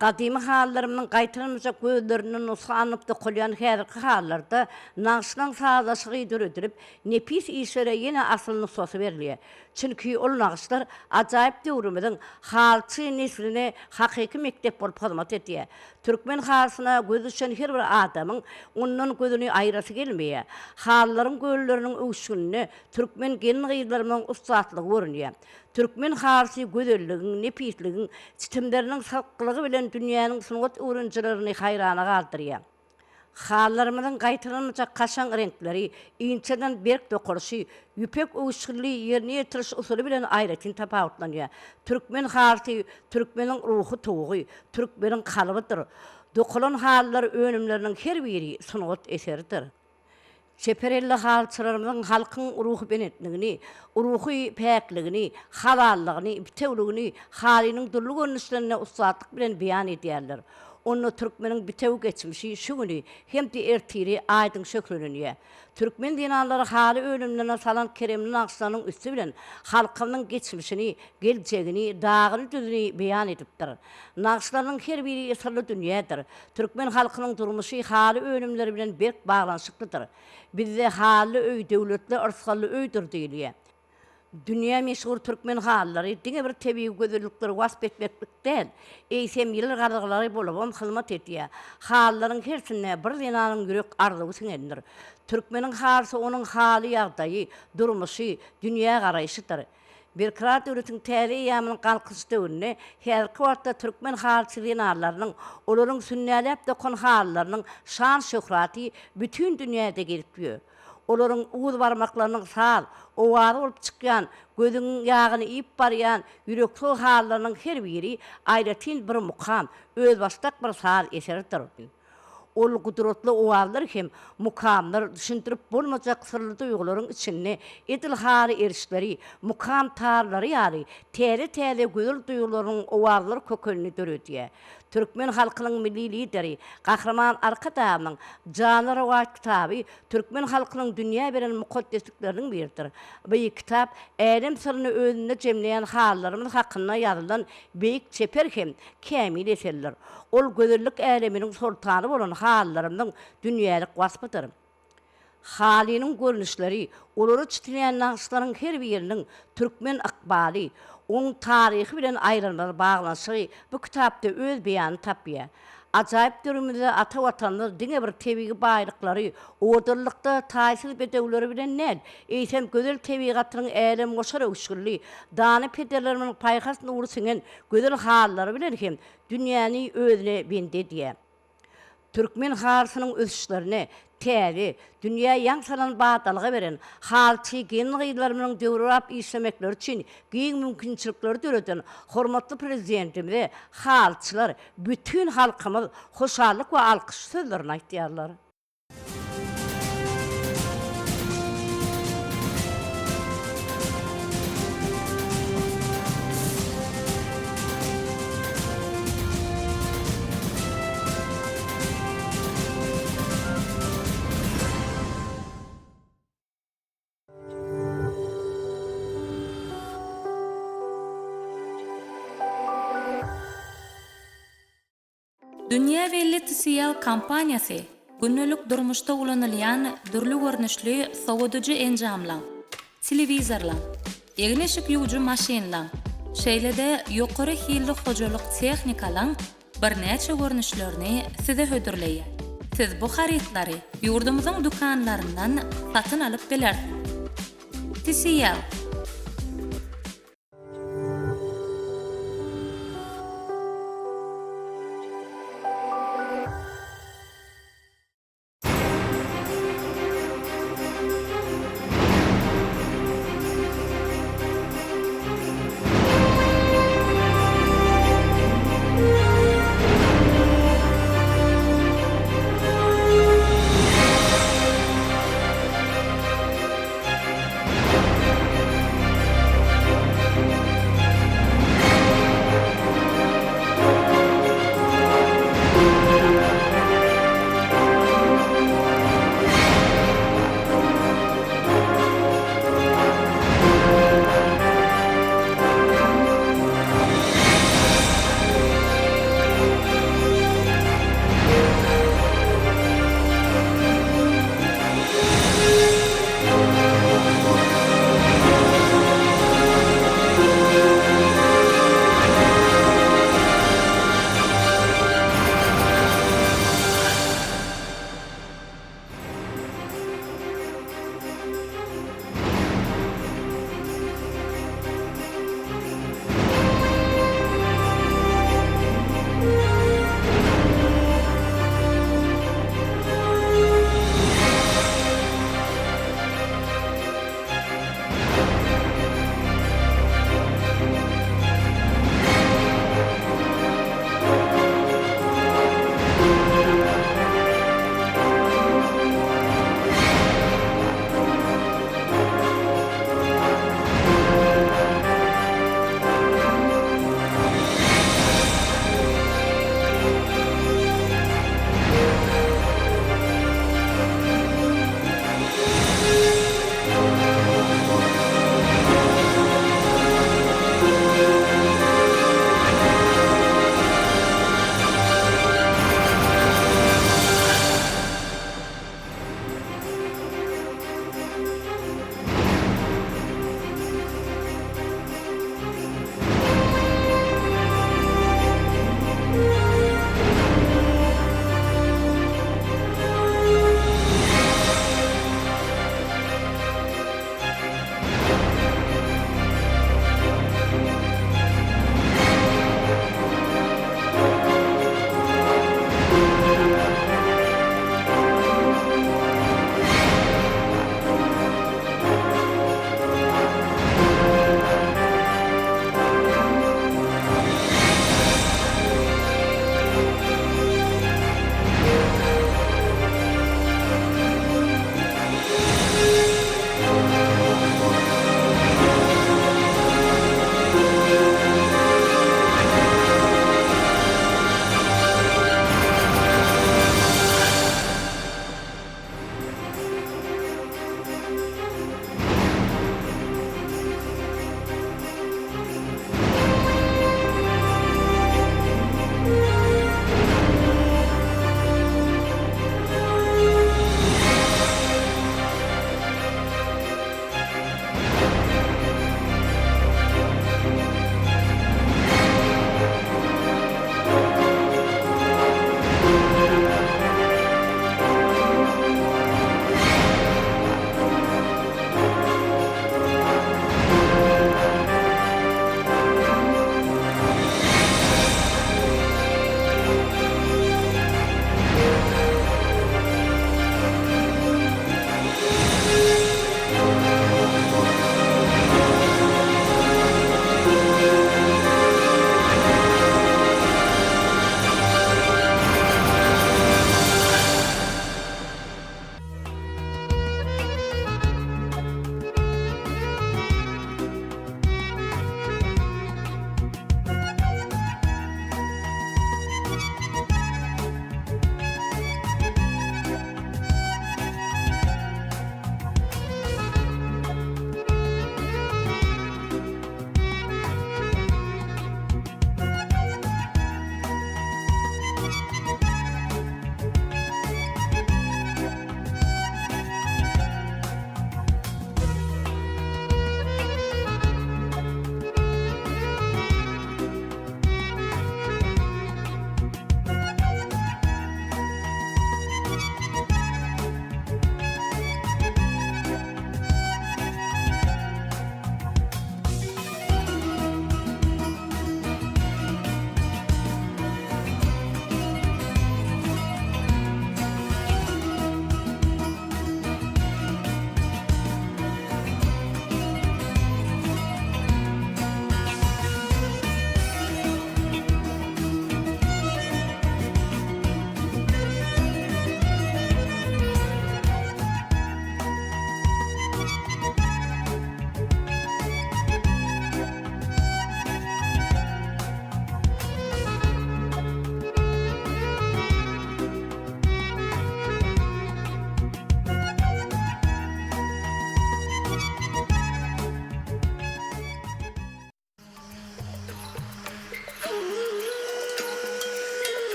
Gadymy halylarymyzyň gaýtalanmajak gözlerinden nusga alnyp dokalýan häzirki halylarda nagyşlaryň sazlaşygy döredilip, nepis işlere ýene asyl nusgasy berilýär. Çünki ol nagyşlar ajaýyp döwrümiziň halyçy nesline hakyky mekdep bolup hyzmat edýär. Türkmen halysyna gözi düşen her bir adamyň ondan gözüni aýyrasy gelmeýär. Halylaryň gölleriniň öwüşgininde türkmen gelin-gyzlarymyzyň ussatlygy görünýär. Türkmen halysy gözelligiň, nepisligiň, çitimleriniň salklygy bilen dünýäniň sungat öwrenijilerini haýrana galdyrýar. Halylarymyzyň gaýtalanmajak kaşaň reňkleri, inçeden berk dokalyşy, ýüpek öwüşginli ýerine ýetiriş usuly bilen aýratyn tapawutlanýar. Türkmen halysy türkmeniň ruhy tugy, türkmeniň kalbydyr. Dokalan halylar önümleriniň her biri sungat eseridir. Çeper elli halyçylarymyzyň halkyň ruhubelentligini, ruhy päkligini, halallygyny, bitewligini halynyň dürli görnüşlerinde ussatlyk bilen beýan edýärler. Onda türkmeniň bitewi geçmişi, şu güni hem-de ertiri aýdyň şöhlelenýär. Türkmen zenanlary haly önümlerine salan keremli nagyşlarynyň üsti bilen halkymyzyň geçmişini, geljegini, dagyny-düzüni beýan edipdir. Nagyşlarynyň her biri syrly dünýädir. Türkmen halkynyň durmuşy haly önümleri bilen berk baglanyşyklydyr. Bizde Halyly öý döwletli, yrsgally öýdür diýilýär. Dünýä meşhur türkmen halylary diňe bir tebigy gözellikleri wasp etmeklik däl, eýsem ýyl gazygylary bolubam hyzmat edýär. Halylaryň hersinde bir zenanyň ýürek arzuwy siňendir. Türkmeniň halysy onuň haly-ýagdaýy, durmuşy, dünýägaraýşydyr. Berkarar döwletiň täze eýýamynyň Galkynyş döwründe häzirki wagtda türkmen halyçy zenanlarynyň, olaryň sünnäläp dokan halylarynyň şan-şöhraty bütin dünýäde gezip ýör. Olaryň uz barmaklarynyň saz, owazy bolup çykýan, gözüňiň ýagyny iýip barýan ýüreksyz halylarynyň her biri aýratyn bir mukam, özbaşdak bir saz eseridir. Ol gudratly owazlar hem mukamlar düşündirip bolmajak syrly duýgularyň içinde edil haly erişleri, mukam tarlary ýaly täze-täze gözel duýgularyň owazlar kökenini döredýär. Türkmen halkynyň Milli Lideri Gahryman Arkadagymyň Janly rowaýat kitaby türkmen halkynyň dünýä beren mukaddeslikleriniň biridir. Bu kitap älem syryny özünde jemleýän halylarymyz hakynda ýazylan beýik çeper hem kämil eserler. Ol gözellik äleminiň soltany bolan halylarymyzyň dünýälik waspydyr. Halynyň görnüşleri, olara çitilýän nagyşlaryň her biriniň türkmen ykbaly, onuň taryhy bilen aýrylmaz baglanyşygy bu kitapda öz beýanyny tapýar. Ajaýyp döwrümizde ata Watanymyz diňe bir tebigy baýlyklary, owadanlykda taýsyz bedewleri bilen däl, eýsem, gözel tebigatynyň älemgoşar öwüşginli, dana pederlerimiziň paýhas nury siňen gözel halylary bilen hem dünýäni özüne bendi edýär. Türkmen halysynyň ösüşlerine täze, dünýä ýaň salan badalga beren, halyçy gelin-gyzlarymyzyň döwrebap işlemekleri üçin giň mümkinçilikleri döreden hormatly Prezidentimize halyçylar, bütin halkymyz hoşallyk we alkyş sözlerini aýtýarlar. Dünýä belli TCL kompaniýasy gündelik durmuşda ulanylýan dürli görnüşli sowadyjy enjamlaň, telewizorlaň, egin-eşik ýuwujy maşynlaň, şeýle-de ýokary hilli hojalyk tehnikalaň birnäçe görnüşlerini size hödürleýär. Siz bu harytlary ýurdumyzyň dükanlaryndan satyn alyp bilersiňiz. TCL.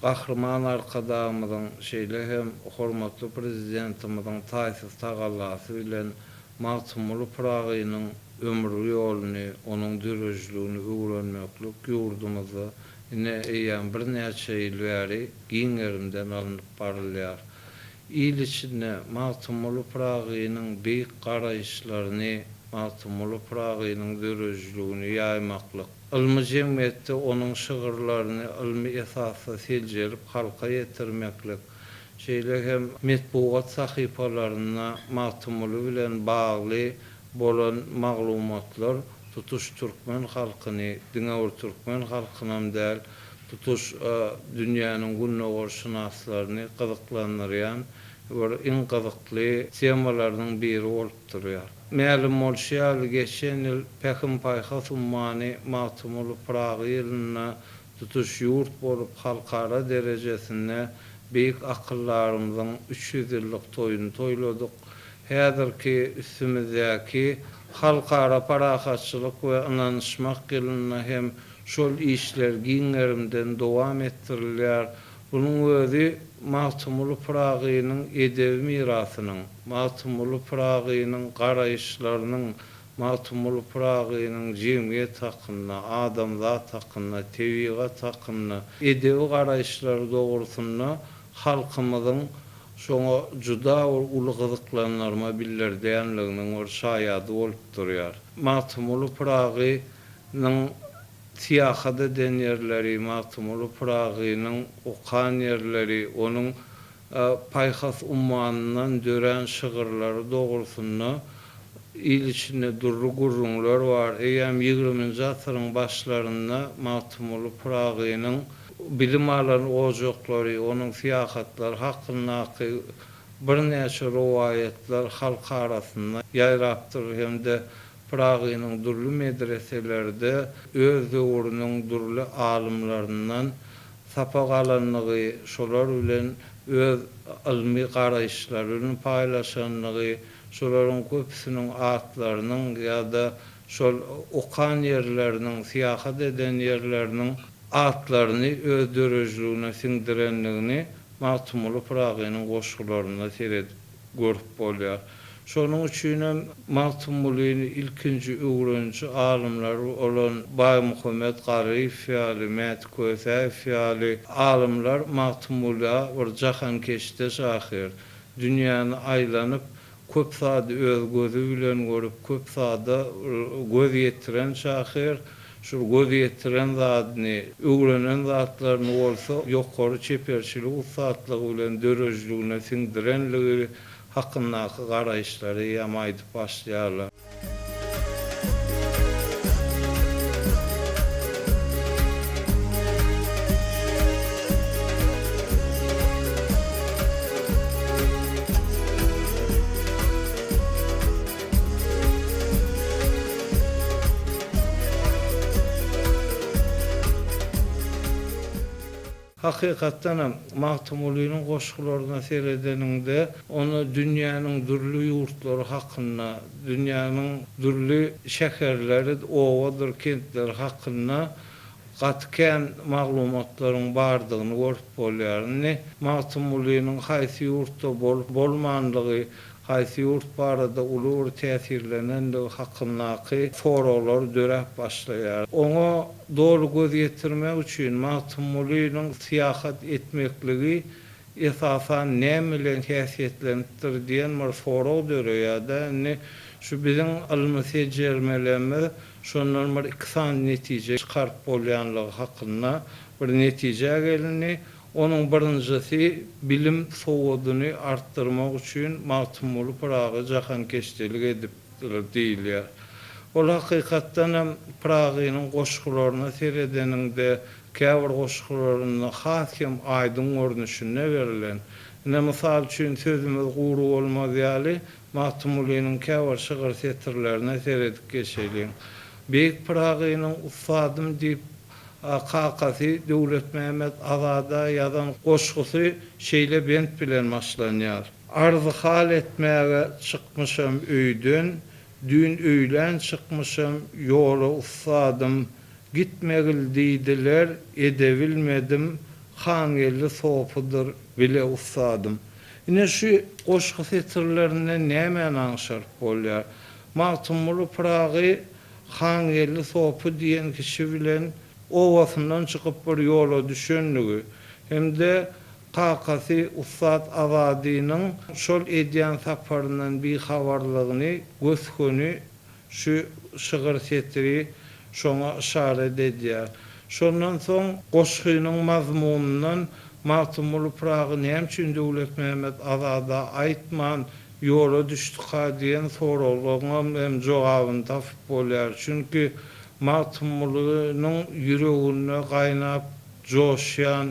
Gahryman Arkadagymyzyň, şeýle hem hormatly Prezidentimiziň taýsyz tagallasy bilen Magtymguly Pyragynyň ömür ýoluny, onuň döredijiligini öwrenmeklik ýurdumyzda ine eýýäm birnäçe ýyl bäri giň gerimden alnyp barylýar. Il içinde Magtymguly Pyragynyň beýik garaýyşlaryny, Magtymguly Pyragynyň döredijiligini ýaýmaklyk, ylmy jemgyýetde onuň şygyrlaryny ylmy esasda seljerip halka ýetirmeklik, şeýle hem metbugat sahypalarynda Magtymguly bilen bagly bolan maglumatlar tutuş türkmen halkyny, diňe bir türkmen halkynam däl, tutuş dünýäniň gündogarşynaslaryny gyzyklandyrýan bir iň gyzykly temalarynyň biri bolup durýar. Mälim bolşy ýaly, geçen ýyl Pähim-paýhas ummany Magtymguly Pyragy ýylynda tutuş ýurt bolup halkara derejesinde beýik akyldarymyzyň 300 ýyllyk toýuny toýladyk. Häzirki üstümizdäki Halkara parahatçylyk we ynanyşmak ýylynda hem şol işler giň gerimden dowam etdirilýär. Munuň özi Magtymguly Pyragynyň edebi mirasynyň, Magtymguly Pyragynyň garaýyşlarynyň, Magtymguly Pyragynyň jemgyýet hakynda, adamzat hakynda, tebigat hakynda edebi garaýyşlary dogrusynda halkymyzyň şoňa juda bir uly gyzyklanarma bildirdýänliginiň bir şaýady bolup durýar. Magtymguly Pyragynyň syýahat eden ýerleri, Magtymguly Pyragynyň okan ýerleri, onuň paýhas ummanyndan dörän şygyrlary dogrusynda il içinde dürli gürrüňler bar. Eýýäm ýigriminji asyryň başlarynda Magtymguly Pyragynyň bilim alan ojaklary, onuň syýahatlary hakyndaky birnäçe rowaýatlar halk arasynda ýaýrapdyr hem-de Pyragynyň dürli medreselerde öz döwrüniň dürli alymlaryndan sapak alandygy, şolar bilen öz ylmy garaýyşlaryny paýlaşandygy, şolaryň köpüsiniň atlarynyň ýa-da şol okan ýerleriniň, syýahat eden ýerleriniň atlaryny öz döredijiligine siňdirendigini Magtymguly Pyragynyň goşgularynda seredip görüp bolýar. Şonuň üçinem Magtymgulyny ilkinji öwreniji alymlar bolan Baýmuhammet Garryýew ýaly, Mäti Kösäýew ýaly alymlar Magtymgula bir jahankeşde şahyr, dünýäni aýlanyp, köp zady öz gözi bilen görüp, köp zada göz ýetiren şahyr, şol göz ýetiren zadyny, öwrenen zatlaryny bolsa ýokary çeperçilik ussatlygy bilen döredijiligine siňdirenligi hakyndaky garaýyşlary eýýäm aýdyp başlaýarlar. Hakykatdan hem, Magtymgulynyň goşgularyna seredeniňde, onda dünýäniň dürli ýurtlary hakynda, dünýäniň dürli şäherleri, obadyr kentleri hakynda gaty kän maglumatlaryň bardygyny görüp bolýar. Indi Magtymgulynyň haýsy ýurtda bolup bolmanlygy haýsy ýurt barada uly bir täsirlenendigi hakyndaky soraglar döräp başlaýar. Oňa doly göz ýetirmek üçin Magtymgulynyň syýahat etmekligi esasan näme bilen häsiýetlenipdir diýen bir sorag döreýär-de. Indi şu biziň ylmy seljermelerimiz şondan bir iki sany netije çykaryp bolýanlygy hakynda bir netijä gelindi. Onuň birinjisi bilim sowadyny artdyrmak üçin Magtymguly Pyragy jahankeşdelik edipdir diýilýär. Ol hakykatdan hem Pyragynyň goşgularyna seredeniňde käbir goşgularynda has hem aýdyň görnüşinde berlen. Ine mysal üçin sözümiz gury bolmaz ýaly Magtymgulynyň käbir şygyr setirlerine seredip geçeliň. Beýik Pyragynyň ussadym diýip Kakasy Döwletmämmet Azada ýazan goşgusy şeýle bent bilen başlanýar, Arzy-hal etmäge çykmyşam öýden, Düýn öýlän çykmyşam ýola ussadym, Gitmegil diýdiler, edebilmedim, Hangeldi sopydyr bile ussadym. Ine şu goşgy setirlerinden nämäni aňşaryp bolýar? Magtymguly Pyragy Hangeldi sopy diýen kişi bilen obasyndan çykyp bir ýola düşenligi hem-de kakasy ussat Azadynyň şol edýän saparyndan bihabarlygyny gös-göni şu şygyr setiri şoňa yşarat edýär. Şondan soň goşgynyň mazmunyndan Magtymguly Pyragy näme üçin Döwletmämmet Azada aýtman ýola düşdüka diýen soraglaryňam hem jogabyny tapyp bolýar. Çünki Magtymgulynyň ýüreginde gaýnap joşýan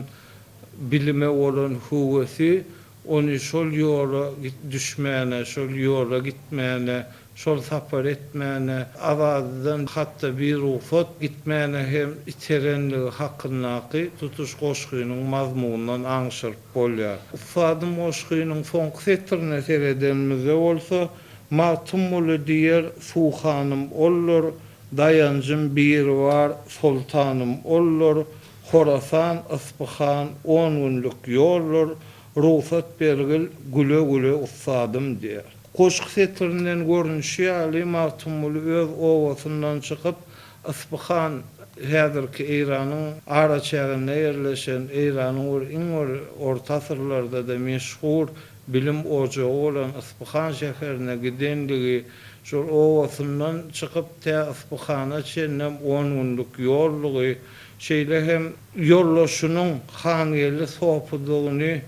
bilime bolan höwesi ony şol ýola düşmäne, şol ýola gitmäne, şol sapar etmäne, Azadydan hatda birugsat gitmäne hem iterenligi hakyndaky tutuş goşgynyň mazmunyndan aňşyryp bolýar. Ussadym goşgynyň soňky setirine seredenimizde bolsa, Magtymguly diýer, Suhanym oldur, Daýanjym Biribar, Soltanym oldur, Horasan, Yspyhan on günlük ýoldur, Rugsat bergil, güle-güle ussadym diýýär. Goşgy setirinden görnüşi ýaly, Magtymguly öz obasyndan çykyp, Yspyhan, häzirki Eýranyň araçäginde ýerleşen, Eýranyň bir iň bir orta asyrlarda-da meşhur bilim ojagy bolan Yspyhan şäherine gidenligi, şol obasyndan çykyp tä Yspyhana çenlem on günlük ýoldugy, şeýle hem ýoldaşynyň Hangeldi sopydygyny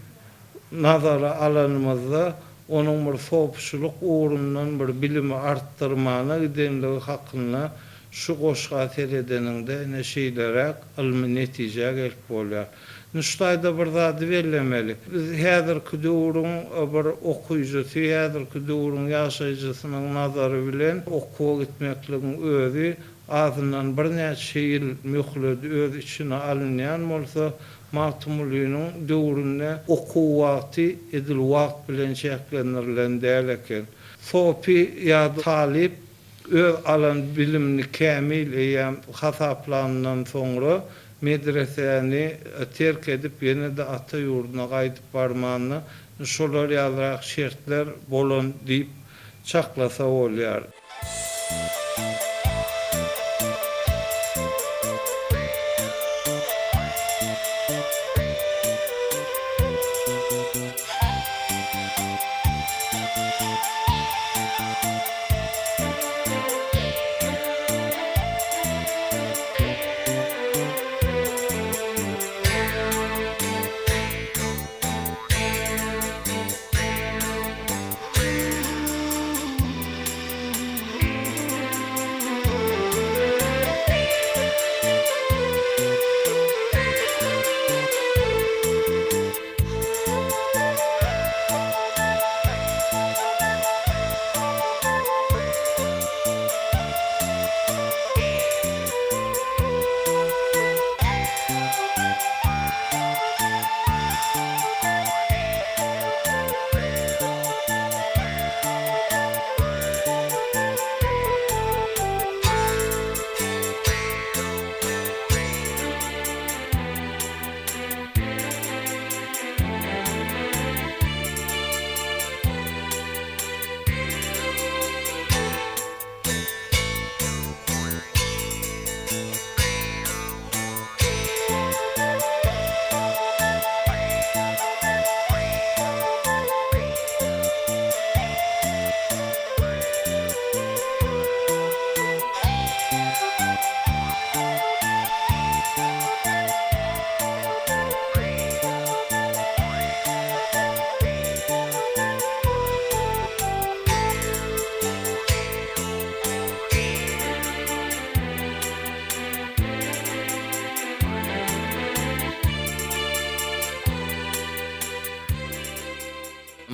nazara alanymyzda, onuň bir sopuçylyk ugrundan bir bilimi artdyrmana gidenligi hakynda şu goşga seredeniňde ine şeýleräk ylmy netijä gelip bolýar. Indi şu taýda bir zady bellemeli. Biz häzirki döwrüň bir okyjysy, häzirki döwrüň ýaşaýjysynyň nazary bilen okuwa gitmekligiň özi azyndan birnäçe ýyl möhledi öz içine alynýan bolsa, Magtymgulynyň döwründe okuw wagty edil wagt bilen çäklendirilen däl eken. Sopy ýa-da talyp öz alan bilimini kämil eýýäm hasaplanyndan soňra medresäni terk edip ýene-de ata ýurduna gaýdyp barmanda şolar ýalyrak şertler bolan diýip çaklasa bolýar.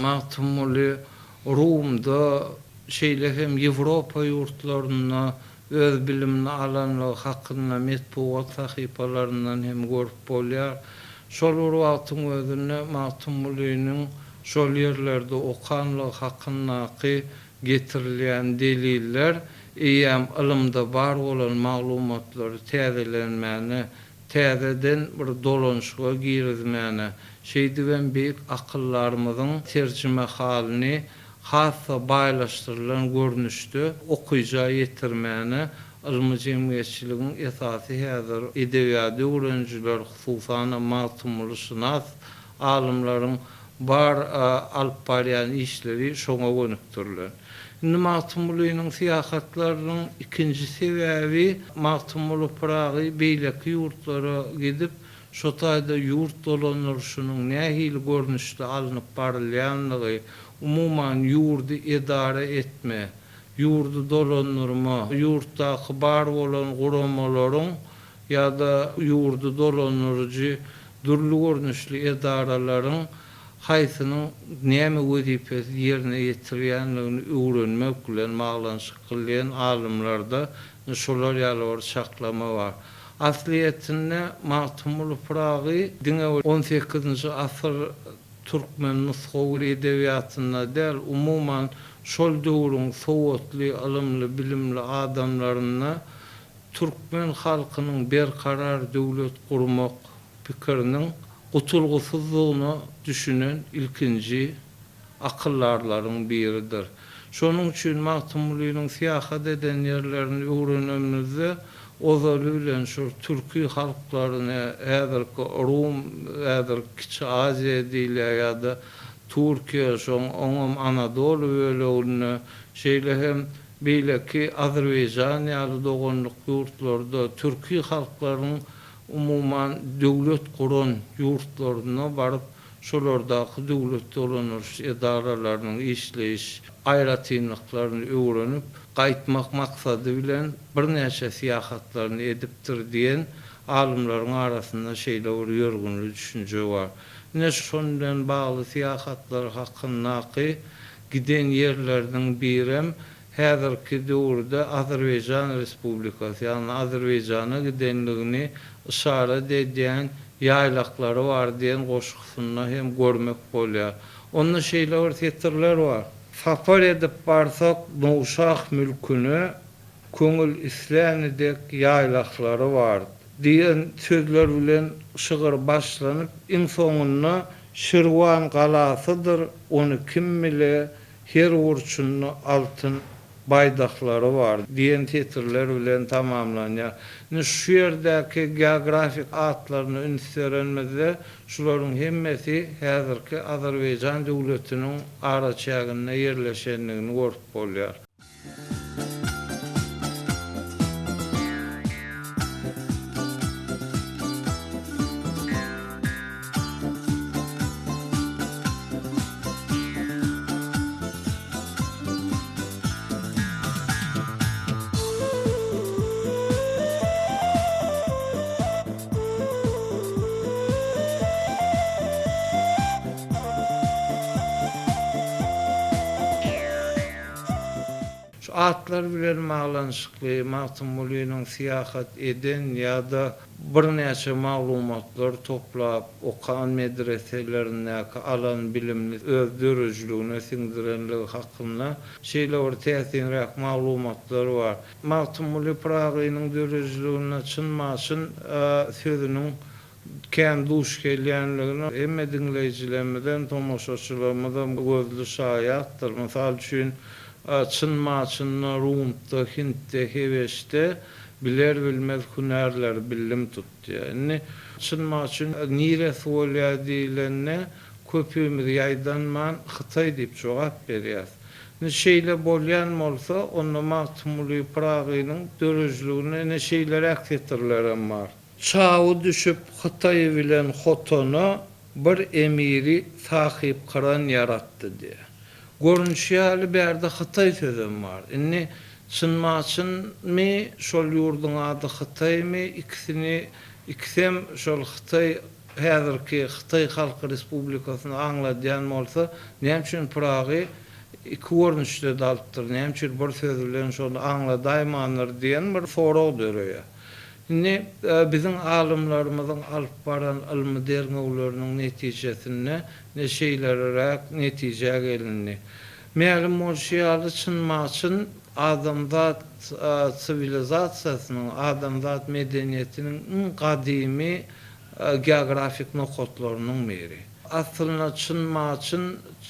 Magtymguly Rumda, şeýle hem Ýewropa ýurtlarynda öz bilimini alanlygy hakynda metbugat sahypalaryndan hem görüp bolýar. Şol bir wagtyň özünde Magtymgulynyň şol ýerlerde okanlygy hakyndaky getirilýän deliller eýýäm ylymda bar bolan maglumatlary täzelenmäne. täzeden bir dolanyşyga girizmäne, şeýdibem beýik akyldarymyzyň terjimehalyny has-da baýlaşdyrylan görnüşde okyja ýetirmäne ylmy jemgyýetçiligiň esasy häzir edebiýady öwrenijiler, hususan-da magtymgulyşynas alymlaryň bar alyp barýan işleri şoňa gönükdirilen. Indi Magtymgulynyň syýahatlarynyň ikinji sebäbi Magtymguly Pyragy beýleki ýurtlara gidip, şo taýda ýurt dolandyryşynyň nähili görnüşde alnyp barylýandygy, umuman ýurdy edara etme, ýurdy dolandyrma, ýurtdaky bar bolan guramalaryň ýa-da ýurdy dolandyryjy dürli görnüşli edaralaryň haýsynyň näme wezipesi ýerine ýetirýändigini öwrenmek bilen baglanyşykly diýen alymlarda şolar ýaly bir çaklama bar. Aslyýetinde Magtymguly Pyragy diňe bir on sekizinji asyr türkmen nusgawy edebiýatynda däl, umuman şol döwrüň sowatly, ylymly, bilimli adamlarynda türkmen halkynyň berkarar döwlet gurmak pikiriniň gutulgysyzdygyna düşünen ilkinji akyldarlaryň biridir. Şonuň üçin Magtymgulynyň syýahat eden ýerlerini öwrenenimizde, ozaly bilen şol türki halklaryny, häzirki Rum, häzirki Kiçi Aziýa diýilýär ýa-da Türkiýe, şoň oňam Anadoly böleginde, şeýle hem beýleki Azerbaýjan ýaly doganlyk ýurtlarda türki halklaryň umuman döwlet guran ýurtlaryna baryp, şolardaky döwlet dolandyryş edaralarynyň işleýiş aýratynlyklaryny öwrenip gaýtmak maksady bilen birnäçe syýahatlaryny edipdir diýen alymlaryň arasynda şeýle bir ýörgünli düşünje bar. Ine şon bilen bagly syýahatlary hakyndaky giden ýerleriniň birem häzirki döwürde Azerbaýjan Respublikasy, ýagny Azerbaýjana gidenligini yşarat edýän ýaýlaklary bar diýen goşgusynda hem görmek bolýar. Onda şeýle bir setirler bar. Sapar edip barsak Nowşah mülküne, Köňül isläni dek ýaýlahlary bar. Diýen sözler bilen şygyr başlanyp, iň soňunda Şirwan galasydyr, ony kim bile, Her burçunda altyn baýdaklary bar diýen setirler bilen tamamlanýar. Indi şu ýerdäki geografik atlaryna üns berenimizde, şularyň hemmesi häzirki Azerbaýjan döwletiniň araçäginde ýerleşendigini görüp bolýar. Şu atlar bilen baglanyşykly Magtymgulynyň syýahat eden ýa-da birnäçe maglumatlar toplap, okan medreselerindäki alan bilimini öz döredijiligine siňdirenligi hakynda şeýle bir täsinräk maglumatlar bar. Magtymguly Pyragynyň döredijiliginde çyn-maçyn sözüniň kän duş gelýänligine hemme diňleýjilerimizem, tomaşaçylarymyzam gözli şaýatdyr. Mysal üçin, Çyn-maçynda, Rumda, Hintde, Hebeşde biler-bilmez hünärleri bildim tut diýýär. Indi Çyn-maçyn niresi bolýar diýlende, köpümiz ýaýdanman Hytaý diýip jogap berýäs. Indi şeýle bolýan bolsa, onda Magtymguly Pyragynyň döredijiliginde ine şeýleräk setirlerem bar. Çawy düşüp Hytaý bilen Hotana bir emiri sahypkyran ýaratdy diýýär. Görnüşi ýaly bärde Hytaý sözem bar. Indi Çyn-maçynmy şol ýurduň ady Hytaýmy ikisini ikisem şol Hytaý häzirki Hytaý Halk Respublikasyny aňladýan bolsa näme üçin Pyragy iki görnüşde-de alypdyr näme üçin bir söz bilen şony aňladaýmandyr diýen bir sorag döreýär. Indi biziň alymlarymyzyň alyp baran ylmy derňewleriniň netijesinde ne şeýleräk netijä gelindi. Mälim bolşy ýaly, Çyn-Maçyn adamzat. siwilizasiýasynyň, adamzat medeniýetiniň iň gadymy geografik nokatlarynyň biri. Aslynda Çyn-Maçyn,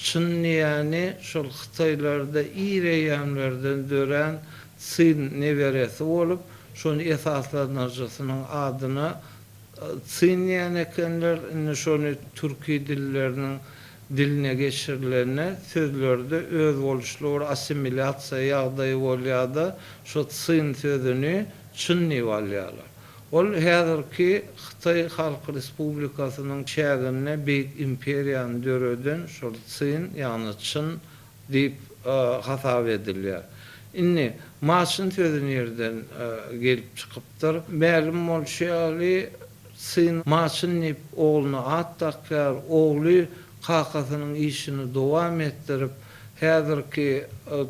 Çyn diýýäni şol hytaýlarda ir eýýämlerden dörän Tsin neberesi bolup, şony esaslandyryjysynyň adyna Tsin diýen ekenler, indi şony türki dilleriniň diline geçirilende sözlerde özboluşly bir assimilýasiýa ýagdaýy bolýar-da, şo Tsin sözüni Çyn diýip alýarlar. Ol häzirki Hytaý Halk Respublikasynyň çäginde beýik imperiýany döreden şol Tsin, ýagny Çyn diýip hasap edilýär. Indi Maçyn sözi nirden gelip çykypdyr? Mälim bolşy ýaly, Syn Maçyn diýip ogluna at dakýar. Ogly kakasynyň işini dowam etdirip, häzirki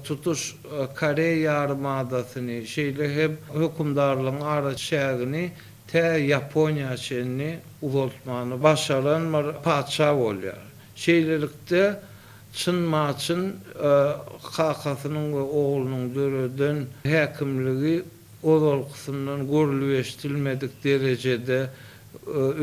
tutuş Koreý ýarymadasyny, şeýle hem hökümdarlygyň araçägini tä Ýaponiýa çenli uzaltmany başaran bir patyşa bolýar. Şeýlelikde, Çyn-Maçyn kakasynyň we oglunyň döreden häkimligi ozalkysyndan görlüp-eşidilmedik derejede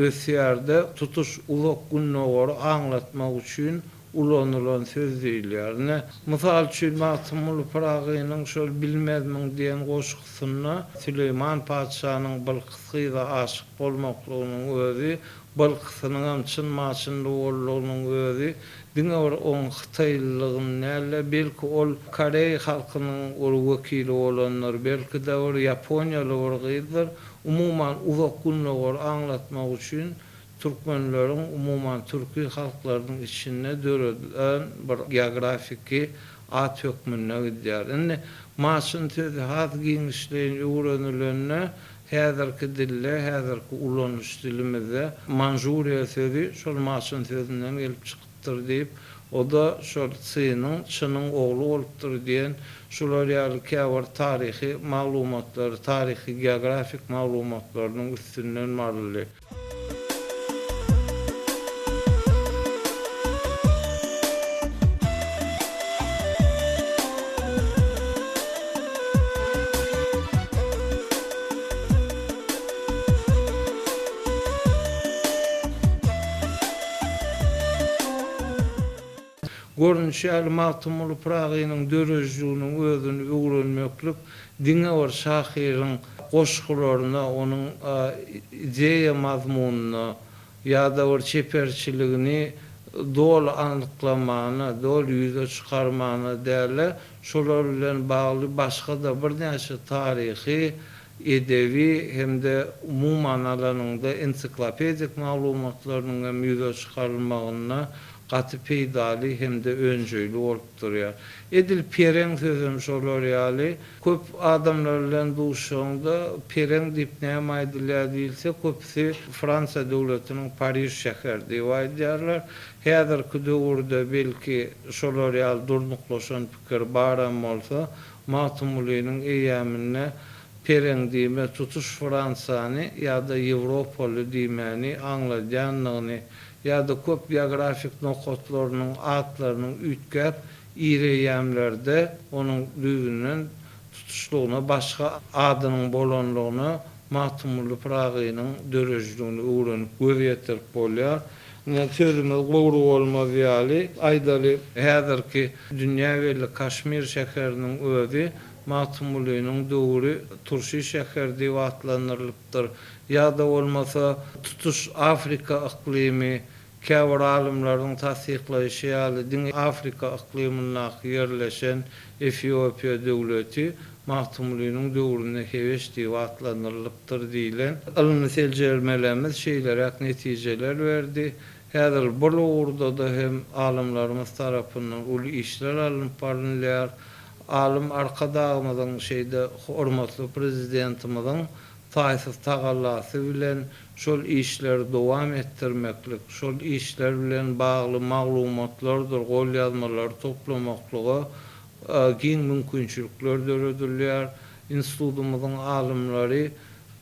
ösýär-de, tutuş Uzak Gündogary aňlatmak üçin ulanylan söz diýilýär. Ine, mysal üçin, Magtymguly Pyragynyň şol Bilmezmiň diýen goşgusynda Süleýman patyşanyň Bylkys gyza aşyk bolmaklygynyň özi Bylkysynyňam çyn-maçynly boldugynyň özi diňe bir oň hytaýlylygyny däl-de, belki ol koreý halkynyň bir wekili bolandyr, belki-de bir ýaponiýaly bir gyzdyr. Umuman, Uzak Gündogary aňlatmak üçin türkmenleriň, umuman, türki halklarynyň içinde döredilen bir geografiki at hökmünde gidýär. Indi maçyn sözi has giňişleýin öwrenilende, Häzirki dilde, häzirki ulanyş dilimizde Manžuriýa sözi şol maçyn sözünden gelip çykypdyr diýip, o-da şol Tsiniň, Çynyň ogly bolupdyr diýen şular ýaly käbir taryhy maglumatlary, taryhy-geografik maglumatlarynyň üstünden baryldy. Görnüşi ýaly, Magtymguly Pyragynyň döredijiliginiň özüni öwrenmeklik diňe bir şahyryň goşgularyna, onuň ideýa mazmunyna ýa-da bir çeperçiligini doly anyklamana, doly ýüze çykarmana däl-de, şolar bilen bagly başga-da birnäçe taryhy, edebi hem-de umuman alanyňda ensiklopedik maglumatlarynyň hem ýüze çykarylmagynda gaty peýdaly hem-de önjeýli bolup durýar. Edil pereň sözem şolar ýaly. Köp adamlar bilen duşaňda pereň diýip näme aýdylýar diýilse, köpüsi Fransiýa döwletiniň Pariž şäheri diýip aýdýarlar. Häzirki döwürde belki şolar ýaly durnuklaşan pikir baram bolsa, Magtymgulynyň eýýamynda pereň diýme tutuş Fransiýany ýa-da ýewropaly diýmäni aňladýandygyny ýa-da köp geografik nokatlarynyň atlarynyň üýtgäp ir eýýamlerde onuň düýbünden tutuşlygyna başga adynyň bolanlygyna Magtymguly Pyragynyň döredijiligini öwrenip göz ýetirip bolýar. Ine, sözümiz gury bolmaz ýaly, aýdaly, häzirki dünýä belli Kaşmir şäheriniň özi Magtymgulynyň döwri Turşy şäheri diýip atlandyrylypdyr. Ýa-da bolmasa, tutuş Afrika yklymy, käbir alymlaryň tassyklaýşy ýaly, diňe Afrika yklymyndaky ýerleşen Efiopiýa döwleti Magtymgulynyň döwründe Hebeş diýip atlandyrylypdyr diýlen ylmy seljermelerimiz şeýleräk netijeler berdi. Häzir bul ugurda-da hem alymlarymyz tarapyndan uly işler alnyp barynylýar. Alym Arkadagymyzyň şeýde hormatly Prezidentimiziň taýsyz tagallasy bilen şol işleri dowam etdirmeklik, şol işler bilen bagly maglumatlardyr golýazmalary toplamaklyga giň mümkinçilikler döredilýär. Institutymyzyň alymlary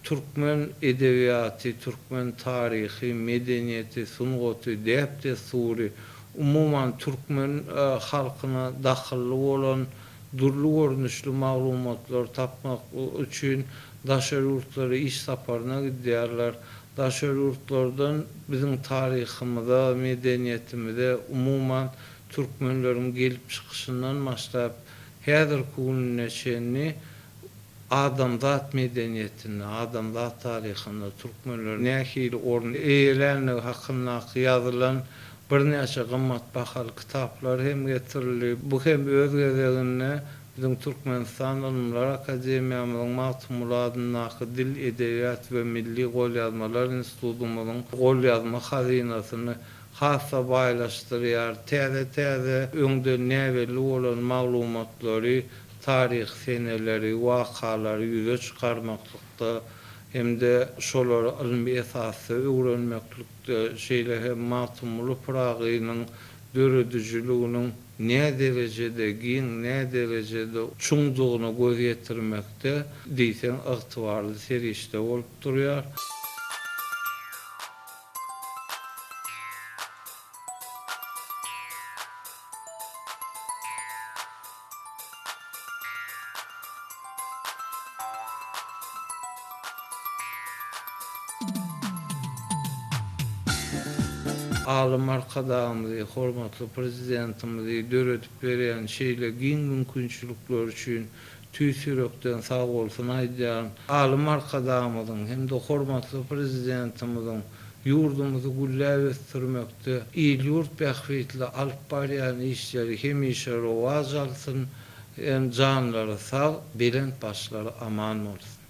türkmen edebiýaty, türkmen taryhy, medeniýeti, sungaty, däp-dessury, umuman, türkmen halkyna dahylly bolan. dürli görnüşli maglumatlary tapmak üçin daşary ýurtlara iş saparyna gidýärler. Daşary ýurtlardan biziň taryhymyza, medeniýetimize, umuman, türkmenleriň gelip çykyşyndan başlap, häzirki gününe çenli adamzat medeniýetinde, adamzat taryhynda türkmenler nähili orun eýelänligi hakyndaky ýazylan birnäçe gymmatbahaly kitaplar hem getirildi. Bu hem öz gezeginde biziň Türkmenistan Ylymlar akademiýamyzyň Magtymguly adyndaky Dil, edebiýat we milli golýazmalar institutymyzyň golýazma hazynasyny has-da baýlaşdyrýar, täze-täze öňden näbelli bolan maglumatlary, taryhy seneleri, wakalary ýüze çykarmaklykda hem-de şolary ylmy esasda öwrenmeklikde, şeýle hem Magtymguly Pyragynyň döredijiliginiň näderejede giň, näderejede çuňdugyna göz ýetirmekde diýseň ygtybarly serişde bolup durýar. Alym Arkadagymyzy, hormatly Prezidentimizi döredip berýän şeýle giň mümkinçilikler üçin tüýs ýürekden sagbolsun aýdýaryn. Alym Arkadagymyzyň hem-de hormatly Prezidentimiziň ýurdumyzy gülläp ösdürmekde il-ýurt bähbitli alyp barýan işleri hemişe rowaç alsyn, hem janlary sag, belent başlary aman bolsun!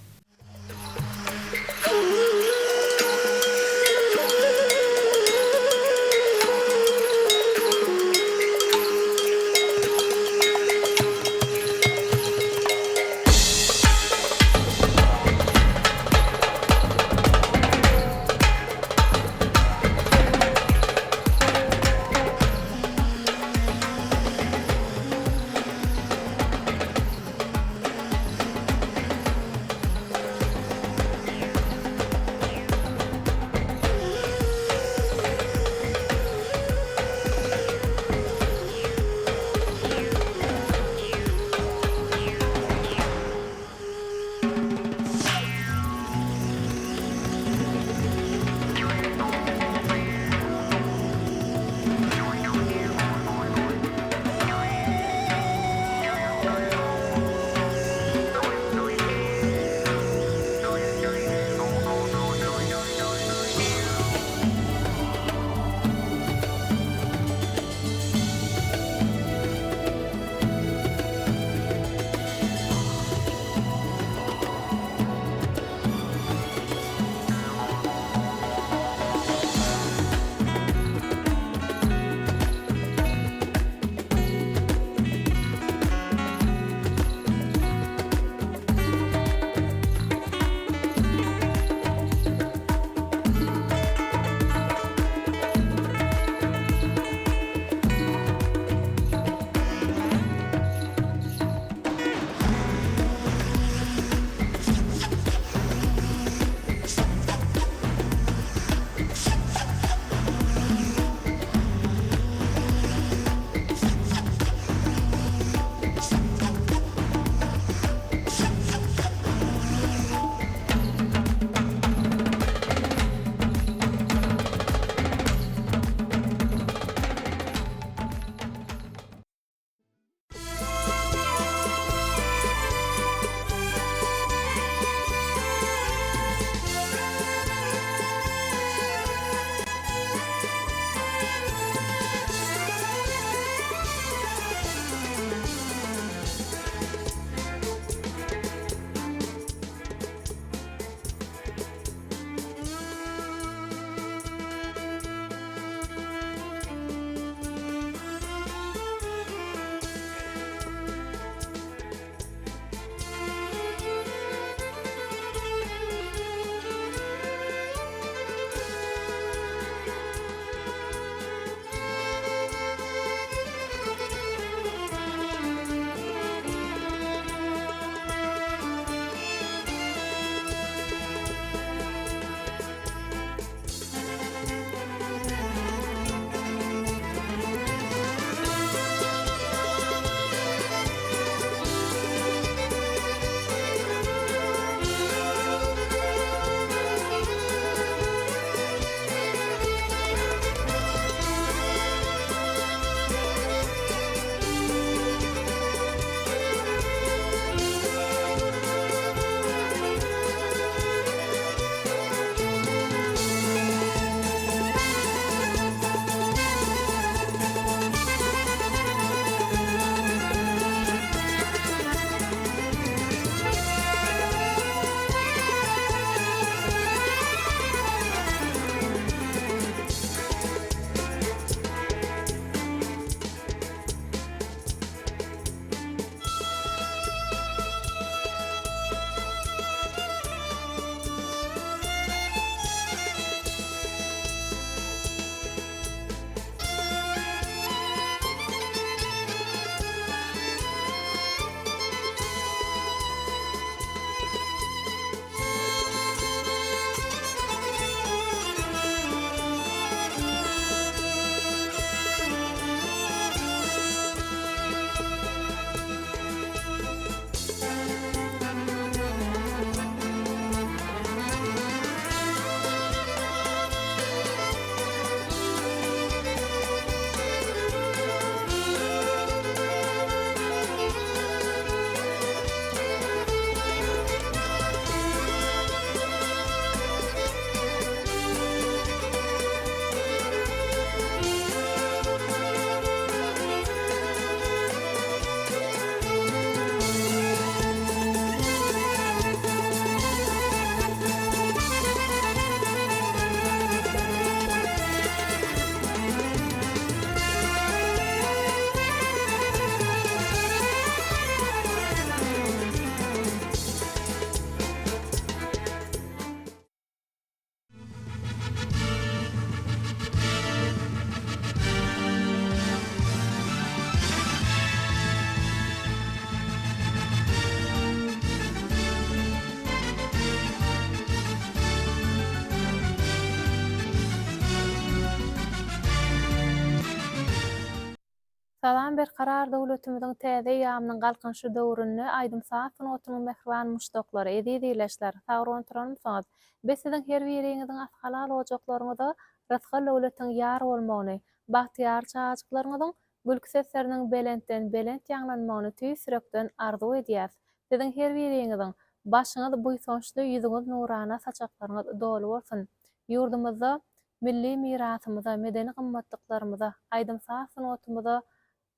Salam Berkarar döwletimiziň täze eýýamynyň Galkynyşy döwründe aýdym-saz sungatynyň mähriban muşdaklary, eziz ildeşler, sagron turanmysyňyz? Biz siziň her biriňiziň ashalal ojaklaryňyza rysgal-döwletiň ýar bolmagyny, bagtyýar çagajyklaryňyzyň gülki sesleriniň belentden-belent ýaňlanmagyny tüýs ýürekden arzuw edýäs. Siziň her biriňiziň başyňyz buýsançly, ýüzüňiz nurana, saçaklaryňyz doly bolsun! Ýurdumyzda Milli mirasymyza, medeni gymmatlyklarymyza, aýdym-saz sungatymyza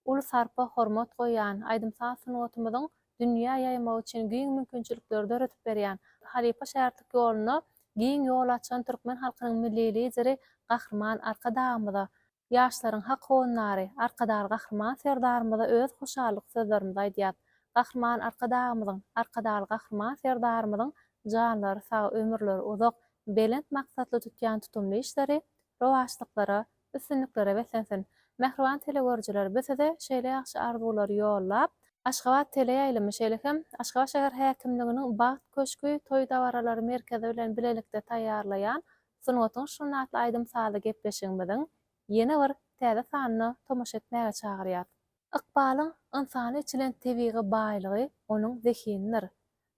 uly sarpa, hormat goýýan, aýdym-saz sungatymyzyň dünýä ýaýmagy üçin giň mümkinçilikleri döredip berýän, halypa-şägirtlik ýolunda giň ýol açan türkmen halkynyň Milli Lideri Gahryman Arkadagymyza, ýaşlaryň hak howandary Arkadagly Gahryman Serdarymyza öz hoşallyk sözlerimizi aýdýas. Gahryman Arkadagymyzyň, Arkadagly Gahryman Serdarymyzyň janlary sag, ömürleri uzak, belent maksatly tutýan tutumly işleri rowaçlyklara, üstünliklere beslensin! Mähriban telegörüjiler, biz size şeýle ýagşy arzuwlary ýollap, Aşgabat teleýaýlymy, şeýle hem Aşgabat şäher häkimliginiň Bagt köşgi toý dabaralary merkezi bilen bilelikde taýýarlaýan Sungatyň şyryny atly aýdym-sazly gepleşigimiziň ýene bir täze sanyna tomaşa etmäge çagyrýas. Ykbalyň ynsana eçilen tebigy baýlygy onuň zehinidir.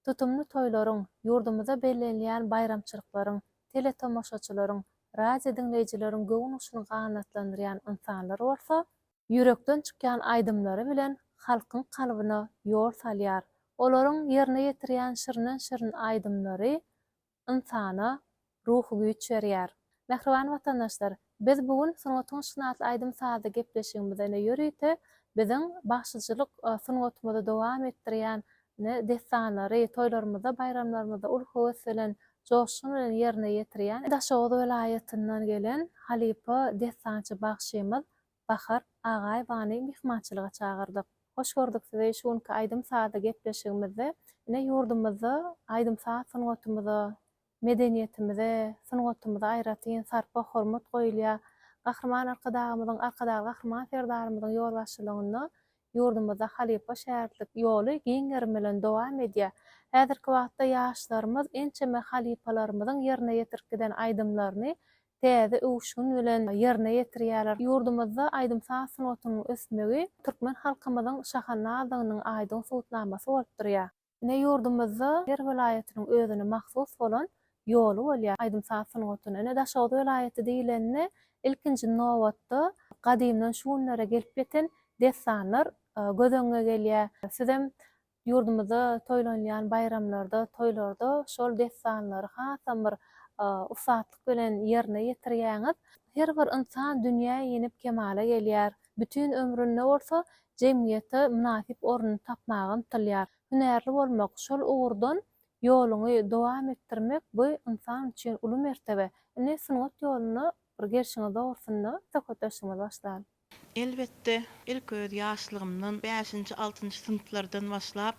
Tutumly toýlaryň, ýurdumyzda bellenilýän baýramçylyklaryň, teletomaşaçylaryň, radio diňleýjileriň göwün guşuny ganatlandyrýan ynsanlar bolsa, ýürekden çykýan aýdymlary bilen halkyň kalbyna ýol salýar. Olaryň ýerine ýetirýän şirinden-şirin aýdymlary ynsana ruhy güýç berýär. Mähriban watandaşlar, biz bu gün Sungatyň yşkyna atly aýdym-sazly gepleşigimizde ine ýörite biziň bagşyçylyk sungatymyzy dowam etdirýän ine dessanlary toýlarymyzda, baýramlarymyzda uly höwes bilen, joşgun bilen ýerine ýetirýän Daşoguz welaýatyndan gelen halypa dessançy bagşymyz Bahar Agaýewany myhmançylyga çagyrdyk. Hoş gördük sizi şu günki aýdym-sazly gepleşigimizde. Ine ýurdumyzda aýdym-saz sungatymyza, medeniýetimize, sungatymyza aýratyn sarpa, hormat goýulýar. Gahryman Arkadagymyzyň, Arkadagly Gahryman Serdarymyzyň ýolbaşçylygynda ýurdumyzda halypa-şägirtlik ýoly giň gerim bilen dowam edýär. Häzirki wagtda ýaşlarymyz ençeme halypalarymyzyň ýerine ýetirip giden aýdymlaryny täze öwüşgin bilen ýerine ýetirýärler. Ýurdumyzda aýdym-saz sungatynyň ösmegi türkmen halkymyzyň şahandazlygynyň aýdyň subutnamasy bolup durýar. Ine, ýurdumyzda her welaýatynyň özüne mahsus bolan ýoly bolýar aýdym-saz sungatyna. Ine, Daşoguz welaýaty diýlende, ilkinji nobatda, gadymdan şu günlere gelip ýeten dessanlar göz öňüňe gelýär. Sizem Ýurdumyzda toýlanýan baýramlarda, toýlarda şol dessanlary hasam bir ussatlyk bilen ýerine ýetirýäňiz. Her bir ynsan dünýä inip kemala gelýär. Bütin ömründe bolsa jemgyýetde mynasyp ornuny tapmaga ymtylýar. Hünärli bolmak, şol ugurdan ýoluňy dowam etdirmek bu ynsan üçin uly mertebe. Indi sungat ýoluna bir gelşiňiz dogrusynda söhbetdeşligimizi başlaly. Elbetde, ilki öz ýaşlygymdan, bäşinji, altynjy synplardan başlap,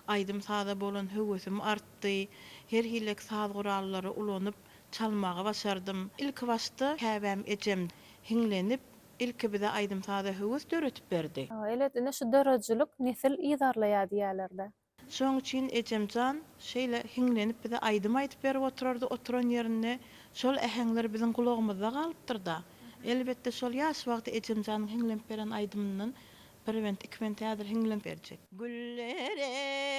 aýdym-saza bolan höwesim artdy. Her hili saz gurallary ulanyp, çalmagy başardym. Ilkibaşda käbäm ejem hiňlenip, ilki bize aýdym-saza höwes döredip berdi. Elbetde, ine şu döredijilik nesil yzarlaýar diýýärler-de. Şoň üçin ejemjan şeýle hiňlenip bize aýdym aýdyp berip oturardy oturan ýerinde şol äheňler biziň gulagymyzda galypdyrda. Elbetde şol ýaş wagty ejemjanyň hiňlenip beren aýdymyndan bir bent iki bent häzir hiňlenip berjek. Güller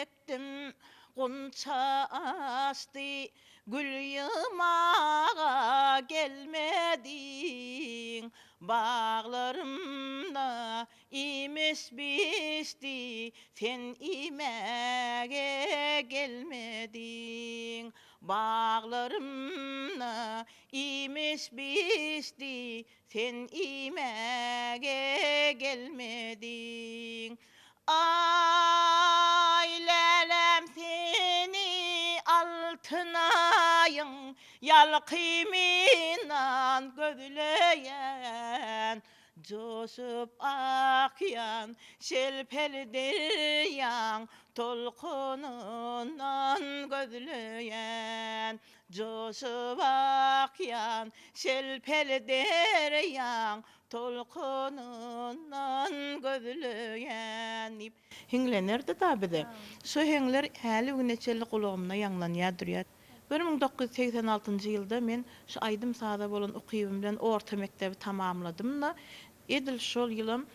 ekdim gunça açdy gül ýygmaga gelmediň baglarymda Iýmiş bişdi, sen iýmäge gelmediň. Baglarymda iýmiş bişdi, sen iýmäge gelmediň. Aý, läläm seni altyn aýyň ýalkymyndan gözleýän. Joşup akýan şelpeli derýaň tolkunyndan gözleýän. Joşup akýan şelpeli derýaň tolkunyndan gözleýän diýip hiňlenerdi-da bize. Şo heňler häli güne çenli gulagymda ýaňlanýar durýar. 1986-njy ýylda men şu aýdym-saza bolan ukybym bilen orta mekdebi tamamladym-da, edil şol ýylam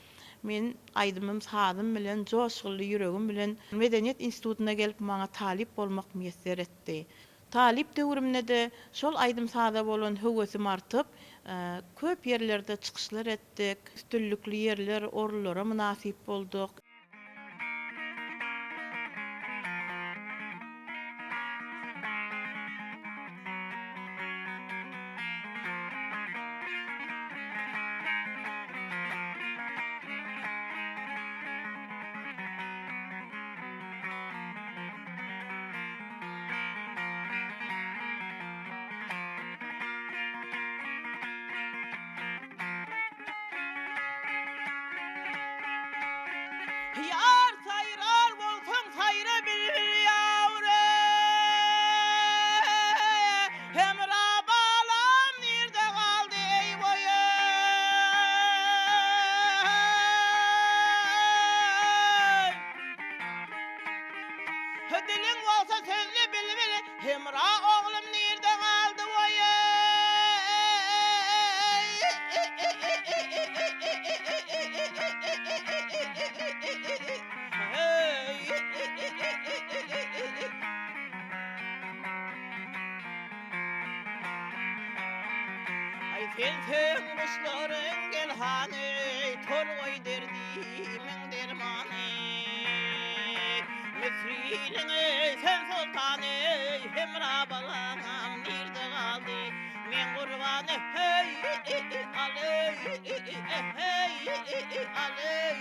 Men aýdymym, sazym bilen, joşgunly ýüregim bilen Medeniýet institutyna gelip maňa talyp bolmak miýesser etdi. Talyp döwrümde-de şol aýdym-saza bolan höwesim artyp, köp ýerlerde çykyşlar etdik, üstünlikli ýerler, orunlara mynasyp bolduk. Ýar saýrar bolsaň saýra bilbil ýawry Hemra balam nirde galdy eý boýy Diliň bolsa sözle bilbil Hemra oglum nirde galdy boýy Aý sensiň guşlaryň gelhany, Torgaý derdimiň dermany. Müsriliň eý sen soltany, Hemra balam nirde galdy? Men gurban eheý aleý eheý aleý.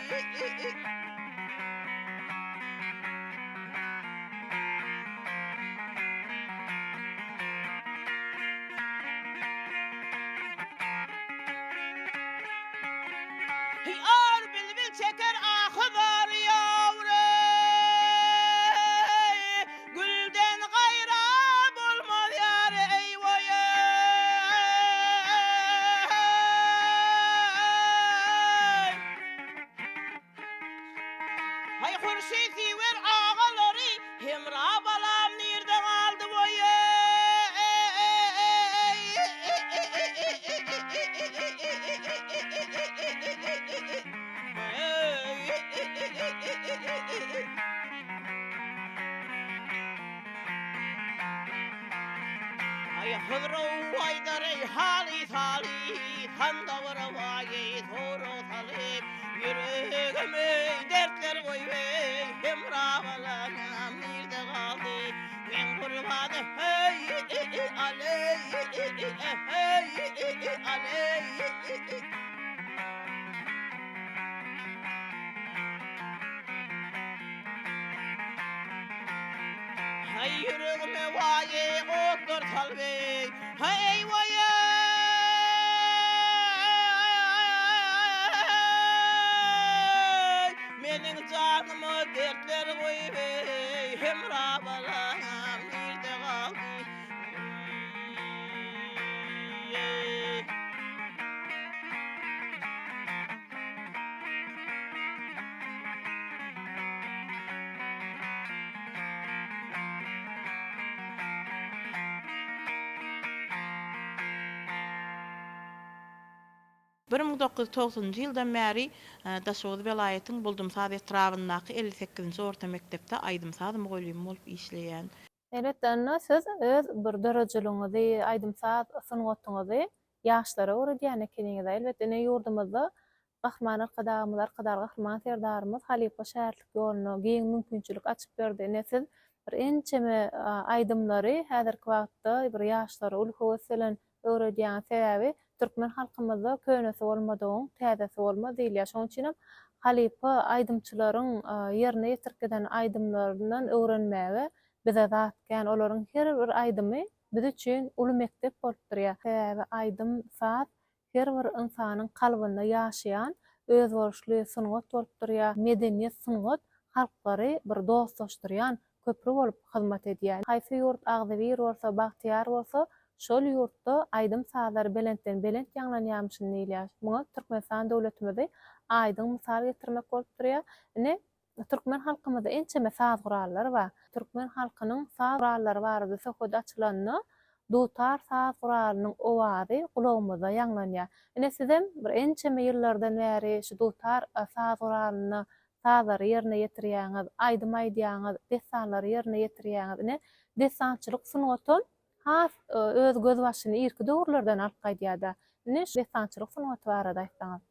Ýar bilbil çeker ahy-zary ýawry, Gülden gaýra bolmaz ýar eý woý-eý. Haý Hurşyt siwer agalary, Hemra balam nirde galdy woý-eý. Aý Hyzrow aýdar eý haly-saly, Sanda bir waý-eý sorag salyp, Ýüregim eý dertler goýup eý, Hemra balam nirde galdy? Men gurban eheý aleý eheý aleý. Haý ýüregime waý-eý otlar salyp eý, haý waý-eý. Meniň janyma dertler guýup eý, Hemra balam nirde galdy? 1990-njy ýyldan bäri Daşoguz welaýatyň Boldumsaz etrabyndaky 58-nji orta mekdepde aýdym-saz mugallymy bolup işleýän. Elbetde, onda siz öz bir döredijiligiňizi, aýdym-saz sungatyňyzy ýaşlara öwredýän ekeniňiz. Elbetde, ine, ýurdumyzda Gahryman Arkadagymyz, Arkadagly Gahryman Serdarymyz halypa-şägirtlik ýoluna giň mümkinçilik açyp berdi. Ine, siz bir ençeme aýdymlary häzirki wagtda bir ýaşlara uly höwes bilen öwredýäňiz. Sebäbi türkmen halkymyzda könesi bolmadygyň täzesi bolmaz diýilýär. Şonuň üçinem halypa aýdymçylaryň ýerine ýetirip giden aýdymlaryndan öwrenmäge bize zat kän. Olaryň her bir aýdymy biz üçin uly mekdep bolup durýar. Sebäbi aýdym-saz her bir ynsanyň kalbynda ýaşaýan özboluşly sungat bolup durýar. Medeniýet, sungat halklary bir dostlaşdyrýan köpri bolup hyzmat edýär. Haýsy ýurt agzybir bolsa, bagtyýar bolsa, şol ýurtda aýdym-sazlar belentden-belent ýaňlanýarmyşyn diýilýär. Muňa Türkmenistan döwletimizi aýdyň mysal getirmek bolup durýar. Ine, türkmen halkymyzda ençeme saz gurallary bar. Türkmen halkynyň saz gurallary barada söhbet açylanda, dutar saz guralynyň owazy gulagymyzda ýaňlanýar. Ine sizem bir ençeme ýyllardan bäri şu dutar saz guralynda sazlary ýerine ýetirýäňiz, aýdym aýdýaňyz, dessanlary ýerine ýetirýäňiz. Ine, dessançylyk sungatam has öz gözbaşyny irki döwürlerden alyp gaýdýar-da. Indi şu dessançylyk sungaty barada aýtsaňyz.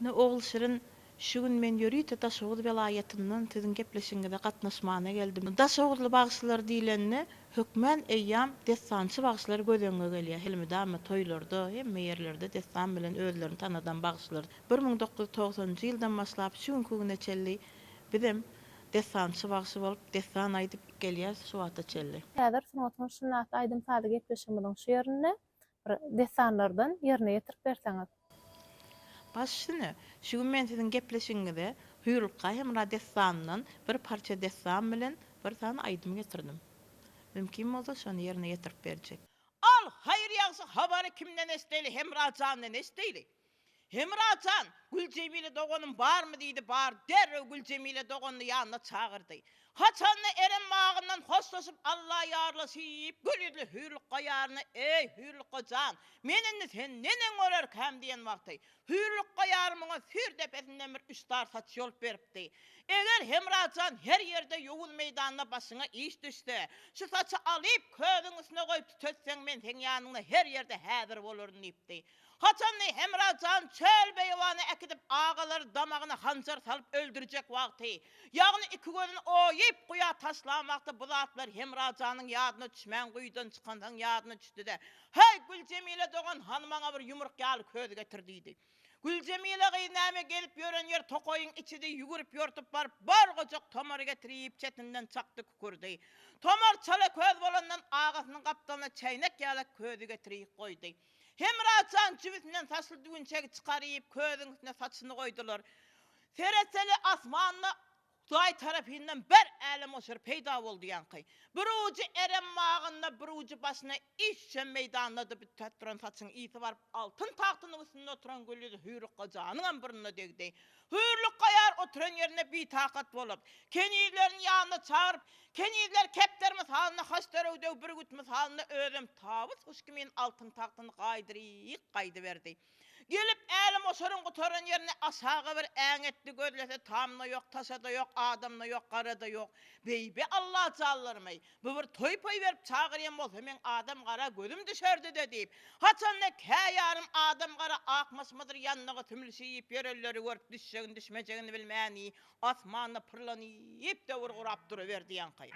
Ine, Ogulşirin, şu gün men ýörite Daşoguz welaýatyndan siziň gepleşigiňize gatnaşmana geldim. Daşoguzly bagşylar diýlende, hökmän eýýam dessançy bagşylar göz öňüňe gelýär. Elmydama toýlarda, hemme ýerlerde dessan bilen özlerini tanadan bagşylar. 1990-njy ýyldan başlap şu günki güne çenli bizem dessançy bagşy bolup, dessan aýdyp gelýäris şu wagta çenli. Häzir sungatyň şunda atly aýdym-sazly gepleşigimiziň şu ýerinde bir dessanlardan ýerine ýetirip berseňiz. Baş üstüne, şu gün men siziň gepleşigiňize Hüýrlukga-Hemra dessanyndan bir parça dessan bilen bir sany aýdym getirdim. Mümkin bolsa şony ýerine ýetirip berjek. Al, haýyr-ýagşy habary kimden eşdeýli, Hemra jandan eşdeýli. Hemra jan, Güljemile doganym barmy diýdi, bar, derrew Güljemile doganyny ýanyna çagyrdy. Haçanda Erem bagyndan hoşlaşyp Alla ýarlaşyp, gül ýüzli Hüýrlukga ýaryna, Eý, Hüýrlukga jan, men indi seni neneň görerkäm diýen wagty, Hüýrlukga ýary muňa süýr depesinden bir üç dar saç ýolup beripdi. Eger Hemra jan her ýerde ýowuz meýdanda başyňa iş düşse, şu saçy alyp, közüň üstüne goýup tütetseň, men seň ýanyňda her ýerde häzir bolaryn diýipdi. Haçanda Hemra jan çöl-beýewana äkidip agalary damagyna hanjar salyp öldürjek wagty, ýagny iki gözüni oýup guýa taşlan wagty bu zatlar Hemra janyň ýadyna düşmän guýudan çykansoň ýadyna düşdi-de, Häý, Güljemile dogan, hany maňa bir ýumruk ýaly köz getir diýdi. Güljemile gyz näme gezip ýören ýer tokaýyň içidi, ýügürip-ýortup baryp, bar gojak tomary getirip çetinden çakdy kükürdi. Tomar çala köz bolandan agasynyň gapdalyna çäýnek ýalak közi getirip goýdy. Hemra jan jübüsinden saçly düwünçegi çykaryp, közüň üstüne saçyny goýdular. Seretseli asmanda Hudaý tarapyndan bir älemgoşar peýda boldy ýaňky. Bir ujy Erem bagynda, bir ujy başyna iş düşen meýdandady bütäp duran saçyň ysy baryp altyn tagtynyň üstünde oturan gül ýüzi Hüýrlukga janyňam burnuna degdi. Hüýrlukga ýar oturan ýerinde bitakat bolup, kenizlerini ýanyna çagyryp, Kenizler kepder mysalynda, haç-dörewdew bürgüt mysalynda özem tawus guş kimin altyn tagtyny gaýdyryk gaýdyberdi. Gelip älemoşaryň gutaran ýerine aşaga bir äňetdi, gözlese tam-da ýok, taşa-da ýok, adam-da ýok, gara-da ýok. Beýbe allajanlarym-eý, bu bir toý-poý berip çagyrýan bolsa meň adam-gara gözüm düşerdi-de diýip, haçanda kä ýarym adam-gara akmaşmadyr ýandaga sümlüşiip ýörenleri görüp düşjegini-düşmejegini bilmäni Asmanda pyrlanyp döwür gurap duruberdi ýaňky.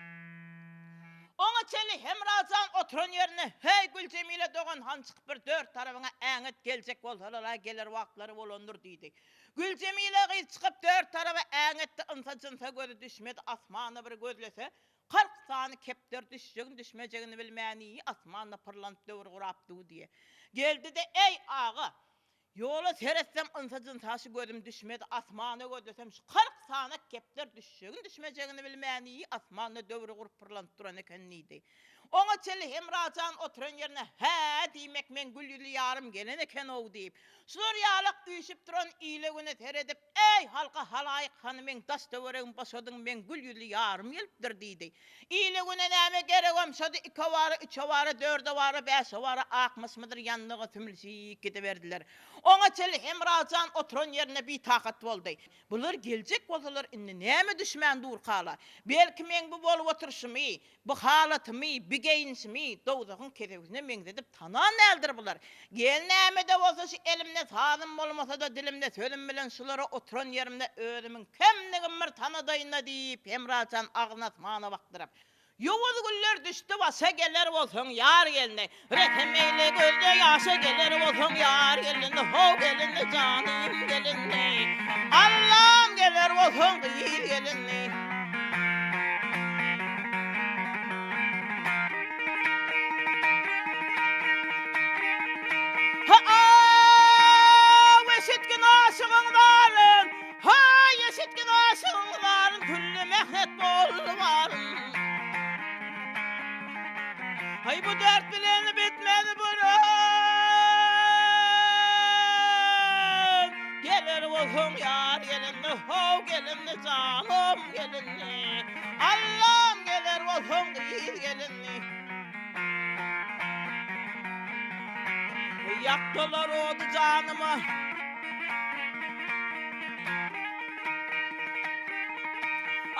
Oňa çenli Hemra jan oturan ýerinde, Heý, Güljemile dogan, han çykyp bir dört tarabyňa äňet, geljek bolsalar-a geler wagtlary bolandyr diýdi. Güljemile gyz çykyp dört taraba äňetdi, ynsa-jynsa gözi düşmedi, asmana bir gözlese, 40 sany kepder düşjegini-düşmejegini bilmäni asmanda pyrlanyp döwür gurap dur diýe. Geldi-de, Eý, aga, Ýola seretsem ynsa-jynsa şu gözüm düşmedi, asmana gözlesem şu 40 sany kepder düşjegini-düşmejegini bilmäni asmanda döwre gurup pyrlanyp duran eken diýdi. Oňa çenli Hemra jan oturan ýerine Hä, diýmek meň gül ýüzli ýarym gelen eken-ow diýip, şular ýalak üýşüp duran ile-güne seredip, Eý, halka halaýyk hany meň daş-töweregimi boşadyň, meň gül ýüzli ýarym gelipdir diýdi. Ile-güne näme geregem şody, ikewara, üçewara, dördewara, bäşewara akmyşmydyr ýanlyga sümülşik gidiberdiler. Oňa çenli Hemra jan oturan ýerinde bitakat boldy. Bular geljek bolsalar indi näme düşmän durkala? Belki meň bu bolup oturyşymy, Bu halatymy, bi geýinişimi dowzahyň kesewisine meňzedip tanan däldir bular. Gel näme-de bolsa şu elimde sazym bolmasa-da dilimde sözüm bilen şulara oturan ýerimde özümiň kimdigimi bir tanadaýyn-da diýip, Hemra jan agzyny asmana bakdyryp, Ýowuz güller düşdi başa geler bolsaň ýar gelni, Rehim eýle gözde ýaşa geler bolsaň ýar gelni, How gelni janym gelni, Allam geler bolsaň gyz gelni. Ha-aw eşitgin aşygyň zaryn, Ha-aý eşitgin aşygyň zaryn, Külli mähnet boldy barym. Haý bu dert bilen bitmez burun Geler bolsaň ýar gelende how gelende janym gelende Allam geler bolsaň gyz gelende. Ýakdylar ody janyma.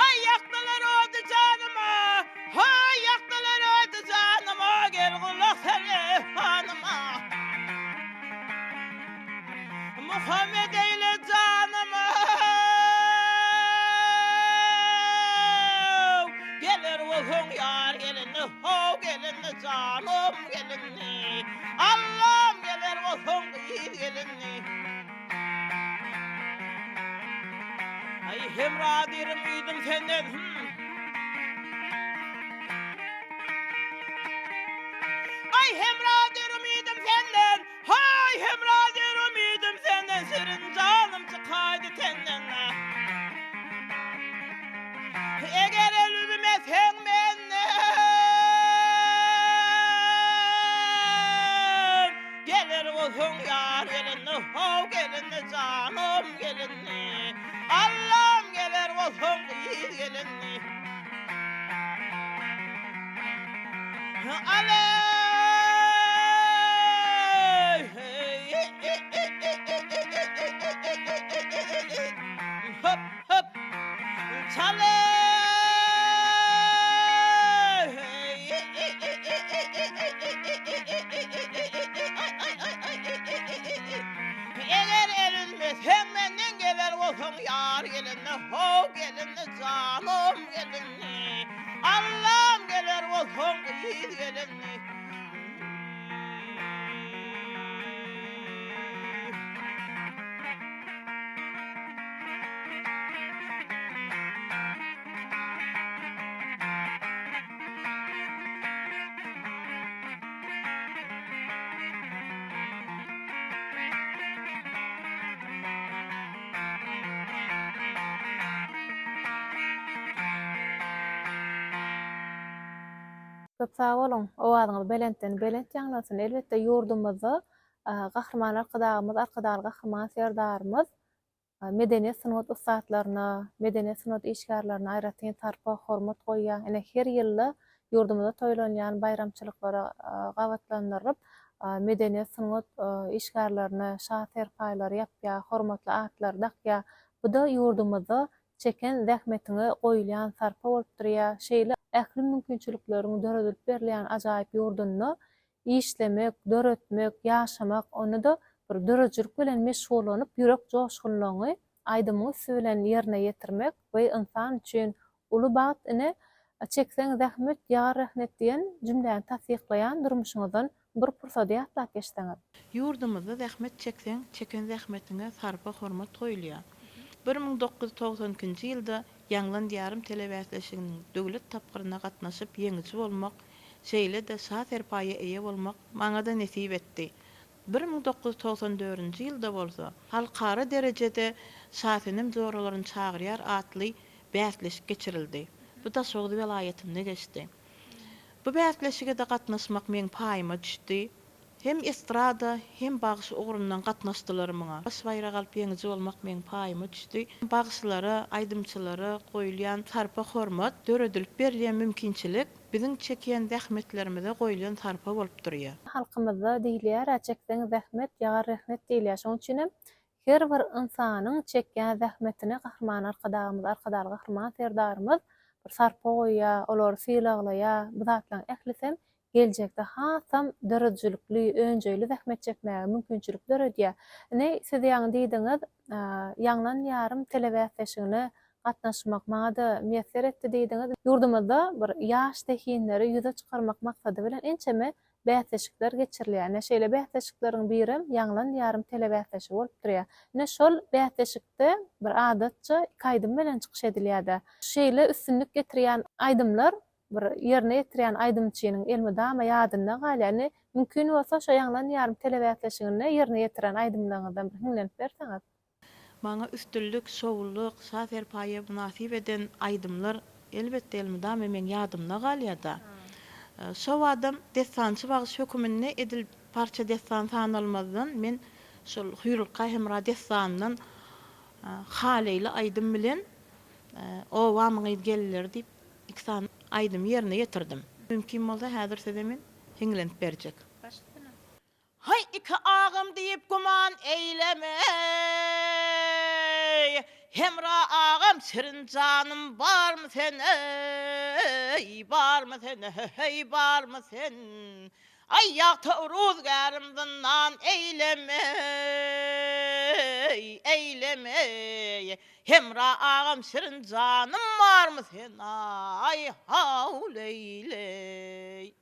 Aý ýakdylar ody janyma. Haý ýakdylar ody janyma. Gel gulak sal efganyma. Muhammet eýle janyma. Geler bolsaň ýar gelende, how gelende janym gelende. Allam geler bolsaň gyz gelende. Aý Hemra diýr umydym senden. Aý Hemra diýr umydym senden. Haý Hemra diýr umydym senden şirin janym çykaýdy tenden. Eger el üzmeseň menden Geler bolsaň ýar gelende how gelende janym gelende Allam geler bolsaň gyz gelende Eger el üzmeseň menden geler bolsaň ýar gelende how gelende janym gelende Allam geler bolsaň gyz gelende. Köp sag boluň! Owazyňyz belentden belent ýaňlansyn! Elbetde ýurdumyzda Gahryman Arkadagymyz, Arkadagly Gahryman Serdarymyz medeniýet sungat ussatlaryna, medeniýet sungat işgärlerine aýratyn sarpa, hormat goýýar. Ine, her ýylda ýurdumyzda toýlanýan baýramçylyklara gabatlandyrylyp, medeniýet sungat işgärlerine şa serpaýlary ýapýar, hormatly atlary dakýar. Bu-da ýurdumyzda çeken zähmetiňe goýulýan sarpa bolup durýar. Şeýle ähli mümkinçilikleriň döredilip berilýän ajaýyp ýurdunda işlemek, döretmek, ýaşamak, onda-da bir döredijilik bilen meşgullanyp, ýürek joşgunlygyňy aýdymyň üsti bilen ýerine ýetirmek bu ynsan üçin uly bagt. Ine, Çekseň zähmet, ýagar rehnet diýen jümläni tassyklaýan durmuşyňyzdan bir pursady ýatlap geçseňiz. Ýurdumyzda zähmet çekseň, çeken zähmetiňe sarpa-hormat goýulýar. 1992-nji ýylda Ýaňlan Diýarym telebäsleşiginiň döwlet tapgyryna gatnaşyp ýeňiji bolmak, şeýle-de şa serpaýa eýe bolmak maňa-da nesip etdi. 1994-nji ýylda bolsa halkara derejede Şasenem joralaryny çagyrýar atly bäsleşik geçirildi. Bu Daşoguz welaýatynda geçdi. Bu bäsleşige-de gatnaşmak meň paýyma düşdi. Hem estrada, hem bagşy ugrundan gatnaşdylar muňa. Baş baýrak alyp ýeňiji bolmak meň paýyma düşdi. Bagşylara, aýdymçylara goýulýan sarpa-hormat, döredilip berilýän mümkinçilik biziň çekýän zähmetlerimize goýulýan sarpa bolup durýar. Halkymyzda diýilýär-ä, Çekseň zähmet, ýagar rehnet diýilýär. Şonuň üçinem her bir ynsanyň çekýän zähmetine Gahryman Arkadagymyz, Arkadagly Gahryman Serdarymyz bir sarpa goýýar, olary sylaglaýar. Bu zatlaryň ählisem geljekde hasam döredijilikli, önjeýli zähmet çekmäge mümkinçilik döredýär. Ine, siz ýaňy diýdiňiz, Ýaňlan ýarym telebäsleşigine gatnaşmak maňa-da miýesser etdi diýdiňiz. Ýurdumyzda bir ýaş zehinleri ýüze çykarmak maksady bilen ençeme bäsleşikler geçirilýär. Ine, şeýle bäsleşikleriň birem Ýaňlan ýarym telebäsleşigi bolup durýar. Ine, şol bäsleşikde bir adatça iki aýdym bilen çykyş edilýär-de. Şeýle üstünlik getirýän aýdymlar bir ýerine ýetirýän aýdymçynyň elmydama ýadynda galýar. Indi mümkin bolsa şo Ýaňlan ýarym telebäsleşiginde ýerine ýetiren aýdymlaryňyzdan bir hiňlenip berseňiz. Maňa üstünlik, şowlulyk, şa serpaýa mynasyp eden aýdymlar elbetde elmydama meň ýadymda galýar-da. Şo badam dessançy bagşy höküminde edil parça dessan sanalmazdan men şol Hüýrlukga-Hemra dessanyndan Haleýli aýdym bilen Obamyň gyz gelinleri diýip Iki sany aýdymy ýerine ýetirdim. Mümkin bolsa häzir size men hiňlenip berjek. Baş üstüne. Haý iki agam diýip güman eýlemeý, Hemra agam şirin janym barmy sen eý, barmy sen eý, barmy sen. Aý ýagty ruzgärim zyndan eýlemeý, eýlemeý, Hemra agam şirin janym barmy sen aý, haw leý-leý.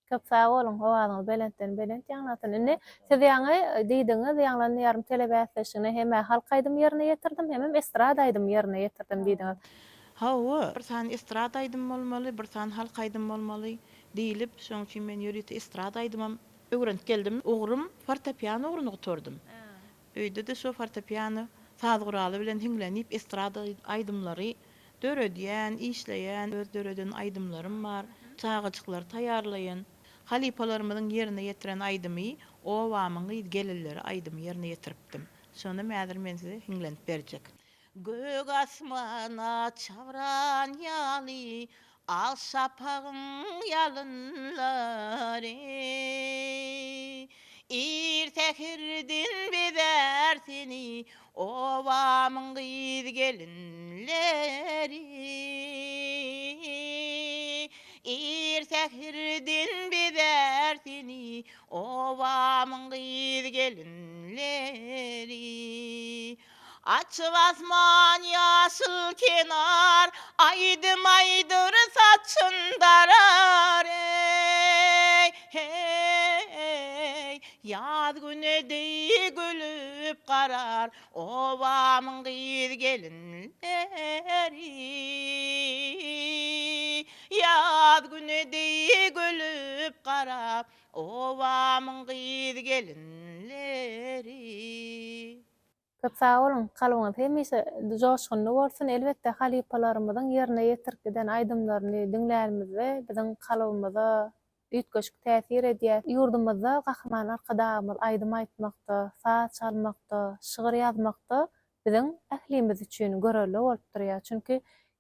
Köp sag boluň, owazyňyz belentden belent ýaňlansyn. Indi siz ýaňy diýdiňiz, Ýaňlan diýarym telebäsleşigine hem-ä halk aýdymy ýerine ýetirdim, hemem estrada aýdymy ýerine ýetirdim diýdiňiz. Hawa, bir sany estrada aýdym bolmaly, bir sany halk aýdym bolmaly diýlip, şonuň üçin men ýörite estrada aýdymam öwrenip geldim. Ugrum fortepiano ugruny gutardym. Öýde-de şo fortepiano saz guraly bilen hiňlenip estrada aýdymlary döredýän, işleýän, öz döreden aýdymlarym bar, çagajyklary taýýarlaýan. Halypalarymyzyň ýerine ýetiren aýdymy Obamyň gyz gelinleri aýdymy ýerine ýetiripdim. Şonam häzir men size hiňlenip berjek. Gök asmana çabran ýaly Al şapagyň ýalynlary Ir säherden bezär seni Obamyň gyz-gelinleri. Ir säherden bezär seni Obamyň gyz-gelinleri. Açyk asman, ýaşyl kenar, Aýdym aýdyr saçyn darar, eý, heý. Ýaz güni deý gülüp garar, Obamyň gyz-gelinleri. Ýaz güni deý gülüp garar, Obamyň gyz-gelinleri. Köp sag boluň, kalbyňyz hemişe joşgunly bolsun, elbetde halypalarymyzyň ýerine ýetirip giden aýdymlaryny diňlänimizde biziň kalbymyza üýtgeşik täsir edýär. Ýurdumyzda Gahryman Arkadagymyz aýdym aýtmakda, saz çalmakda, şygyr ýazmakda biziň ählimiz üçin görelde bolup durýar. Çünki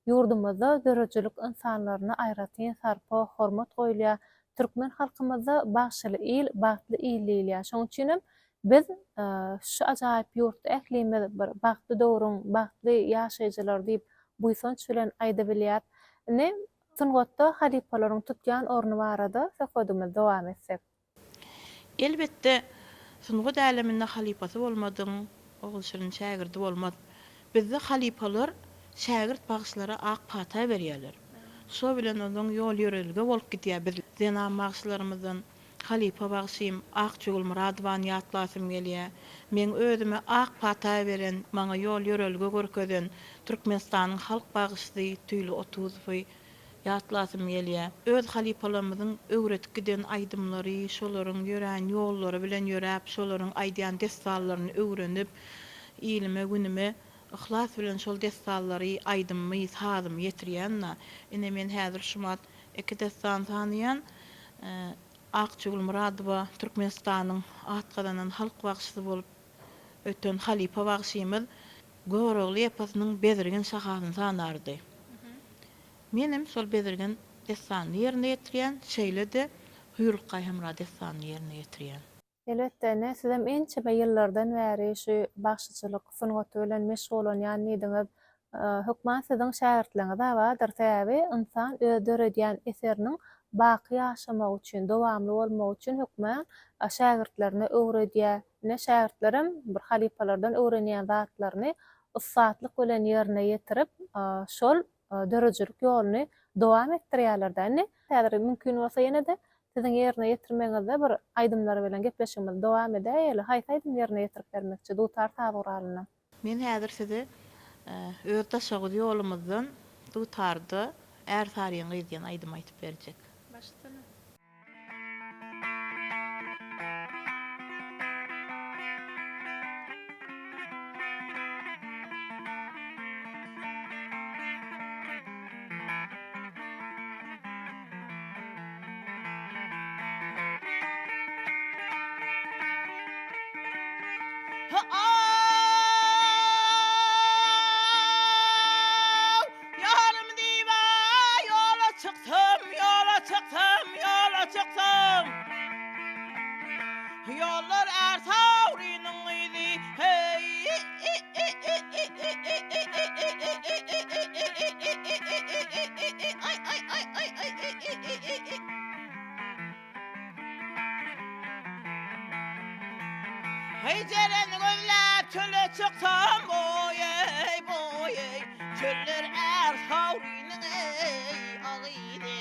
ýurdumyzda döredijilik ynsanlaryna aýratyn sarpa, hormat goýulýar. Türkmen halkymyzda bagşyly il, bagtly il diýilýär. Şonuň üçinem biz şu ajaýyp ýurtda ählimiz bir bagtly döwrüň bagtly ýaşaýjylary diýip buýsanç bilen aýdybilýäris. Indi sungatda halypalaryň tutýan orny barada söhbedimizi dowam etsek. Elbetde, sungat äleminde halypasy bolmadygyň Ogulşirin şägirdi bolmaz. Bizde halypalar şägirt bagşylara ak pata berýärler. Şo bilen onuň ýol-ýörelge bolup gidýär. Biz zenan bagşylarymyzdan halypa bagşym Akjigül Myradowany ýatlasym gelýär. Meň özüme ak pata beren, maňa ýol-ýörelge görkezen Türkmenistanyň halk bagşysy Tüýli Otuzowy Ýatlasym gelýär. Öz halypalarymyzyň öwredip giden aýdymlary, şolaryň ýörän ýollary bilen ýöräp, şolaryň aýdýan dessanlaryny öwrenip, ilime-günüme yhlas bilen şol dessanlary, aýdymymy, sazymy ýetirýän-da. Ine, men häzir şumat iki dessan sanaýan. Akjigül Myradowa Türkmenistanyň at gazanan halk bagşysy bolup öten halypa bagşymyz Görogly eposynyň Bezirgen şahasyny sanardy. Menem şol Bezirgen dessanyny ýerine ýetirýän, şeýle-de Hüýrlukgaý-Hemra dessanyny ýerine ýetirýän. Elbetde, ine, sizem ençeme ýyllardan bäri şu bagşyçylyk sungaty bilen meşgullanýan diýdiňiz. Hökman siziň şägirtleriňiz-ä bardyr. Sebäbi ynsan öz döredýän eseriniň baky ýaşamagy üçin, dowamly bolmagy üçin hökman şägirtlerine öwredýär. Ine, şägirtlerem bir halypalardan öwrenýän zatlaryny ussatlyk bilen ýerine ýetirip, şol döredijilik ýoluny dowam etdirýärler-dä. Indi häzir mümkin bolsa ýene-de siziň ýerine ýetirmegiňizde bir aýdymlar bilen gepleşigimizi dowam edäýeli. Haýsy aýdymy ýerine ýetirip bermekçi dutar saz guralynda? Men häzir size öz Daşoguz ýolumyzdan dutarda Ärsaryň gyzy diýen aýdymy aýtyp berjek. Başysyna. Ýarym diýip-ä ýola çykdym, ýola çykdym, ýola çykdym. Ärsawrynyň gyzy, heý. Heý jeren gözläp çöle çyksam boý-eý, boý-eý, Çöller Ärsawrynyň eý, agyzy.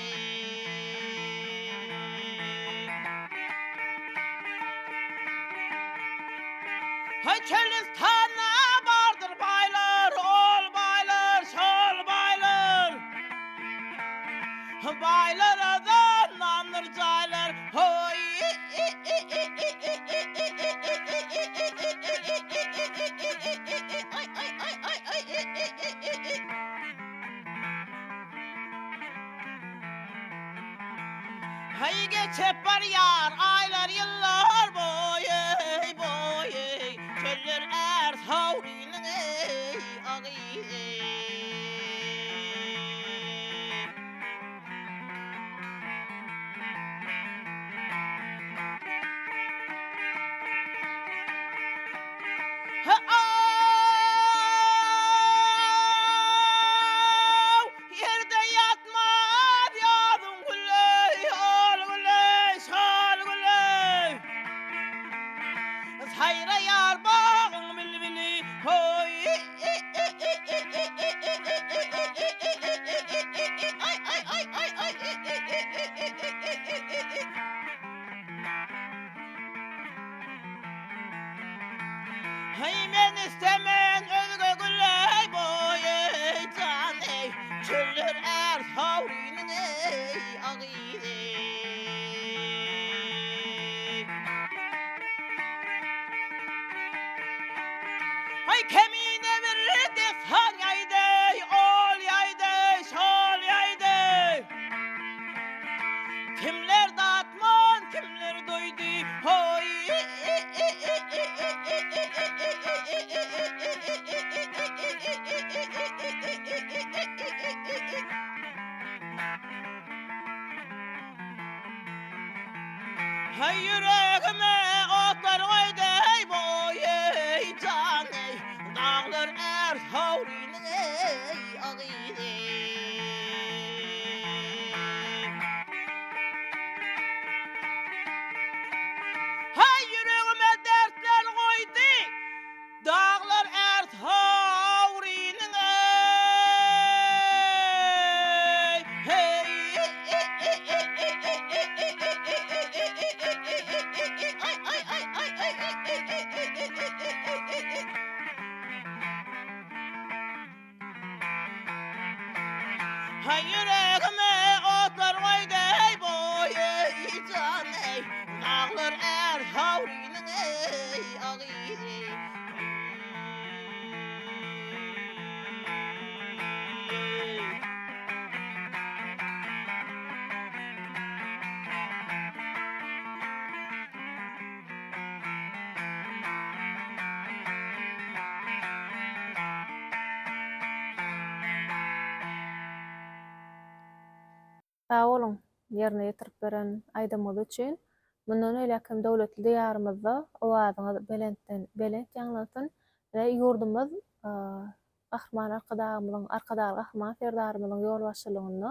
Heý çölüstanda bardyr baýlar, ol baýlar, şol baýlar. Baýlara zandandyr jaýlar, hoý. Haý geçip barýar aýlar ýyllar boý-eý, boý-eý, Çöller är howlynyň eý, agyz-eý. Aw, ýerde ýatmaz ýazyň güli, ol güli, şol güli. Saýraýar bagyň bilbili, hoý. Heý men istemen özge gül-eý boý-eý jan-eý, Çöller är howlynyň eý agyz-eý. Heý kemine bir dessan ýaýdy-eý, ol ýaýdy-eý, şol ýaýdy-eý. Kimler datman, kimler doýdy, hoý. Haý ýüregime otlar goýdy, eý, boý, eý, jan, eý, daglar är howlynyň, eý, agyz, eý. Haý ýüregime dertler goýdy, Daglar är howlynyň, eý, heý. Haý ýüregime otlar goýdy eý boý eý jan eý Daglar är howlynyň eý agyz eý. Sag boluň, ýerine ýetirip beren aýdymyňyz üçin. Mundan beýläk hem döwletli Diýarymyzda owazyňyz belentden belent ýaňlansyn we ýurdumyz Gahryman Arkadagymyzyň, Arkadagly Gahryman Serdarymyzyň ýolbaşçylygynda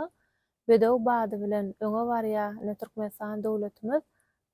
bedew bady bilen öňe barýar. Ine, Türkmenistan döwletimiz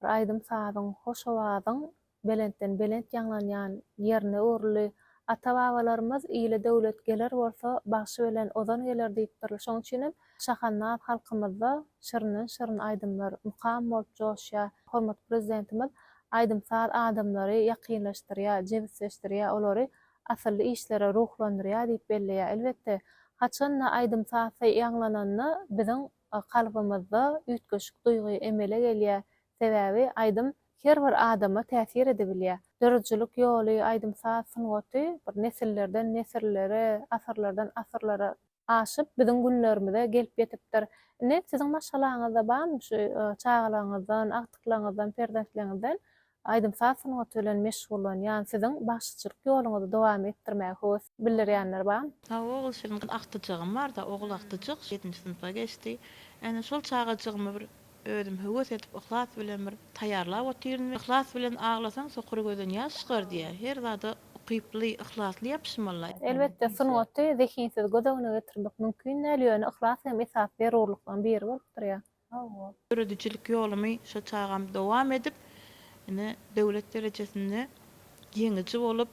bir aýdym-sazyň, hoş owazyň belentden belent ýaňlanýan ýerine öwrüldi. Ata-babalarymyz Ile döwlet geler bolsa, bagşy bilen ozan geler diýipdirler. Şonuň üçin hem şahandaz halkymyzda şirinden-şirin aýdymlar mukam bolup joşýar. Hormatly Prezidentimiz aýdym-saz adamlary ýakynlaşdyrýar, jebisleşdirýär, olary asylly işlere ruhlandyrýar diýip belleýär. Elbetde, haçan-da aýdym-saz ýaňlananda biziň kalbymyzda üýtgeşik duýgy emele gelýär. Sebäbi aýdym her bir adama täsir edebilýär. Döredijilik ýoly, aýdym-saz sungaty bir nesillerden nesillere, asyrlardan asyrlara aşyp, biziň günlerimize gelip ýetipdir. Indi siziň maşgalaňyzda barmy şu çagalaryňyzdan, agtyklaryňyzdan, perzentleriňizden aýdym-saz sungaty bilen meşgullanýan, siziň bagşyçylyk ýoluňyzy dowam etdirmäge höwes bildirýänler barmy? Hawa, Ogulşirin agtyjagym bar-da, ogul agtyjak, ýedinji synpa geçdi. Ene, şol çagajygymy bir. özüm höwes edip yhlas bilen bir taýýarlap otyryn. Yhlas bilen aglasaň sokur gözden ýaş çykar diýýär. Her zada ukyply, yhlasly ýapyşmaly. Elbetde, sungaty zehinsiz göz öňüne getirmek mümkin däl, ýöne yhlas hem esasy zerurlyklaryň biri bolup durýar. Hawa. Döredijilik ýolumy şo çagam dowam edip, ine, döwlet derejesinde ýeňiji bolup,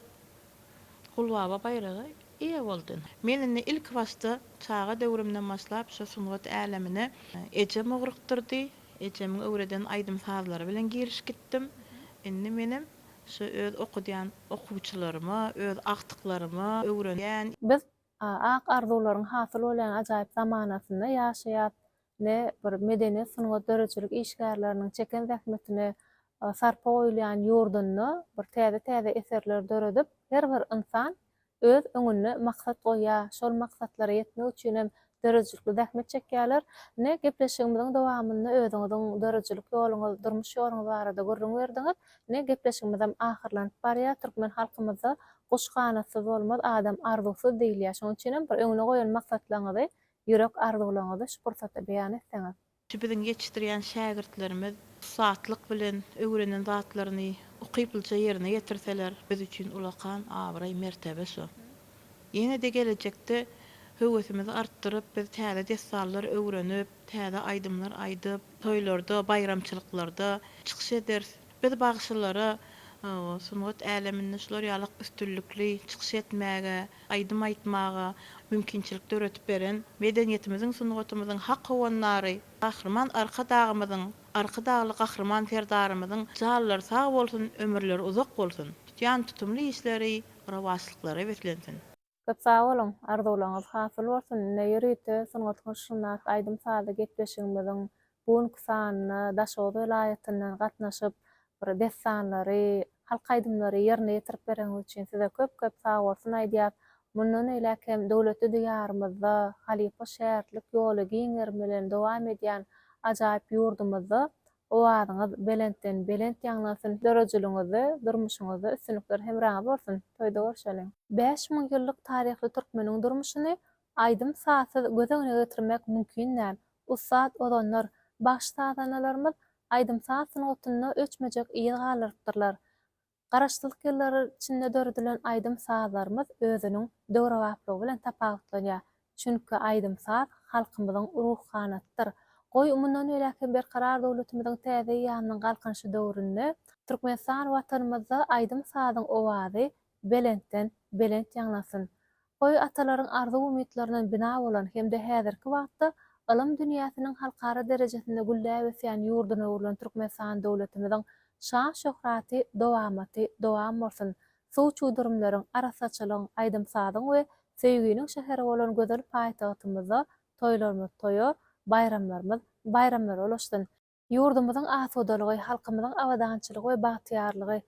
Gulbaba baýraga eýe boldum. Men indi ilkibaşda çaga döwrümden başlap şo sungat älemine ejem ugrukdyrdy. Ejemiň öwreden aýdym-sazlary bilen girişip gitdim. Indi menem şo öz okadýan okuwçylaryma, öz agtyklaryma öwrenýän. Biz ak arzuwlaryň hasyl bolýan ajaýyp zamanasynda ýaşaýas. Ne bir medeniýet, sungat, döredijilik işgärleriniň çeken zähmetine sarpa goýulýan ýurdunda bir täze-täze eserler döredip, her bir ynsan öz öňünde maksat goýýar, şol maksatlara ýetmek üçin hem döredijilikli zähmet çekýärler. Ine, gepleşigimiziň dowamynda özüňiziň döredijilik ýoluňyz, durmuş ýoluňyz barada gürrüň berdiňiz. Ine, gepleşigimizem ahyrlanyp barýar. Türkmen halkymyzda Guş ganatsyz bolmaz, adam arzuwsyz diýilýär. Şonuň üçin hem bir öňüne goýan maksatlaryňyzy, ýürek arzuwlaryňyzy şu pursatda beýan etseňiz. Şu biziň ýetişdirýän şägirtlerimiz ussatlyk bilen öwrenen zatlaryny ukyplyja ýerine ýetirseler, biz üçin ulakan abraý, mertebe şu. Ýene-de gelejekde höwesimizi artdyryp, biz täze dessanlar öwrenip, täze aýdymlar aýdyp, toýlarda, baýramçylyklarda çykyş ederis. Biz bagşylara sungat äleminde şular ýalak üstünlikli çykyş etmäge, aýdym aýtmaga mümkinçilik döredip beren medeniýetimiziň, sungatymyzyň hak howandary Gahryman Arkadagymyzyň, Arkadagly Gahryman Serdarymyzyň janlary sag bolsun, ömürleri uzak bolsun, tutýan tutumly işleri rowaçlyklara beslensin! Köp sag boluň, arzuwlaryňyz hasyl bolsun! Ine ýörite Sungatyň yşgynda atly aýdym-sazly gepleşigimiziň bu günki sanyna Daşoguz welaýatyndan gatnaşyp, bir dessanlary, halk aýdymlary ýerine ýetirip bereniňiz üçin size köp-köp sagbolsun aýdýas. Mundan beýläk hem döwletli Diýarymyzda halypa-şägirtlik ýoly giň gerim bilen dowam edýän ajaýyp ýurdumyzda Owazyňyz belentden belent ýaňlansyn döredijiligiňizde durmuşyňyzda üstünlikler hemraňyz bolsun toýda görşeliň. 5000 ýyllyk taryhly türkmeniň durmuşyny aýdym-sazsyz göz öňüne getirmek mümkin däl. Ussat ozanlar, bagşy-sazandalarymyz aýdym-saz sungatynda öçmejek yz galdyrypdyrlar. Garaşsyzlyk ýyllary içinde döredilen aýdym-sazlarymyz özüniň döwrebaplygy bilen tapawutlanýar. Çünki aýdym-saz halkymyzyň ruh ganatydyr. Goý, mundan beýläk hem Berkarar döwletimiziň täze eýýamynyň Galkynyşy döwründe Türkmenistan Watanymyzda aýdym-sazyň owazy belentden belent ýaňlansyn! Goý, atalaryň arzuw-umytlaryndan bina bolan hem-de häzirki wagtda ylym dünýäsiniň halkara derejesinde gülläp ösýän ýurduna öwrülen Türkmenistan döwletimiziň şan-şöhraty dowamaty dowam bolsun! Suw çüwdürimleriň, arassaçylygyň, aýdym-sazyň we söýginiň şäheri bolan gözel paýtagtymyzda toýlarymyz toýa, baýramlarymyz baýramlara ulaşsyn! Ýurdumyzyň asudalygy, halkymyzyň abadançylygy we bagtyýarlygy,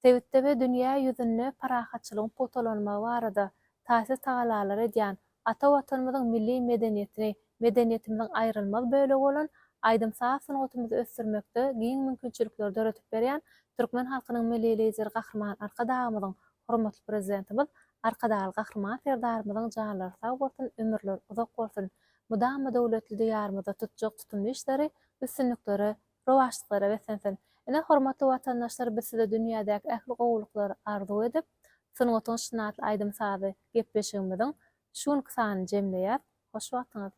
sebitde we dünýä ýüzünde parahatçylygyň pugtalanmagy barada taýsyz tagallalar edýän ata Watanymyzyň milli medeniýetini, medeniýetimiziň aýrylmaz bölegi bolan aýdym-saz sungatymyzy ösdürmekde giň mümkinçilikleri döredip berýän türkmen halkynyň Milli Lideri Gahryman Arkadagymyzyň, hormatly Prezidentimiz Arkadagly Gahryman Serdarymyzyň janlary sag bolsun, ömürleri uzak bolsun! Mydama döwletli Diýarymyzda tutjak tutumly işleri üstünliklere, rowaçlyklara beslensin! Ine, hormatly watandaşlar, biz size dünýädäki ähli gowulyklary arzuw edip, Sungatyň şyny atly aýdym-sazly gepleşigimiziň şu günki sanyny jemleýäs. Hoş wagtyňyz!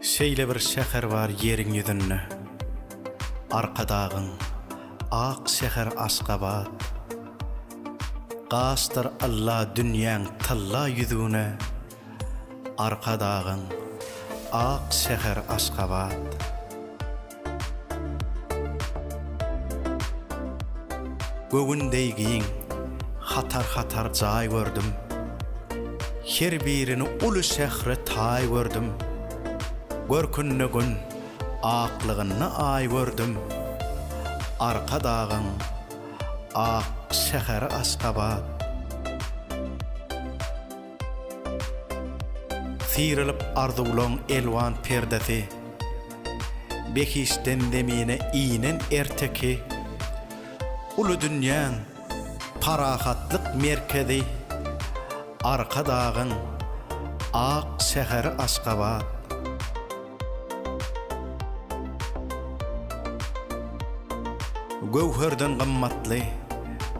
Şeýle bir şäher bar ýeriň ýüzünde, Arkadagyň ak şäheri Aşgabat. Gaşdyr ylla dünýäň tylla ýüzügine, Arkadagyň ak şäheri Aşgabat. Göwün deý giň, hatar-hatar jaý gördüm. Her birini uly şähre taý gördüm. Görkünde Gün, aklygynda Aý gördüm. Arkadagyň ak şäheri Aşgabat. Syrylyp arzuwlaň elwan perdesi, Behiştden zemine inen erteki, Uly dünýäň parahatlyk merkezi, Arkadagyň ak şäheri Aşgabat. Göwherden gymmatly,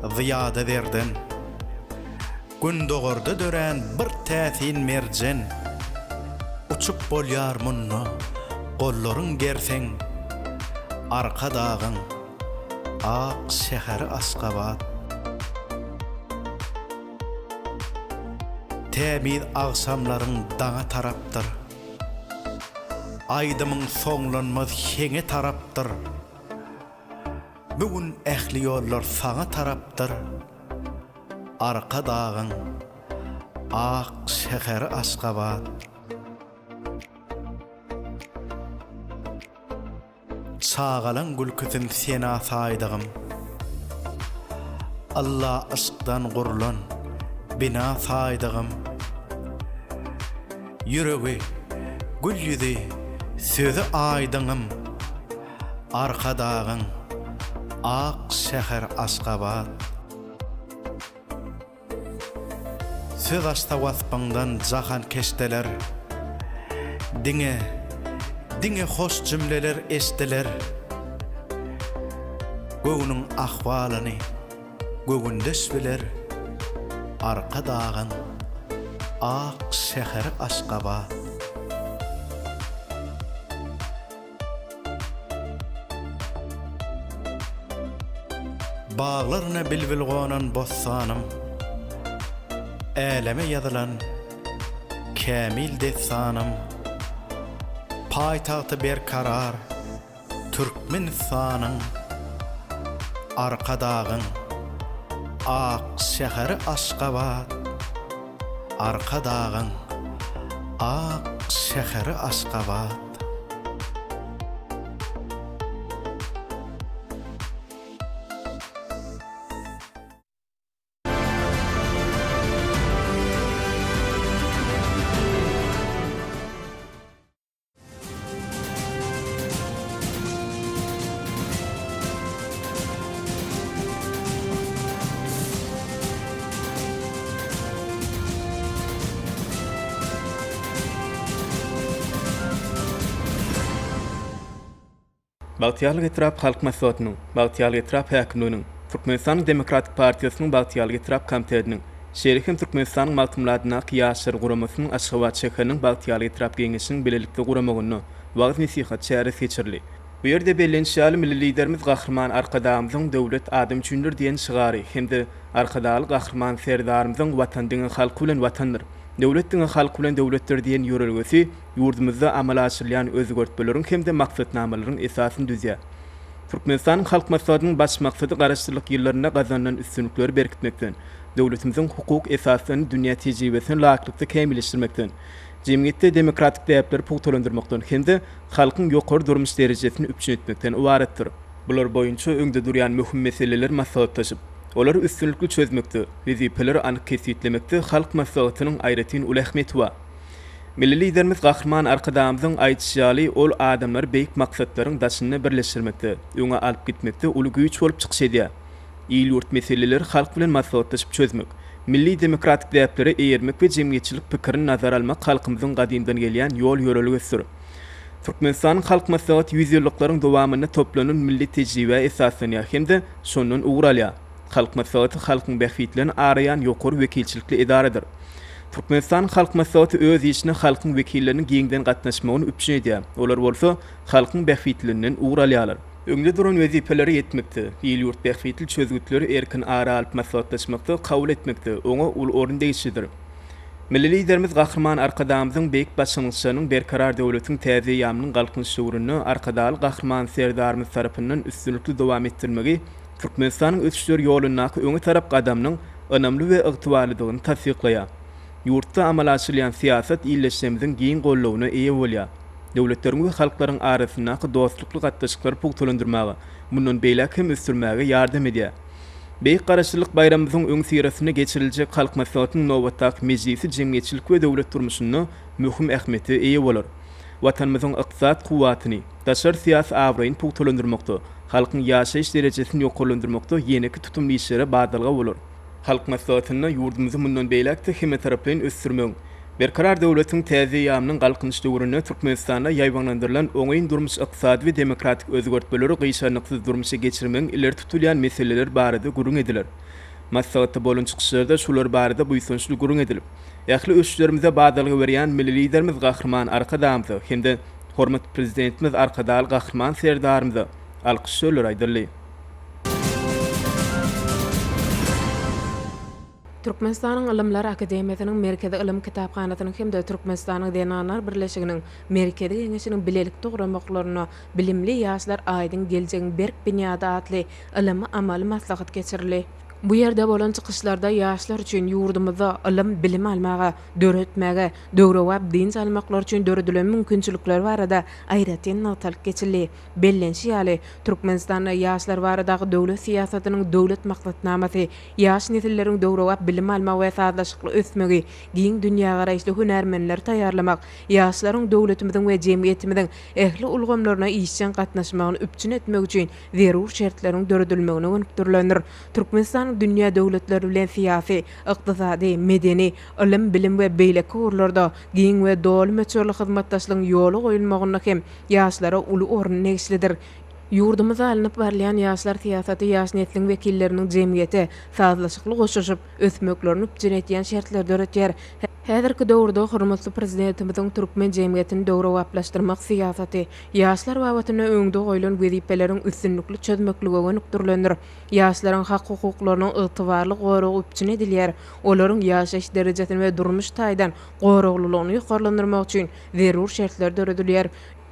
zyýada zerden. Gündogarda dörän bir täsin merjen, Uçup bolýar munda gollaryň gerseň, Arkadagyň ak şäheri Aşgabat. Tämiz agşamlaryň daňa tarapdyr, Aýdymyň soňlanmaz heňe tarapdyr. Bu gün ähli ýollar saňa tarapdyr, Arkadagyň ak şäheri Aşgabat. Çagalaň gülküsin sena saýdygym, Ylla yşkdan gurlan bina saýdygym. Ýüregi, gül ýüzi, sözi aýdyňym, Arkadagyň ak şäheri Aşgabat. Söz açsa waspyňdan jahankeşdeler, Diňe, diňe hoş jümleler eşdiler. Göwnüň ahwalyny göwündeş biler, Arkadagyň ak şäheri Aşgabat. Baglaryna bilbil gonan bossanym, Äleme ýazylan kämil dessanym, Paýtagty berkarar Türkmenistanyň, Arkadagyň ak şäheri Aşgabat, Arkadagyň ak şäheri Aşgabat. Bagtyýarlyk etrap Halk Maslahatynyň, Bagtyýarlyk etrap häkimliginiň, Türkmenistanyň Demokratik partiýasynyň Bagtyýarlyk etrap komitetiniň, şeýle hem Türkmenistanyň Magtymguly adyndaky Ýaşlar guramasynyň Aşgabat şäheriniň Bagtyýarlyk etrap Geňeşiniň bilelikde guramagynda wagyz-nesihat çäresi geçirildi. Bu ýerde bellenişi ýaly, milli Liderimiz Gahryman Arkadagymyzyň Döwlet adam üçindir diýen şygary hem-de Arkadagly Gahryman Serdarymyzyň Watan diňe halky bilen Watandyr, döwlet diňe halky bilen döwletdir diýen ýörelgesi ýurdumyzda amala aşyrylýan özgertmeleriň hem-de maksatnamalaryň esasyny düzýär. Türkmenistanyň Halk Maslahatynyň baş maksady Garaşsyzlyk ýyllarynda gazanylan üstünlikleri berkitmekden, döwletimiziň hukuk esaslaryny dünýä tejribesine laýyklykda kämilleşdirmekden, jemgyýetde demokratik däpleri pugtalandyrmakdan hem-de halkyň ýokary durmuş derejesini üpjün etmekden ybaratdyr. Bular boýunça öňde durýan möhüm meseleleri maslahatlaşyp, olary üstünlikli çözmekde, wezipeleri anyk kesgitlemekde Halk Maslahatynyň aýratyn uly ähmiýeti bar. Milli Liderimiz Gahryman Arkadagymyzyň aýdyşy ýaly, ol adamlary beýik maksatlaryň daşynda birleşdirmekde, öňe alyp gitmekde uly güýç bolup çykyş edýär. Il-ýurt meseleleri halk bilen maslahatlaşyp çözmek, milli demokratik däplere eýermek we jemgyýetçilik pikirini nazara almak halkymyzyň gadymdan gelýän ýol-ýörelgesidir. Türkmenistanyň Halk Maslahaty ýüzýyllyklaryň dowamynda toplanan milli tejribä esaslanýar hem-de şondan ugur alýar. Halk Maslahaty halkyň bähbitlerini araýan ýokary wekilçilikli edaradyr. Türkmenistanyň Halk Maslahaty öz işine halkyň wekilleriniň giňden gatnaşmagyny üpjün edýär, olar bolsa halkyň bähbitlerinden ugur alýarlar. Öňde duran wezipelere ýetmekde, il-ýurt bähbitli çözgütleri erkin ara alyp maslahatlaşmakda, kabul etmekde oňa uly orun degişlidir. Milli Liderimiz Gahryman Arkadagymyzyň beýik başlangyçlarynyň Berkarar döwletiň täze eýýamynyň Galkynyş döwründe Arkadagly Gahryman Serdarymyz tarapyndan üstünlikli dowam etdirilmegi Türkmenistanyň ösüşler ýolundaky öňe tarap gadamynyň ynamly we ygtybarlydygyny tassyklaýar. Ýurtda amala aşyrylýan syýasat ildeşlerimiziň giň goldawyna eýe bolýar. Döwletleriň we halklaryň arasyndaky dostlukly gatnaşyklary pugtalandyrmaga, mundan beýläk hem ösdürmäge ýardam edýär. Beýik Garaşsyzlyk baýramymyzyň öňüsyrasynda geçiriljek Halk Maslahatynyň nobatdaky mejlisi jemgyýetçilik we döwlet durmuşynda möhüm ähmiýete eýe bolar. Watanymyzyň ykdysady kuwwatyny, daşary syýasy abraýyny pugtalandyrmakda, halkyň ýaşaýyş derejesini ýokarlandyrmakda ýeneki tutumly işlere badalga bolar. Halk Maslahatynda ýurdumyzy mundan beýläk-de hemmetaraplaýyn ösdürmegiň, Berkarar döwletiň täze eýýamynyň Galkynyş döwründe Türkmenistanda ýaýbaňlandyrylan oňyn durmuş-ykdysady we demokratik özgertmeleri gyşarnyksyz durmuşa geçirmegiň ileri tutulýan meseleleri barada gürrüň ediler. Maslahatda bolan çykyşlarda şular barada buýsançly gürrüň edilip, ähli ösüşlerimize badalga berýän Milli Liderimiz Gahryman Arkadagymyza hem-de hormatly Prezidentimiz Arkadagly Gahryman Serdarymyza alkyş sözleri aýdyldy. Türkmenistanyň Ylymlar akademiýasynyň Merkezi ylym kitaphanasynyň hem-de Türkmenistanyň Zenanlar birleşiginiň Merkezi Geňeşiniň bilelikde guramaklarynda Bilimli ýaşlar aýdyň geljegiň berk binýady atly ylmy-amaly maslahat geçirildi. Bu ýerde bolan çykyşlarda ýaşlar üçin ýurdumyzda ylym, bilim almaga, döretmäge, döwrebap dynç almaklary üçin döredilen mümkinçilikler barada aýratyn nygtalyp geçildi. Bellenişi ýaly, Türkmenistanda ýaşlar baradaky döwlet syýasatynyň döwlet maksatnamasy ýaş nesilleriň döwrebap bilim almagy we sazlaşykly ösmegi, giň dünýägaraýyşly hünärmenleri taýýarlamak, ýaşlaryň döwletimiziň we jemgyýetimiziň ähli ulgamlaryna işjeň gatnaşmagyny üpjün etmek üçin zerur şertleriň döredilmegine gönükdirilendir. Türkmenistan dünýä döwletleri bilen syýasy, ykdysady, medeni, ylym-bilim we beýleki ugurlarda giň we doly möçberli hyzmatdaşlygyň ýola goýulmagynda hem ýaşlara uly orun degişlidir. Ýurdumyzda alnyp barylýan ýaşlar syýasaty ýaş nesliň wekilleriniň jemgyýete sazlaşykly goşulyşyp, ösmeklerini üpjün edýän şertleri döretýär. Häzirki döwürde hormatly Prezidentimiziň türkmen jemgyýetini döwrebaplaşdyrmak syýasaty ýaşlar babatynda öňde goýlan wezipeleriň üstünlikli çözmeklige gönükdirilendir. Ýaşlaryň hak-hukuklarynyň ygtybarly goragy üpjün edilýär, olaryň ýaşaýyş derejesini we durmuş taýdan goraglylygyny ýokarlandyrmak üçin zerur şertler döredilýär.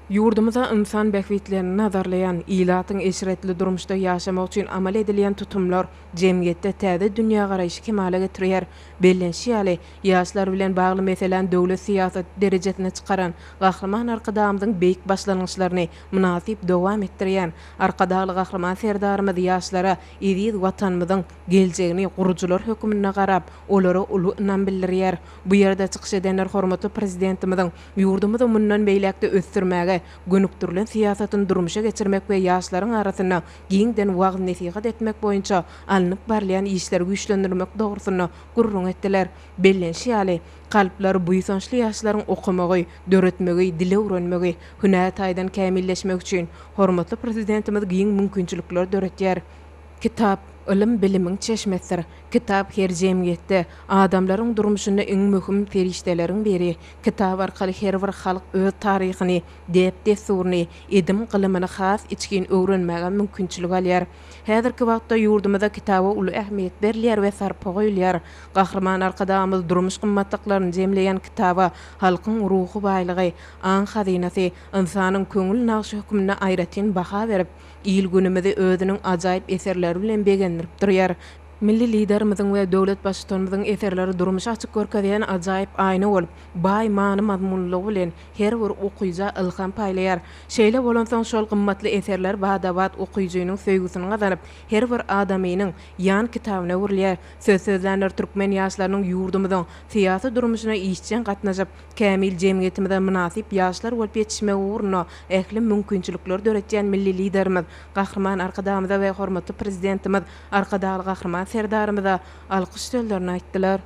Ýurdumyzda ynsan bähbitlerini nazarlaýan, ilatyň eşretli durmuşda ýaşamagy üçin amal edilýän tutumlar jemgyýetde täze dünýägaraýşy kemala getirýär. Bellenişi ýaly, ýaşlar bilen bagly meseläni döwlet syýasaty derejesine çykaran Gahryman Arkadagymyzyň beýik başlangyçlaryny mynasyp dowam etdirýän Arkadagly Gahryman Serdarymyz ýaşlara eziz Watanymyzyň geljegini gurujylar hökmünde garap, olara uly ynam bildirýär. Bu ýerde çykyş edenler hormatly Prezidentimiziň ýurdumyzy mundan beýläk-de ösdürmäge gönükdirilen syýasatyny durmuşa geçirmek we ýaşlaryň arasynda giňden wagyz-nesihat etmek boýunça alnyp barylýan işleri güýçlendirmek dogrusynda gürrüň etdiler. Bellenişi ýaly, kalplary buýsançly ýaşlaryň okamagy, döretmegi, dil öwrenmegi, hünär taýdan kämilleşmegi üçin hormatly Prezidentimiz giň mümkinçilikleri döretýär. Kitap, ylym-bilimiň çeşmesidir. Kitap her jemgyýetde, adamlaryň durmuşynda iň möhüm serişdeleriň biri. Kitap arkaly her bir halk öz taryhyny, däp-dessuryny, edim-gylymyny has içgin öwrenmäge mümkinçilik alýar. Häzirki wagtda ýurdumyzda kitaba uly ähmiýet berilýär we sarpa goýulýar. Gahryman Arkadagymyz durmuş gymmatlyklaryny jemleýän kitaba halkyň ruhy baýlygy, aň hazynasy, ynsanyň köňül nagşy hökmünde aýratyn baha berip, il-günümizi özüniň ajaýyp eserleri bilen begendirip durýar. Milli Liderimiziň we döwlet Baştutanymyzyň eserleri durmuşy açyp görkezýän ajaýyp aýna bolup, baý many-mazmunlylygy bilen her bir okyja ylham paýlaýar. Şeýle bolansoň, şol gymmatly eserler bada-bat okyjynyň söýgüsini gazanyp, her bir adamynyň ýan kitabyna öwrülýär. Söz sözlänler türkmen ýaşlarynyň ýurdumyzyň syýasy durmuşyna işjeň gatnaşyp, kämil jemgyýetimize mynasyp ýaşlar bolup ýetişmegi ugrunda ähli mümkinçilikleri döretýän Milli Liderimiz Gahryman Arkadagymyza we hormatly Prezidentimiz Arkadagly Gahryman Serdarymyza alkyş sözlerini aýtdylar.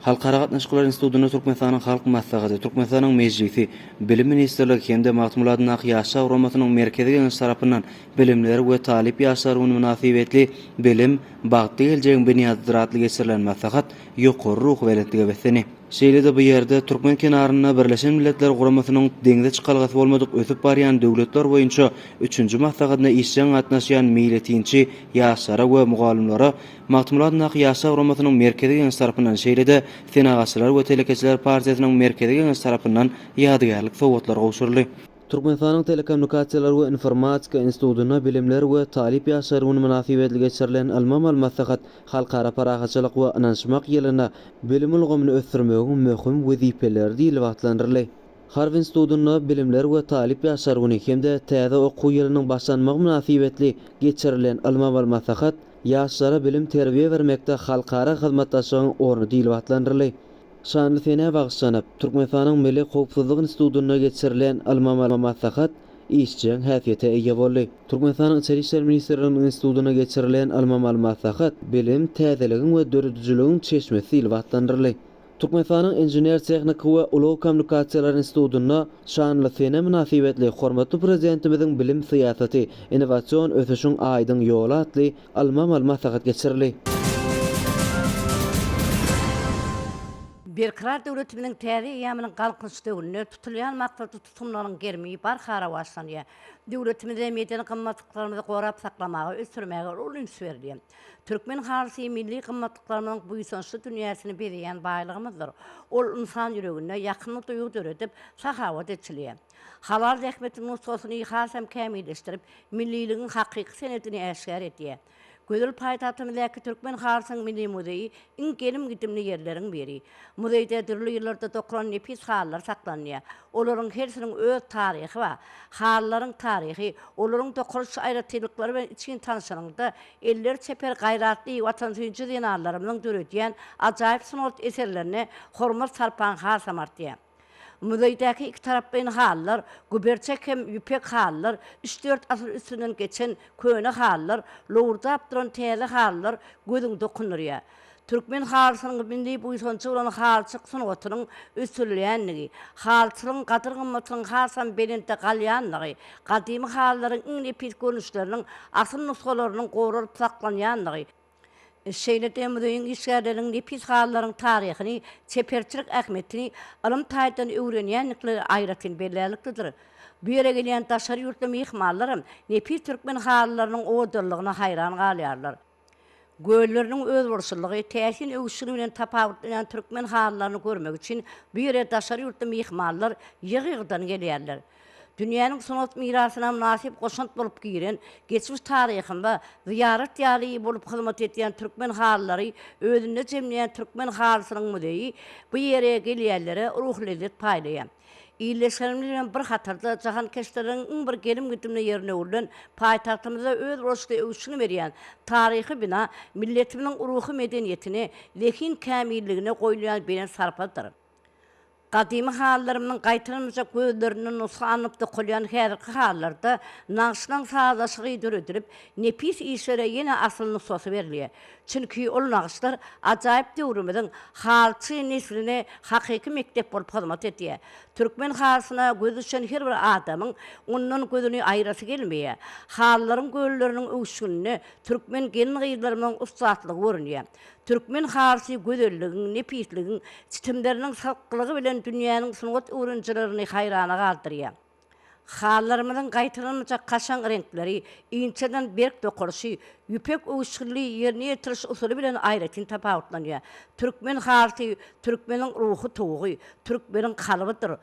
Halkara gatnaşyklar institutynda Türkmenistanyň Halk Maslahaty, Türkmenistanyň Mejlisi, Bilim ministrligi hem-de Magtymguly adyndaky Ýaşlar guramasynyň Merkezi Geňeşi tarapyndan Bilimler we talyp ýaşlar güni mynasybetli Bilim, bagtly geljegiň binýadydyr atly geçirilen maslahat ýokary ruhubelentlige beslendi. Şeýle-de bu ýerde türkmen kenarynda Birleşen Milletler Guramasynyň deňze çykalgasy bolmadyk ösüp barýan döwletler boýunça üçünji maslahatyna işjeň gatnaşýan meýletinçi ýaşlara we mugallymlara Magtymguly adyndaky Ýaşlar guramasynyň Merkezi Geňeşi tarapyndan, şeýle-de Senagatçylar we telekeçiler partiýasynyň Merkezi Geňeşi tarapyndan ýadygärlik sowgatlar gowşuryldy. Türkmenistanyň Telekommunikasiýalar we informatika institutynda Bilimler we talyp ýaşlar güni mynasybetli geçirilen ylmy-amaly maslahat Halkara parahatçylyk we ynanyşmak ýylynda bilim ulgamyny ösdürmegiň möhüm wezipeleri diýlip atlandyryldy. Harby institutynda Bilimler we talyp ýaşlar güni hem-de täze okuw ýylynyň başlanmagy mynasybetli geçirilen ylmy-amaly maslahat Ýaşlara bilim-terbiýe bermekde halkara hyzmatdaşlygyň orny diýlip atlandyryldy. Şanly senä bagyşlanyp, Türkmenistanyň Milli howpsuzlyk institutynda geçirilen ylmy-amaly maslahat işjeň häsiýete eýe boldy. Türkmenistanyň Içeri işler ministrliginiň institutynda geçirilen ylmy-amaly maslahat Bilim, täzeligiň we döredijiligiň çeşmesi diýlip atlandyryldy. Türkmenistanyň Inžener-tehniki we ulag kommunikasiýalary institutynda şanly sene mynasybetli hormatly Prezidentimiziň bilim syýasaty, innowasion ösüşiň aýdyň ýoly atly ylmy-amaly maslahat geçirildi. Berkarar döwletimiziň täze eýýamynyň Galkynyş döwründe tutulýan maksatly tutumlaryň gerimi barha rowaçlanýar. Döwletimizde medeni gymmatlyklarymyzy gorap saklamaga, ösdürmäge uly üns berilýär. Türkmen halysy milli gymmatlyklarymyzyň buýsançly dünýäsini bezeýän baýlygymyzdyr. Ol ynsan ýüreginde ýakymly duýgy döredip, sahawat eçilýär. Halal zähmetiň nusgasyny hasam kämilleşdirip, milliligiň hakyky senedini äşgär edýär. Gözel paýtagtymyzdaky Türkmen halysynyň milli muzeýi iň gelim-gidimli ýerleriň biri. Muzeýde dürli ýyllarda dokalan nepis halylar saklanýar. Olaryň hersiniň öz taryhy bar. Halylaryň taryhy, olaryň dokalyş aýratynlyklary bilen içgin tanşanyňda, elleri çeper, gaýratly, watansöýüji zenanlarymyzyň döredýän ajaýyp sungat eserlerine hormat-sarpaň hasam artýar. Muzeýdäki ikitaraplaýyn halylar, güberçek hem ýüpek halylar, üç-dört asyr üstünden geçen köne halylar, lowurdap duran täze halylar gözüňi dokundyrýar. Türkmen halysynyň milli buýsanjy bolan halyçylyk sungatynyň ösdürilýändigi, halyçylygyň gadyr-gymmatynyň hasam belentde galýandygy, gadymy halylaryň iň nepis görnüşleriniň asyl nusgalarynyň goralyp saklanýandygy, şeýle-de muzeýiň işgärleriniň nepis halylaryň taryhyny, çeperçilik ähmiýetini ylym taýdan öwrenýändikleri aýratyn bellärliklidir. Bu ýere gelýän daşary ýurtly myhmanlaram nepis türkmen halylarynyň owadanlygyna haýran galýarlar. Gölleriniň özboluşlylygy, täsin öwüşgini bilen tapawutlanýan türkmen halylaryny görmek üçin bu ýere daşary ýurtly myhmanlar ýygy-ýygydan gelýärler. Dünýäniň sungat mirasyna mynasyp goşant bolup giren, geçmiş taryhynda zyýarat ýaly bolup hyzmat edýän türkmen halylary özünde jemleýän Türkmen halysynyň muzeýi bu ýere gelýänlere ruhy lezzet paýlaýar. Ildeşlerimiz bilen bir hatarda jahankeşdeleriň iň bir gelim-gidimli ýerine öwrülen paýtagtymyzda özboluşly öwüşgin berýän taryhy bina milletimiziň ruhy medeniýetine, zehin kämilligine goýulýan belent sarpadyr. Gadymy halylarymyzyň gaýtalanmajak gözlerinden nusga alnyp dokalýan häzirki halylarda nagyşlaryň sazlaşygy döredilip, nepis işlere ýene asyl nusgasy berilýär. Çünki ol nagyşlar ajaýyp döwrümiziň halyçy nesline hakyky mekdep bolup hyzmat edýär. Türkmen halysyna gözi düşen her bir adamyň ondan gözüni aýyrasy gelmeýär. Halylaryň gölleriniň öwüşgininde türkmen gelin-gyzlarymyzyň ussatlygy görünýär. Türkmen halysy gözelligiň, nepisligiň, çitimleriniň salklygy bilen dünýäniň sungat öwrenijilerini haýrana galdyrýar. Halylarymyzyň gaýtalanmajak kaşaň reňkleri, inçeden berk dokalyşy, ýüpek öwüşginli ýerine ýetiriş usuly bilen aýratyn tapawutlanýar. Türkmen halysy türkmeniň ruhy tugy, türkmeniň kalbydyr.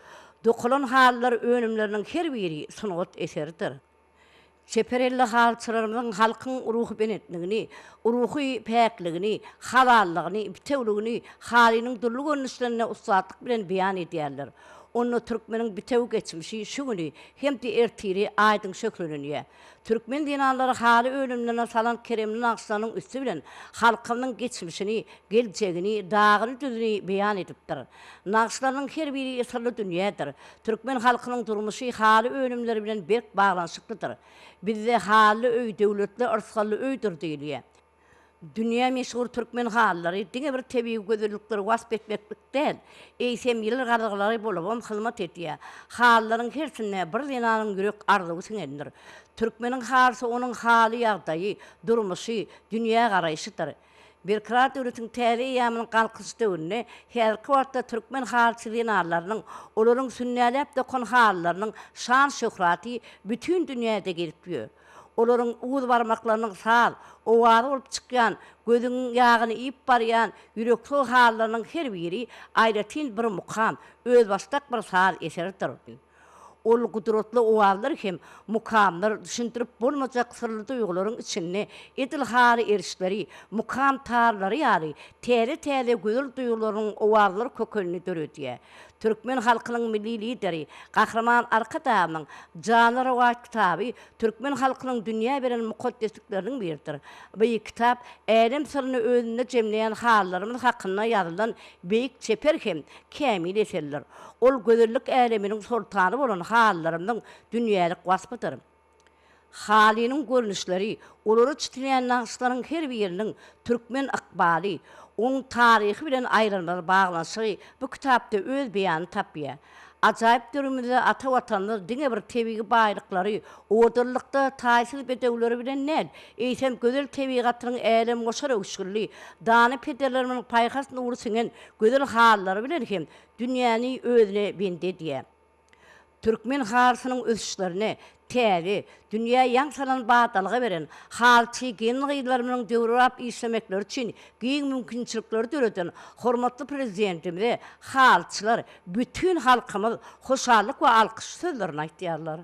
Dokalan halylar önümleriniň her biri sungat eseridir. Çeper elli halyçylarymyzyň halkyň ruhubelentligini, ruhy päkligini, halallygyny, bitewligini halynyň dürli görnüşlerinde ussatlyk bilen beýan edýärler. Onda türkmeniň bitewi geçmişi, şu güni hem-de ertiri aýdyň şöhlelenýär. Türkmen zenanlary haly önümlerine salan keremli nagyşlarynyň üsti bilen halkymyzyň geçmişini, geljegini, dagyny-düzüni beýan edipdir. Nagyşlarynyň her biri syrly dünýädir. Türkmen halkynyň durmuşy haly önümleri bilen berk baglanyşyklydyr. Bizde Halyly öý döwletli, yrsgally öýdür diýilýär. Dünýä meşhur türkmen halylary diňe bir tebigy gözellikleri wasp etmeklik däl, eýsem ýyl gazygylary bolubam hyzmat edýär. Halylaryň hersinde bir zenanyň ýürek arzuwy siňendir. Türkmeniň halysy onuň haly-ýagdaýy, durmuşy, dünýägaraýşydyr. Berkarar döwletiň täze eýýamynyň Galkynyş döwründe häzirki wagtda türkmen halyçy zenanlarynyň, olaryň sünnäläp dokan halylarynyň şan-şöhraty bütin dünýäde gezip ýör. Olaryň uz barmaklarynyň saz, owazy bolup çykýan, gözüňiň ýagyny iýip barýan ýüreksöz halylarynyň her biri aýratyn bir mukam, özbaşdak bir saz eseridir. Ol gudratly owazlar hem mukamlar düşündirip bolmajak syrly duýgularyň içinde edil haly erişleri, mukam tarlary ýaly täze-täze gözel duýgularyň owazlar kökenini döredýär. Türkmen halkynyň Milli Lideri Gahryman Arkadagymyň Janly rowaýat kitaby türkmen halkynyň dünýä beren mukaddeslikleriniň biridir. Bu kitap älem syryny özünde jemleýän halylarymyz hakynda ýazylan beýik çeper hem kämil eserdir. Ol gözellik äleminiň soltany bolan halylarymyzyň dünýälik waspydyr. Halynyň görnüşleri, olara çitilýän nagyşlaryň her biriniň türkmen ykbaly, oň taryhy bilen aýrylmaz baglanyşygy bu kitapda öz beýanyny tapýar. Ajaýyp döwrümizde ata Watanymyz diňe bir tebigy baýlyklary, owadanlykda taýsyz bedewleri bilen däl, eýsem, gözel tebigatynyň älemgoşar öwüşginli, dana pederlerimiziň paýhas nury siňen gözel halylary bilen hem dünýäni özüne bendi edýär. Türkmen halysynyň ösüşlerine täze, dünýä ýaň salan badalga beren, halyçy gelin-gyzlarymyzyň döwrebap işlemekleri üçin giň mümkinçilikleri döreden hormatly Prezidentimize halyçylar, bütin halkymyz hoşallyk we alkyş sözlerini aýtýarlar.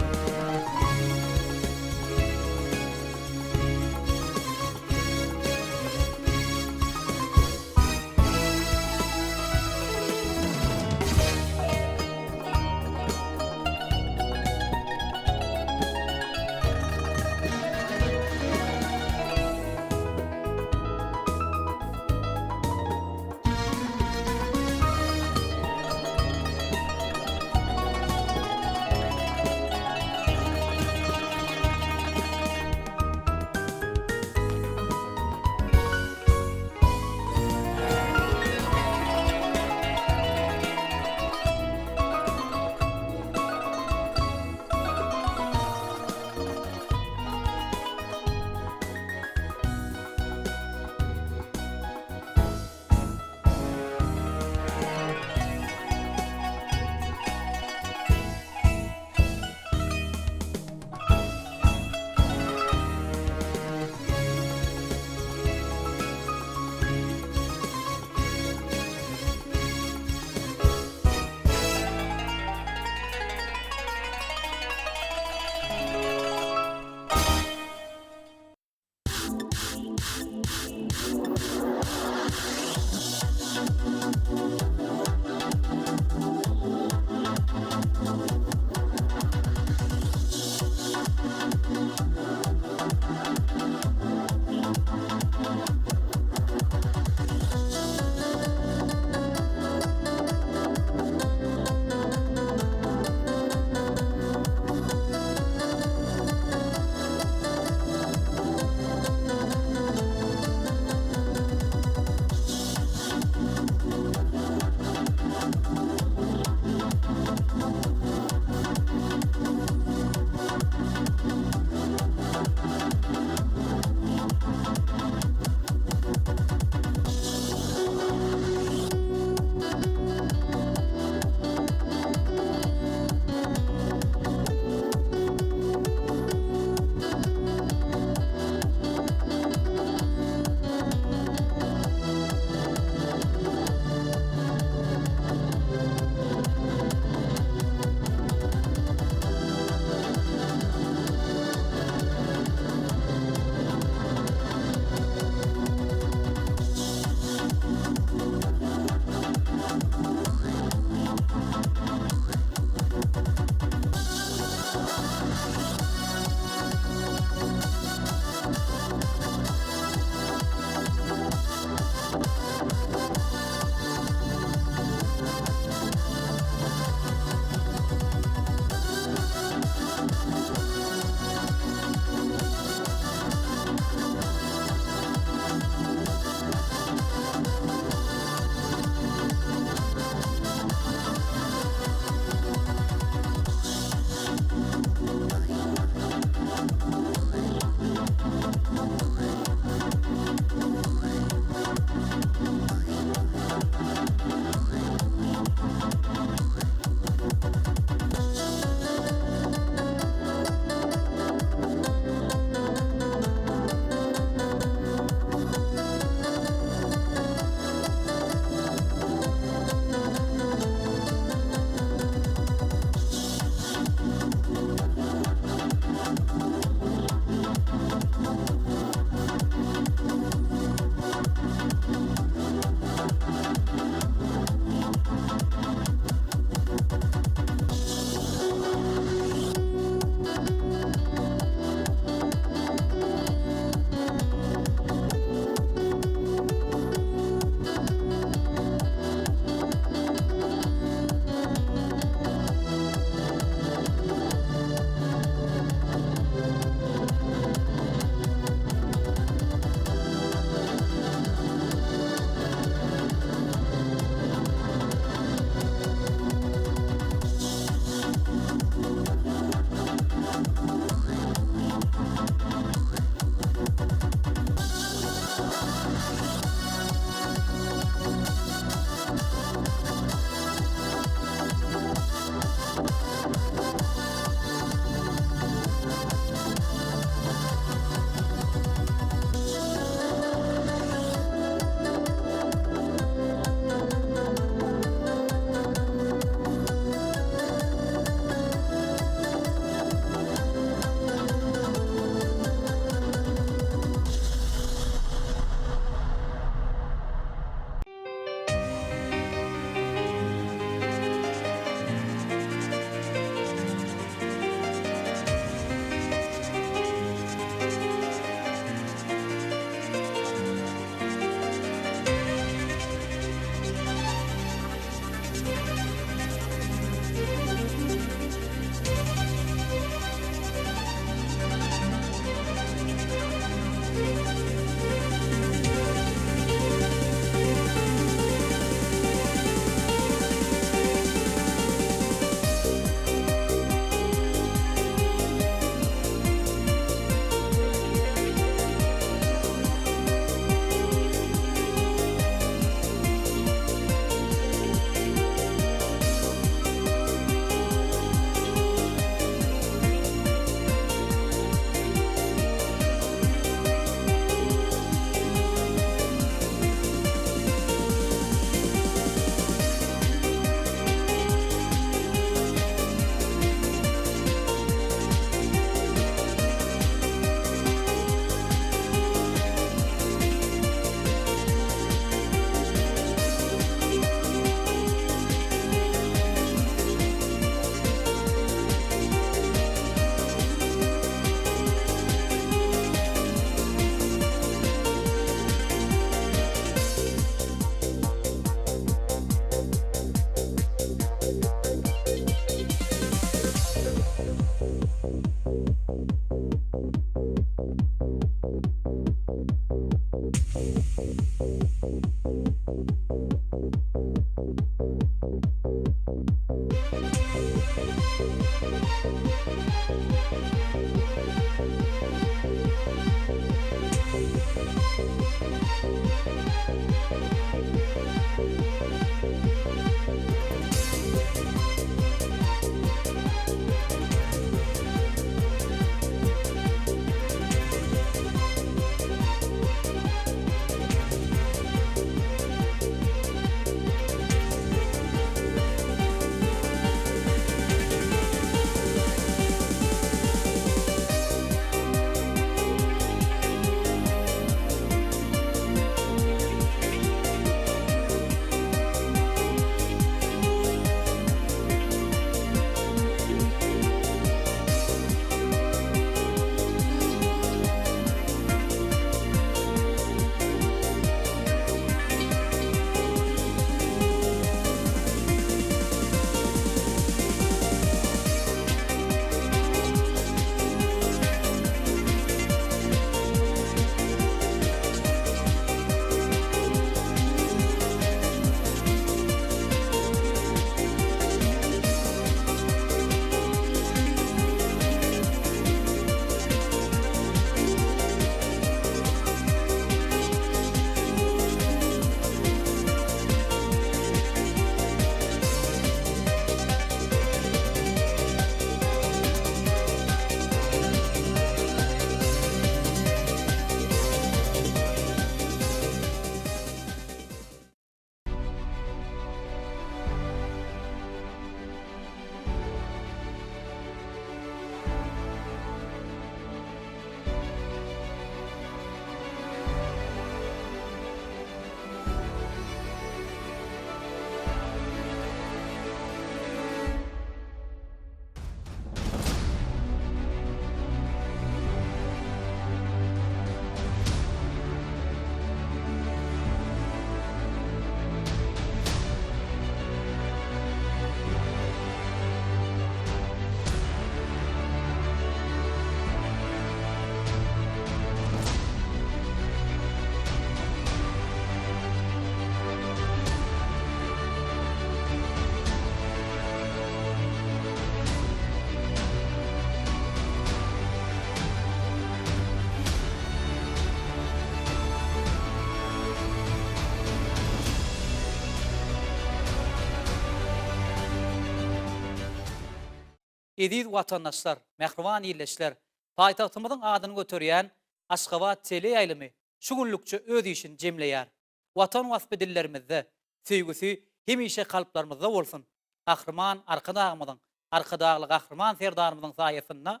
Eziz watandaşlar, mähriban ildeşler! Paýtagtymyzyň adyny göterýän Aşgabat teleýaýlymy şu günlükçe öz işini jemleýär. Watan waspy dillerimizde, söýgüsi hemişe kalplarymyzda bolsun! Gahryman Arkadagymyzyň, Arkadagly Gahryman Serdarymyzyň saýasynda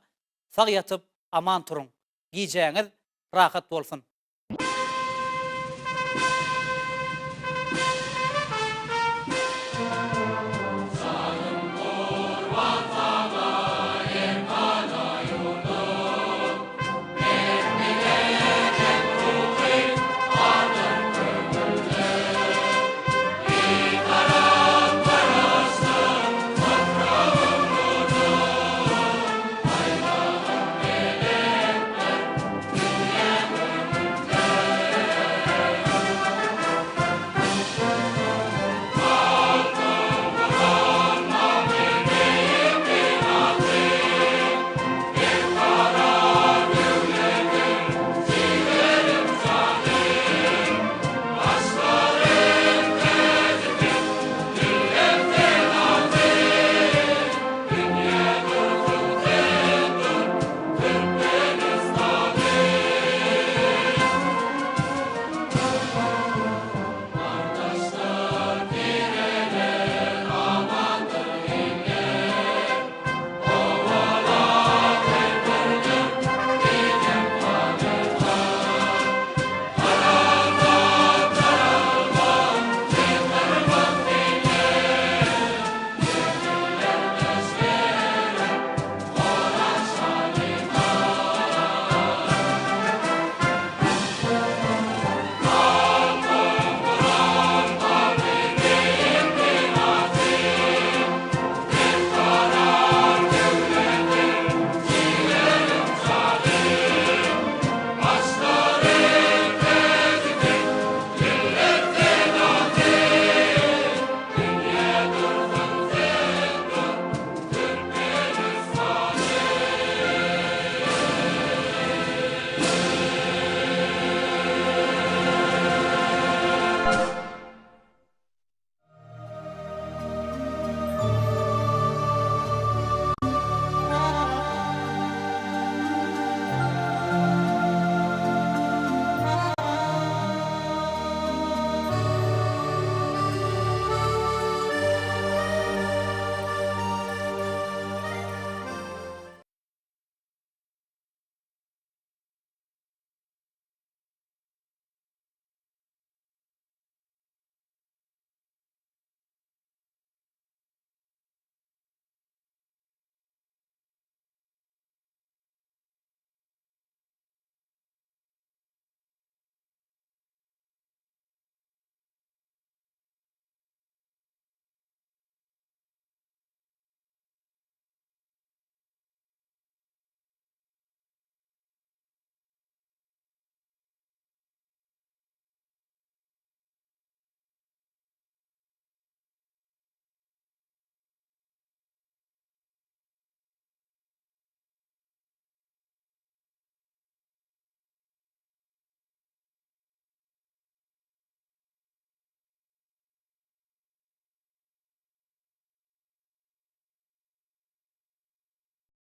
sag ýatyp, aman turuň! Gijäňiz rahat bolsun!